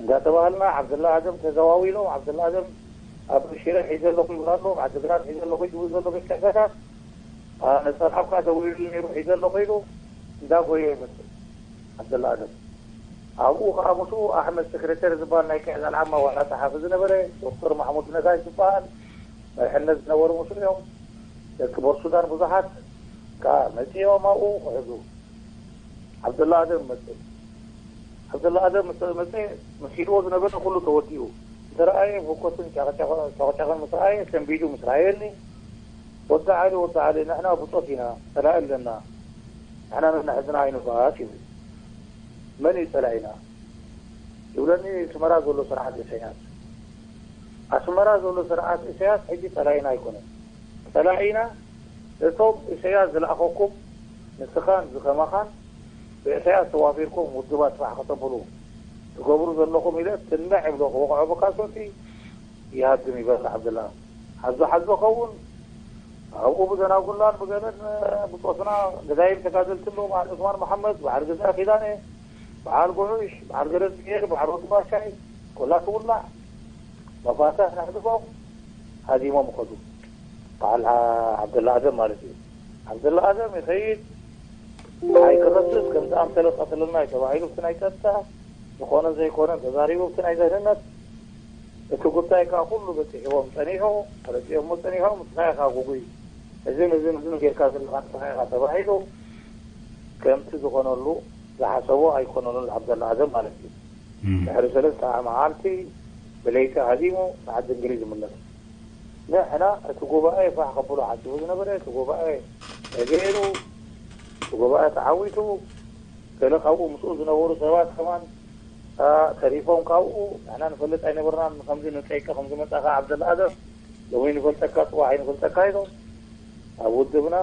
እንዳተባሃልና፣ ዓብደላ ኣደም ተዘዋዊሎም፣ ዓብደላ ኣደም ኣብ ሽረ ሒዘ ኣለኹ ይብል ኣሎ፣ ዓዲግራት ሒዘ ኣለኹ ይብል ዘሎ ቤት ጽሕፈታት፣ ኣ፣ ነጸርሓብካ ደዊሉ ነይሩ ሒዘ ኣለኹ ኢሉ እንዳጎየ ይመስል ዓብደላ ኣደም። ኣብኡ ከኣ ምስኡ ኣሕመድ ሰክረተሪ ዝበሃል ናይ ክዕዛል ዓማ ዋና ጸሓፊ ዝነበረ ዶክተር ማሕሙድ ነጋሽ ዝበሃል መርሕነት ዝነበሩ ምስኡ እዮም። ደቂ ቦርሱዳን ብዙሓት ከኣ መጺኦም ኣብኡ ክሕዙ። ዓብደላ ኣደም መጸ። ዓብደላ ኣደም ምስ መጸ፣ ምስ ሒዝዎ ዝነበረ ኩሉ ተወዲኡ። እንተረኣየ፣ ህኮትን ጨቕጨቕ- ጨቕጨቕን ምስ ረኣየ፣ ሰንቢዱ ምስ ረኣየኒ፣ "ወዲ ዓሊ፣ ወዲ ዓሊ፣ ንሕና ብጾት ኢና፣ ጸላኢ ኣለና። ንሕና ነንሕድና ኣይንባኣስ" ይብል። "መን እዩ ጸላኢና?" ይብለኒ፣ "ኣስመራ ዘሎ ስርዓት ኢሳያስ። ኣስመራ ዘሎ ስርዓት ኢሳያስ ሕጂ ጸላኢና ኣይኮነን። ጸላኢና እቶም ኢሳያስ ዝለኣኸኩም፣ ንስኻን ዝኸማኻን ብኢሳያስ ተዋፊርኩም ውድባት ስራሕ ከተብሉ ትገብሩ ዘለኹም" ኢለ ትንዕ ይብሎ፣ ክወቕዖ ብካሶቲ ይሃድም ይበል ዓብደላ። ሓዞ ሓዞ ኸውን ኣብኡ ብዘናጉላን ብገለን ብጾትና ገዳይም ተጋደልቲ ኣለዉ፣ በዓል ዑስማን መሓመድ፣ በዓል ገዛ ኪዳነ፣ በዓል ጉዑሽ፣ በዓል ገረዝጊሄር፣ በዓል ወዲ ባሻይ፣ ኮላ ትውላዕ፣ መፋትሕ ነሕድፎም፣ ሃዲሞም ይኸዱ። በዓል ዓ- ዓብደላ ኣደም ማለት እዩ። ዓብደላ ኣደም ይኸይድ፣ ፀሓይ ክኸስስ ከምቲ ኣምሰለ ቀትለልና እዩ ተባሂሉ፣ እቲ ናይ ፀጥታ ዝኾነ ዘይኮነ ተዛሪቡ፣ እቲ ናይ ደህንነት እቲ ጉዳይ ከዓ ኩሉ በፂሕዎም ፀኒሑ፣ ተረዲኦሞ ፀኒሖም፣ ንስኻ ኢኻ ጉጉይ፣ እዝን እዝን እዝን ጌርካ ዘለኻ ንስኻ ኢኻ ተባሂሉ፣ ከምቲ ዝኾነሉ ዝሓሰቦ ኣይኮነሉን ዓብደላ ኣደም ማለት እዩ። እም። ድሕሪ ሰለስተ መዓልቲ ብለይቲ ሃዲሙ ንዓዲ እንግሊዝ ይምለስ። ንሕና እቲ ጉባኤ ፋሕ ከብሎ ሓሲቡ ዝነበረ፣ እቲ ጉባኤ ተገይሩ፣ እቲ ጉባኤ ተዓዊቱ፣ ገለ ካብኡ ምስኡ ዝነበሩ ሰባት ከማን፣ አ፣ ተሪፎም ካብኡ፣ ንሕና ንፈልጥ ኣይነበርናን፣ ከምዚ ንጸይቀ ከም ዝመጻኻ ዓብደላ ኣደም፣ ሎሚ ንፈልጠካ፣ ጽባሕ ኣይንፈልጠካ ኢሎም፣ ኣብ ውድብና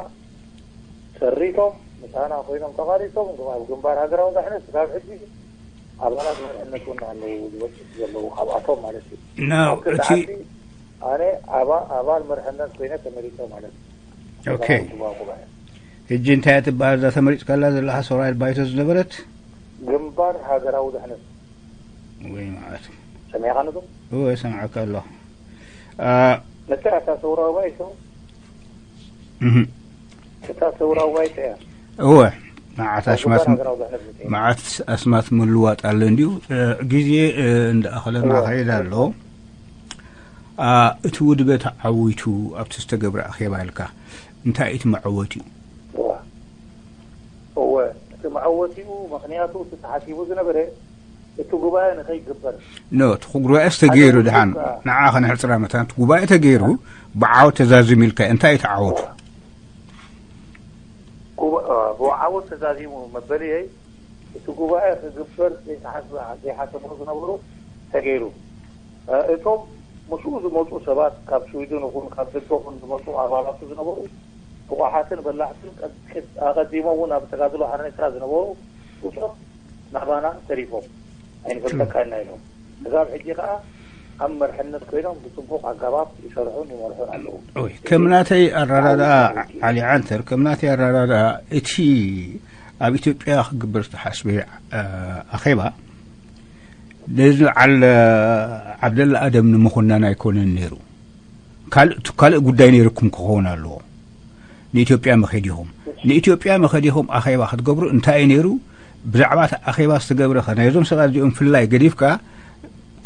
ሰሪቶም፣ ምሳና ኮይኖም ተቓሊሶም፣ ኣብ ግንባር ሃገራዊ ድሕነት ክሳብ ሕጂ ኣባላት መሪሕነት እውን ኣለዉ፣ ዝበጽሑ ዘለዉ ካብኣቶም ማለት እዩ። ናው፣ ኣብቲ እቲ ሰዓት ኣነ ኣባ-፣ ኣባል መሪሕነት ኮይነ ተመሪጸ ማለት እዩ። ኦኬ። ሰራዊት ጉባኤ ጉባኤ። ሕጂ እንታይ እያ ትበሃል እዛ ተመሪጽካላ ዘለኻ ሰራዊት ባይቶ ዝነበረት? ግንባር ሃገራዊ ድሕነት። ወይ መዓት። ሰሚዕኻኒ ዶ? እወ፣ ሰምዐካ ኣለኹ። አ፣ መታ እታ ሰውራዊ ባይቶ? እህ። እታ ሰውራዊ ባይቶ እያ። እወ፣ መዓት ኣብ ኣስማት፣ ግንባር ሃገራዊ ድሕነት መጺኣ። መዓት ኣስማት ምልዋጥ ኣሎ እንድዩ። እ፣ ግዜ፣ እ፣ እንዳኣኸለና እወ። ከይድ ኣሎ። አ፣ እቲ ውድበ ተዓዊቱ ኣብቲ ዝተገብረ ኣኼባ ኢልካ እንታይ እቲ መዐወቲኡ? እወ። እወ፣ እቲ መዐወቲኡ ምኽንያቱ እቲ ተሓሲቡ ዝነበረ እቲ ጉባኤ ንኸይግበር። ኖ፣ እቲ ጉባኤስ ተገይሩ ሓደ ድሓን ውድብ ከኣ ንዓ ከነሕጽራ መታን እቲ ጉባኤ ተገይሩ ብዓወት ተዛዚሙ ኢልካ እንታይ እዩ ተዓወቱ? ጉባ-፣ እ፣ ብዓወት ተዛዚሙ መበልየይ እቲ ጉባኤ ክግበር ዘይተሓስበ ዘይሓሰቦ ዝነበሩ ተገይሩ። እቶም ምስኡ ዝመፁ ሰባት ካብ ስዊድን ይኹን ካብ ደገ ይኹን ዝመፁ ኣባላቱ ዝነበሩ ብቑሓትን በላሕትን ኣቐዲሞም እውን ኣብ ተጋድሎ ሓርነት ኤርትራ ዝነበሩ ብጾት ናባና ተሪፎም ኣይንፈልጠካና ኢሎም። ክሳብ ሕጂ ከኣ ኣብ መርሕነት ኮይኖም ብጽቡቕ ኣገባብ ይሰርሑን ይመርሑን ኣለዉ። ኦይ፣ ከም ናተይ ኣረዳድኣ፣ ዓሊ ዓንተር፣ ከም ናተይ ኣረዳድኣ፣ እቲ ኣብ ኢትዮጵያ ክግበር ዝተሓስበ፣ እ፣ ኣኼባ ነዚ በዓል፣ እ፣ ዓብደላ ኣደም ንምኹናን ኣይኮነን ነይሩ። ካልእ፣ ካልእ ጉዳይ ነይርኩም ክኸውን ኣለዎ። ንኢትዮጵያ መኸዲኹም፣ ንኢትዮጵያ መኸዲኹም ኣኼባ ክትገብሩ እንታይ እዩ ነይሩ? ብዛዕባ እቲ ኣኼባ ዝተገብረ ኸ ናይዞም ሰባት እዚኦም ፍላይ ገዲፍካ፣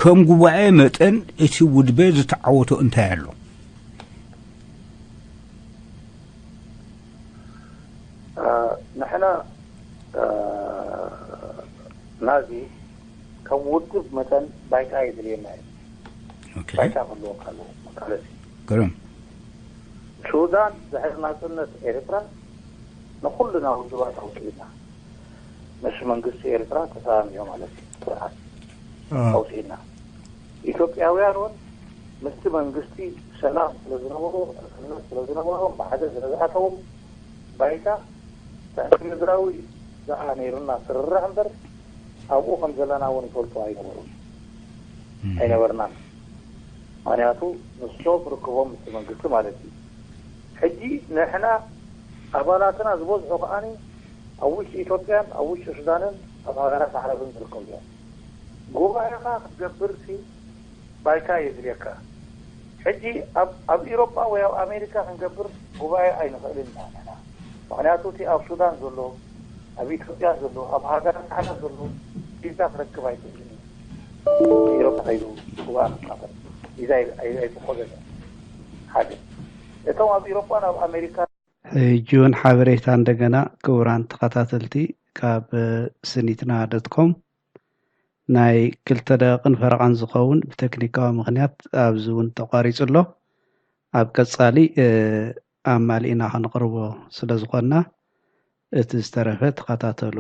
ከም ጉባኤ መጠን እቲ ውድበ ዝተዓወቶ እንታይ ኣሎ? እ፣ ንሕና፣ እ፣ ናዚ ከም ውድብ መጠን ባይታ የድልየና እዩ። ኦኬ። ባይታ ክህልወካ ኣለዎ መቃለሲ። ግርም። ሱዳን ድሕሪ ናጽነት ኤርትራ ንኹልና ውድባት ኣውጺእና፣ ምስ መንግስቲ ኤርትራ ተሰማሚዑ ማለት እዩ፣ ስርዓት አ። ኣውጺእና። ኢትዮጵያውያን እውን ምስቲ መንግስቲ ሰላም ስለ ዝነበሮ፣ ዕርክነት ስለ ዝነበሮም፣ ብሓደ ስለ ዝኣተዉ፣ ባይታ ትሕቲ ምድራዊ ደኣ ነይሩና ስርርዕ እምበር፣ ኣብኡ ከም ዘለና እውን ይፈልጡ ኣይነበሩን። እም። ኣይነበርናን። ምኽንያቱ ንሶም ርክቦም ምስቲ መንግስቲ ማለት እዩ። ሕጂ ንሕና ኣባላትና ዝበዝሑ ከኣኒ ኣብ ውሽጢ ኢትዮጵያን ኣብ ውሽጢ ሱዳንን ኣብ ሃገራት ዓረብን ዝርከቡ እዮም። ጉባኤኻ ክትገብር ሲ ባይታ የድልየካ። ሕጂ ኣብ፣ ኣብ ኢሮጳ ወይ ኣብ ኣሜሪካ ክንገብር ጉባኤ ኣይንኽእልን ኢና ንሕና። ምኽንያቱ እቲ ኣብ ሱዳን ዘሎ፣ ኣብ ኢትዮጵያ ዘሎ፣ ኣብ ሃገራት ዓለም ዘሎ ቪዛ ክረክብ ኣይክእልን እዩ። ኢሮጳ ከይዱ ጉባኤ ክካፈል ቪዛ ኣይ-፣ ኣይ-፣ ኣይፍቆደን እዩ። ሓደ። እቶም ኣብ ኢሮጳን ኣብ ኣሜሪካ ሕጂ እውን ሓበሬታ እንደገና ክቡራን ተኸታተልቲ ካብ ስኒትና ዶት ኮም ናይ ክልተ ደቂቕን ፈረቓን ዝኸውን ብቴክኒካዊ ምኽንያት ኣብዚ እውን ተቋሪጹ ኣሎ። ኣብ ቀጻሊ፣ እ፣ ኣማሊእና ከነቕርቦ ስለ ዝኾንና እቲ ዝተረፈ ተኸታተሉ።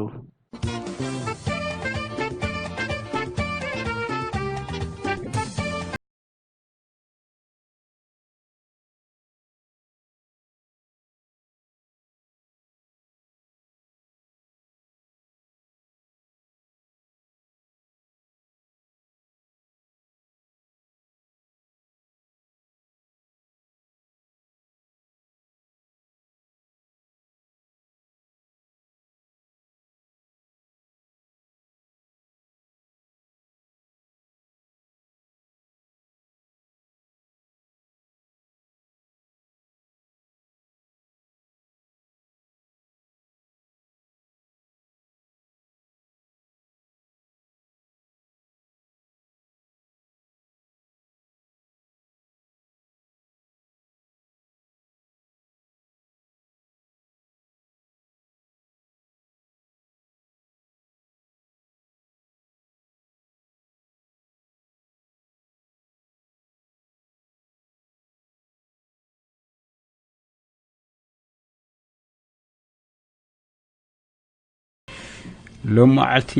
ሎም መዓልቲ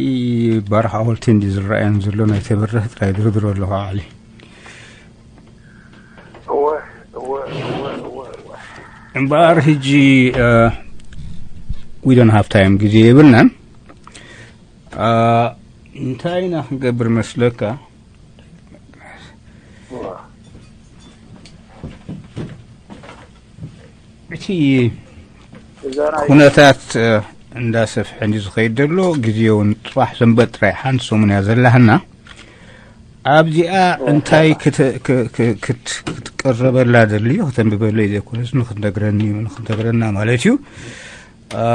ባርኻ ወልቲ እንዲ ዝረኣየን ዘሎ ናይ ተበረህ ጥራይ ድርድሮ ኣለኹ ዓሊ። እወ፣ እወ፣ እወ፣ እወ፣ እወ። እምበኣር ሕጂ፣ እ፣ we don't have time፣ ግዜ የብልናን። እ፣ እንታይ ኢና ክንገብር መስለካ? እወ። እቲ እዛ ናይ ኩነታት፣ እ፣ እንዳሰፍሐ እንዲ ዝኸይድ ዘሎ፣ ግዜ እውን ጽባሕ ሰንበት ጥራይ ሓንቲ ሰሙን እያ ዘላህና። ኣብዚኣ እንታይ ክተ-፣ ክ-፣ ክ-፣ ክት-፣ ክትቀረበላ ደልዩ፣ ክተንብበለይ ዘይኮነስ ንክትነግረኒ፣ ንክትነግረና ማለት እዩ። እ፣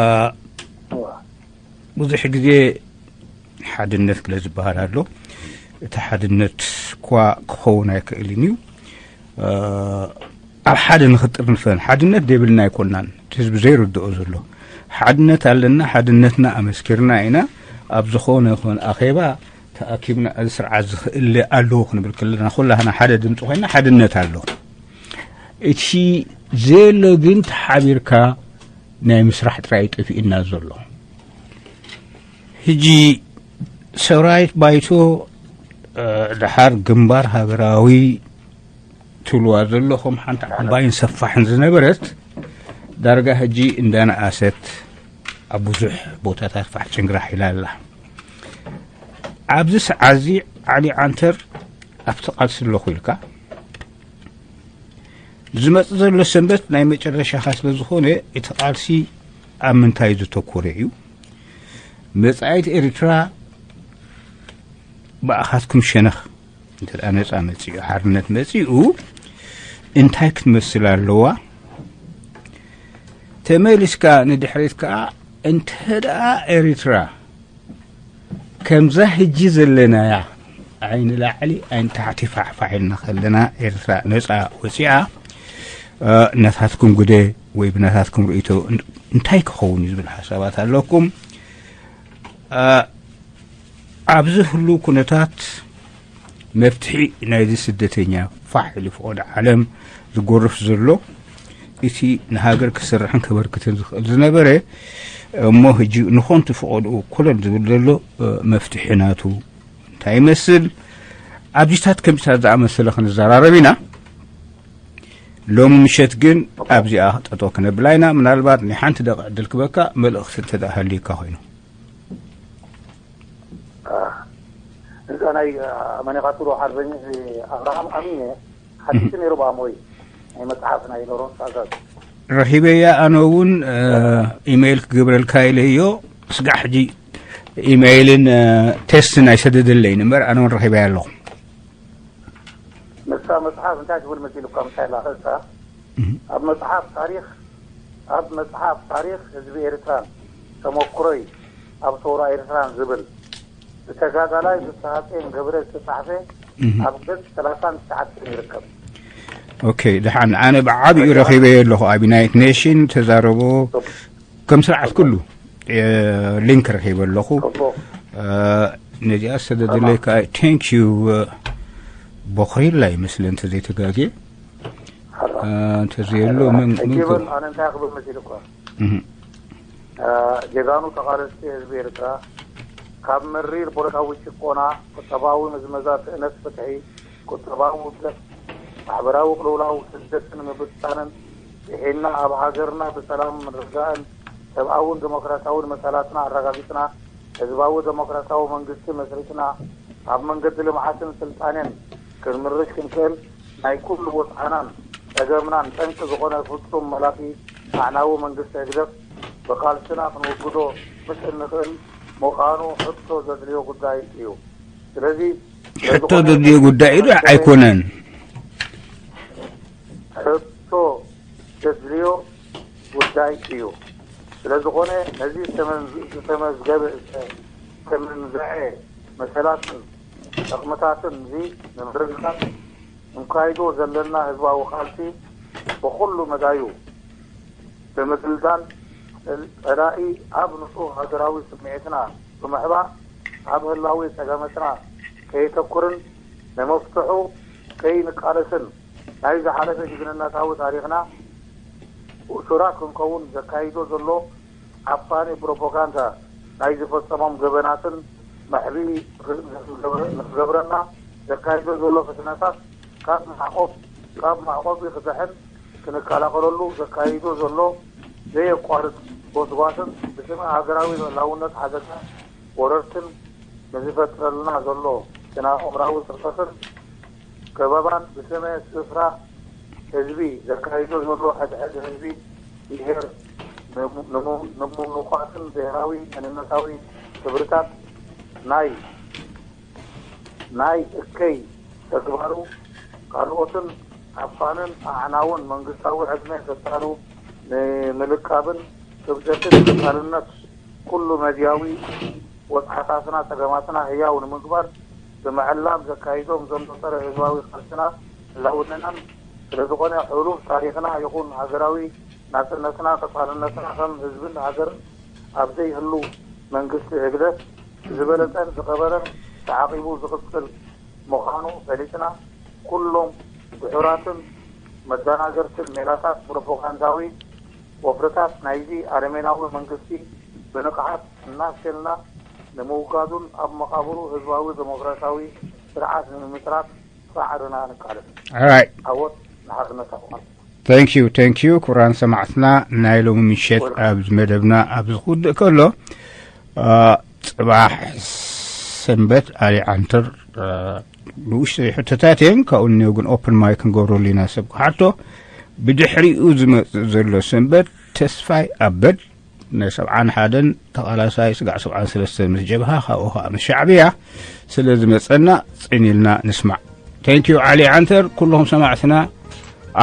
ብዙሕ ግዜ ሓድነት ክለ ዝበሃል ኣሎ። እቲ ሓድነት እኳ ክኸውን ኣይክእልን እዩ። እ፣ ኣብ ሓደ ንኽጥርንፈን፣ ሓድነት ዘይብልና ኣይኮናን። እቲ ህዝቢ ዘይርድኦ ዘሎ። ሓድነት ኣለና፣ ሓድነትና ኣመስኪርና ኢና። ኣብ ዝኾነ ይኹን ኣኼባ ተኣኪብና፣ እዚ ስርዓት ዝኽእል ኣለዎ ክንብል ከለና፣ ኩላህና ሓደ ድምፂ ኮይና፣ ሓድነት ኣሎ። እቲ ዘየሎ ግን ተሓቢርካ ናይ ምስራሕ ጥራይ ጠፊእና ዘሎ። ሕጂ ሰራዊት ባይቶ፣ እ፣ ደሓር ግንባር ሃገራዊ ትብልዋ ዘለኹም፣ ሓንቲ ዓባይን ሰፋሕን ዝነበረት፣ ዳርጋ ሕጂ እንዳነኣሰት ኣብ ብዙሕ ቦታታት ፋሕ ጭንግራሕ ኢላ ኣላ። ኣብዚ ሰዓዚ ዓሊ ዓንተር ኣብቲ ቃልሲ ኣለኹ ኢልካ፣ ዝመጽእ ዘሎ ሰንበት ናይ መጨረሻኻ ስለ ዝኾነ፣ እቲ ቃልሲ ኣብ ምንታይ ዘተኮረ እዩ? መጻኢት ኤርትራ ብኣኻትኩም ሸነኽ እንተ ደኣ ነጻ መጺኡ፣ ሓርነት መጺኡ፣ እንታይ ክትመስል ኣለዋ? ተመሊስካ ንድሕሪት ከኣ፣ እንተ ደኣ ኤርትራ ከምዛ ሕጂ ዘለናያ፣ ዓይኒ ላዕሊ ዓይኒ ታሕቲ ፋሕፋሕ ኢልና ከለና፣ ኤርትራ ነጻ ወጺኣ፣ እ፣ ናታትኩም ግደ ወይ ብናታትኩም ርእይቶ እን-፣ እንታይ ክኸውን እዩ ዝብል ሓሳባት ኣለኩም? እ፣ ኣብዚ ህሉው ኩነታት መፍትሒ ናይዚ ስደተኛ ፋሕ ኢሉ ፍቖዶ ዓለም ዝጎርፍ ዘሎ፣ እቲ ንሃገር ክሰርሕን ከበርክትን ዝኽእል ዝነበረ፣ እሞ ሕጂ ንኾንቱ ፍቖድኡ ኮለል ዝብል ዘሎ፣ እ፣ መፍትሒ ናቱ እንታይ ይመስል? ኣብዚታት ከምዚታት ዝኣመሰለ ክንዘራረብ ኢና። ሎሚ ምሸት ግን ኣብዚኣ ጠጠው ክነብላ ኢና። ምናልባት ናይ ሓንቲ ደቂቕ ዕድል ክበካ፣ መልእኽቲ እንተ ደኣ ሃልዩካ ኮይኑ። እ፣ እዛ ናይ፣ እ፣ መን ኢኻ ትብሎ ሓርበኛ፣ እ፣ ኣብርሃም ኣሚነ ሓቲቱ ነይሩ ብኣሞይ ናይ መጽሓፍ ናይ ሎረንስ ኣዛዝ። ረኺበያ ኣነ እውን፣ እ፣ ኢሜይል ክገብረልካ ኢለዮ። ስጋዕ ሕጂ ኢሜይልን፣ እ፣ ቴስትን ኣይሰደደለይን እምበር ኣነ እውን ረኺበያ ኣለኹ። ንሳ መጽሓፍ እንታይ ትብል መሲሉካ? ምሳይ ላኸልካ እህ። ኣብ መጽሓፍ ታሪኽ፣ ኣብ መጽሓፍ ታሪኽ ህዝቢ ኤርትራን ተመኩሮይ ኣብ ሰውራ ኤርትራን ዝብል ብተጋዳላይ ፍስሃጼን ገብረ ዝተጻሕፈ እህ። ኣብ ገጽ ሰላሳን ትሽዓተን ይርከብ። ኦኬ፣ ደሓን ኣነ ብዓቢኡ ረኺበዮ ኣለኹ። ኣብ ዩናይትድ ኔሽን ተዛረቦ ከም ስርዓት ኩሉ፣ እ፣ ሊንክ ረኺበ ኣለኹ። ጽቡቕ። እ፣ ነዚኣ ሰደደለይ ጽቡቕ። ከኣ፣ ቴንክ ዩ፣ እ፣ ቦኽሪላ ይመስለ እንተዘይተጋግየ። ሓራ። እ፣ እንተዘየሎ፣ ሓራ። መን-፣ መን-፣ ሕጂ በል፣ ኣነ እንታይ ክብል መሲሉካ? እህ። እ፣ ጀጋኑ ተቓለስቲ ህዝቢ ኤርትራ፣ ካብ መሪር ፖለቲካዊ ጭቆና፣ ቁጠባዊ ምዝመዛ፣ ስእነት ፍትሒ፣ ቁጠባዊ ውድቀት፣ ማሕበራዊ ቅልውላው፣ ስደትን ምብትታንን ስሒልና፣ ኣብ ሃገርና ብሰላምን ርግኣን ሰብኣውን ዲሞክራሲያውን መሰላትና ኣረጋጊጽና፣ ህዝባዊ ዲሞክራሲያዊ መንግስቲ መስሪትና፣ ኣብ መንገዲ ልምዓትን ስልጣኔን ክንምርሽ ክንክእል፣ ናይ ኩሉ ወጽዓናን ጸገምናን ጠንቂ ዝኾነ ፍጹም መላኺ ኣዕናዊ መንግስቲ ህግደፍ ብቃልስና ክንውግዶ ምስ እንኽእል ምዃኑ ሕቶ ዘድልዮ ጉዳይ እዩ። ስለዚ ሕቶ ዘድልዮ ጉዳይ እዩ ዶ ኣይኮነን? ሕቶ ዘድልዮ ጉዳይ እዩ። ስለ ዝኾነ ነዚ ዝተመዝ-፣ ዝተመዝገበ፣ ዝተመንዘዐ መሰላትን ጠቕምታትን እዚ ንምርግጋጽ እንካይዶ ዘለና ህዝባዊ ቃልሲ ብኹሉ መዳዩ ብምድልዳል፣ ጸል-፣ ጸላኢ ኣብ ንጹህ ሃገራዊ ስምዒትና ብምሕባእ፣ ኣብ ህላዊ ጸገማትና ከየተኩርን ንመፍትሑ ከይንቃለስን፣ ናይ ዝሓለፈ ጅግንነታዊ ታሪኽና እሱራት ክንከውን ዘካይዶ ዘሎ ዓፋኒ ፕሮፓጋንዳ፣ ናይ ዝፈጸሞም ገበናትን መሕብኢ ንኽገብረ-፣ ንኽገብረና ዘካይዶ ዘሎ ፈተነታት ካብ ማዕቆብ-፣ ካብ ማዕቆቢ ክድሕን ክንከላኸለሉ ዘካይዶ ዘሎ ዘየቋርጽ ጎስጓስን ብስም ሃገራዊ ልኡላውነት ሓደጋ ወረርትን ንዝፈጥረልና ዘሎ ስነ ኣእምራዊ ጽቕጠትን ከበባን ብስመ ስፍራ ህዝቢ ዘካይዶ ዘሎ ሕድሕድ ህዝቢ ብሄር ንሙ-፣ ንሙ-፣ ንምንኳስን ብሄራዊ መንነታዊ ክብርታት ናይ ናይ እከይ ተግባሩ ካልኦትን ዓፋንን ኣዕናውን መንግስታዊ ዕድመ ስልጣኑ ንምልቃብን ክብደትን ቀጻልነት ኩሉ መድያዊ ወጽዓታትና ጸገማትና ህያው ንምግባር ብምዕላም ዘካይዶም ዘሎ ጸረ ህዝባዊ ቃልስና ህላውነናን ስለ ዝኾነ፣ ሕሉፍ ታሪኽና ይኹን ሃገራዊ ናጽነትና ቀጻልነትና ከም ህዝብን ሃገርን ኣብ ዘይህሉ መንግስቲ ህግደፍ ዝበለጸን ዝኸበረን ተዓቂቡ ዝቕጽል ምዃኑ ፈሊጥና፣ ኩሎም ድሑራትን መደናገርትን ሜላታት ፕሮፓጋንዳዊ ወፍርታት ናይዚ ኣረሜናዊ መንግስቲ ብንቕሓት እናፍሸልና፣ ንምውጋዱን ኣብ መቓብሩ ህዝባዊ ዴሞክራሲያዊ ስርዓት ንምምስራት ጻዕርና ንቃለስ። Alright. ዓወት ንሓርነት ኣፍቓር። Thank you, thank you። ክቡራን ሰማዕትና፣ ናይ ሎሚ ምሸት ኣብዚ መደብና ኣብዚ ክውድእ ከሎ፣ አ፣ ጽባሕ ሰንበት ኣሊ ዓንተር፣ አ፣ ንኡሽተይ ሕቶታት እየን፣ ካብኡ ንኔው ግን ኦፕን ማይክ ክንገብረሉ ኢና። ሰብ ክሓቶ ብድሕሪኡ ዝመጽእ ዘሎ ሰንበት ተስፋይ ኣበድ ናይ ሰብዓን ሓደን ተቓላሳይ ስጋዕ ሰብዓን ሰለስተን ምስ ጀብሃ ካብኡ ከዓ ምስ ሻዕብያ ስለ ዝመጸና ጽን ኢልና ንስማዕ። Thank you ዓሊ ዓንተር። ኩልኹም ሰማዕትና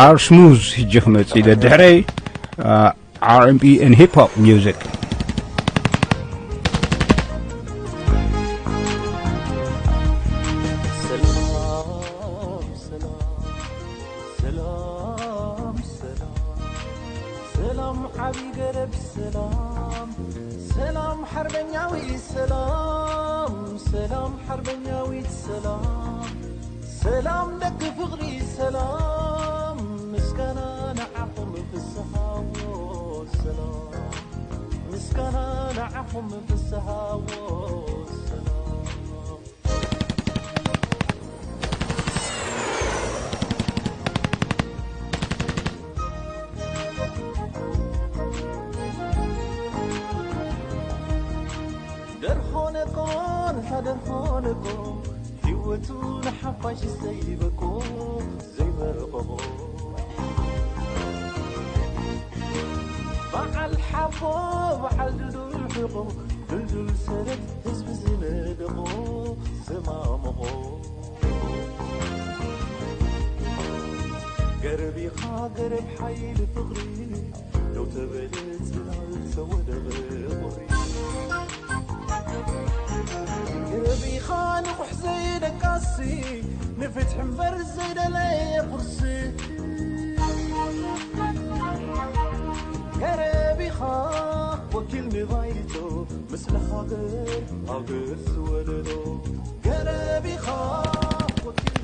ኣር ስሙዝ ሕጂ ክመጽእ ኢለ ድሕረይ R&B and hip hop music. ሰላም ሰላም ሰላም ሰላም ዓቢ ገረብ ሰላም ሰላም ሓርበኛዊ ሰላም ሰላም ሓርበኛዊት ሰላም ሰላም ደቂ ፍቕሪ ሰላም ምስጋና ንዓኹም ፍስሃዎ ሰላም ምስጋና ንዓኹም ፍስሃዎ ሰላም ደርሆ ነቆ ንታ ደርሆ ነቆ ህይወቱ ንሓፋሽ ዘይበቆ ዘይመረቐቖ በዓል ሓፎ በዓል ድዱል ሕቖ ድልዱል ሰረት ህዝቢ ዝነደቖ ዘማመቖ ገረብ ኢኻ ገረብ ሓይሊ ፍቕሪ ደው ተበለ ጽላል ተወደቐ ቁሪ ገረብ ኢኻ ንቑሕ ዘይደቃሲ ንፍትሒ እምበር ዘይደለየ ቁርሲ ገረብ ኢኻ ወኪል ንባይቶ ምስሊ ሃገር ሃገር ዝወለዶ ገረብ ኢኻ ወኪል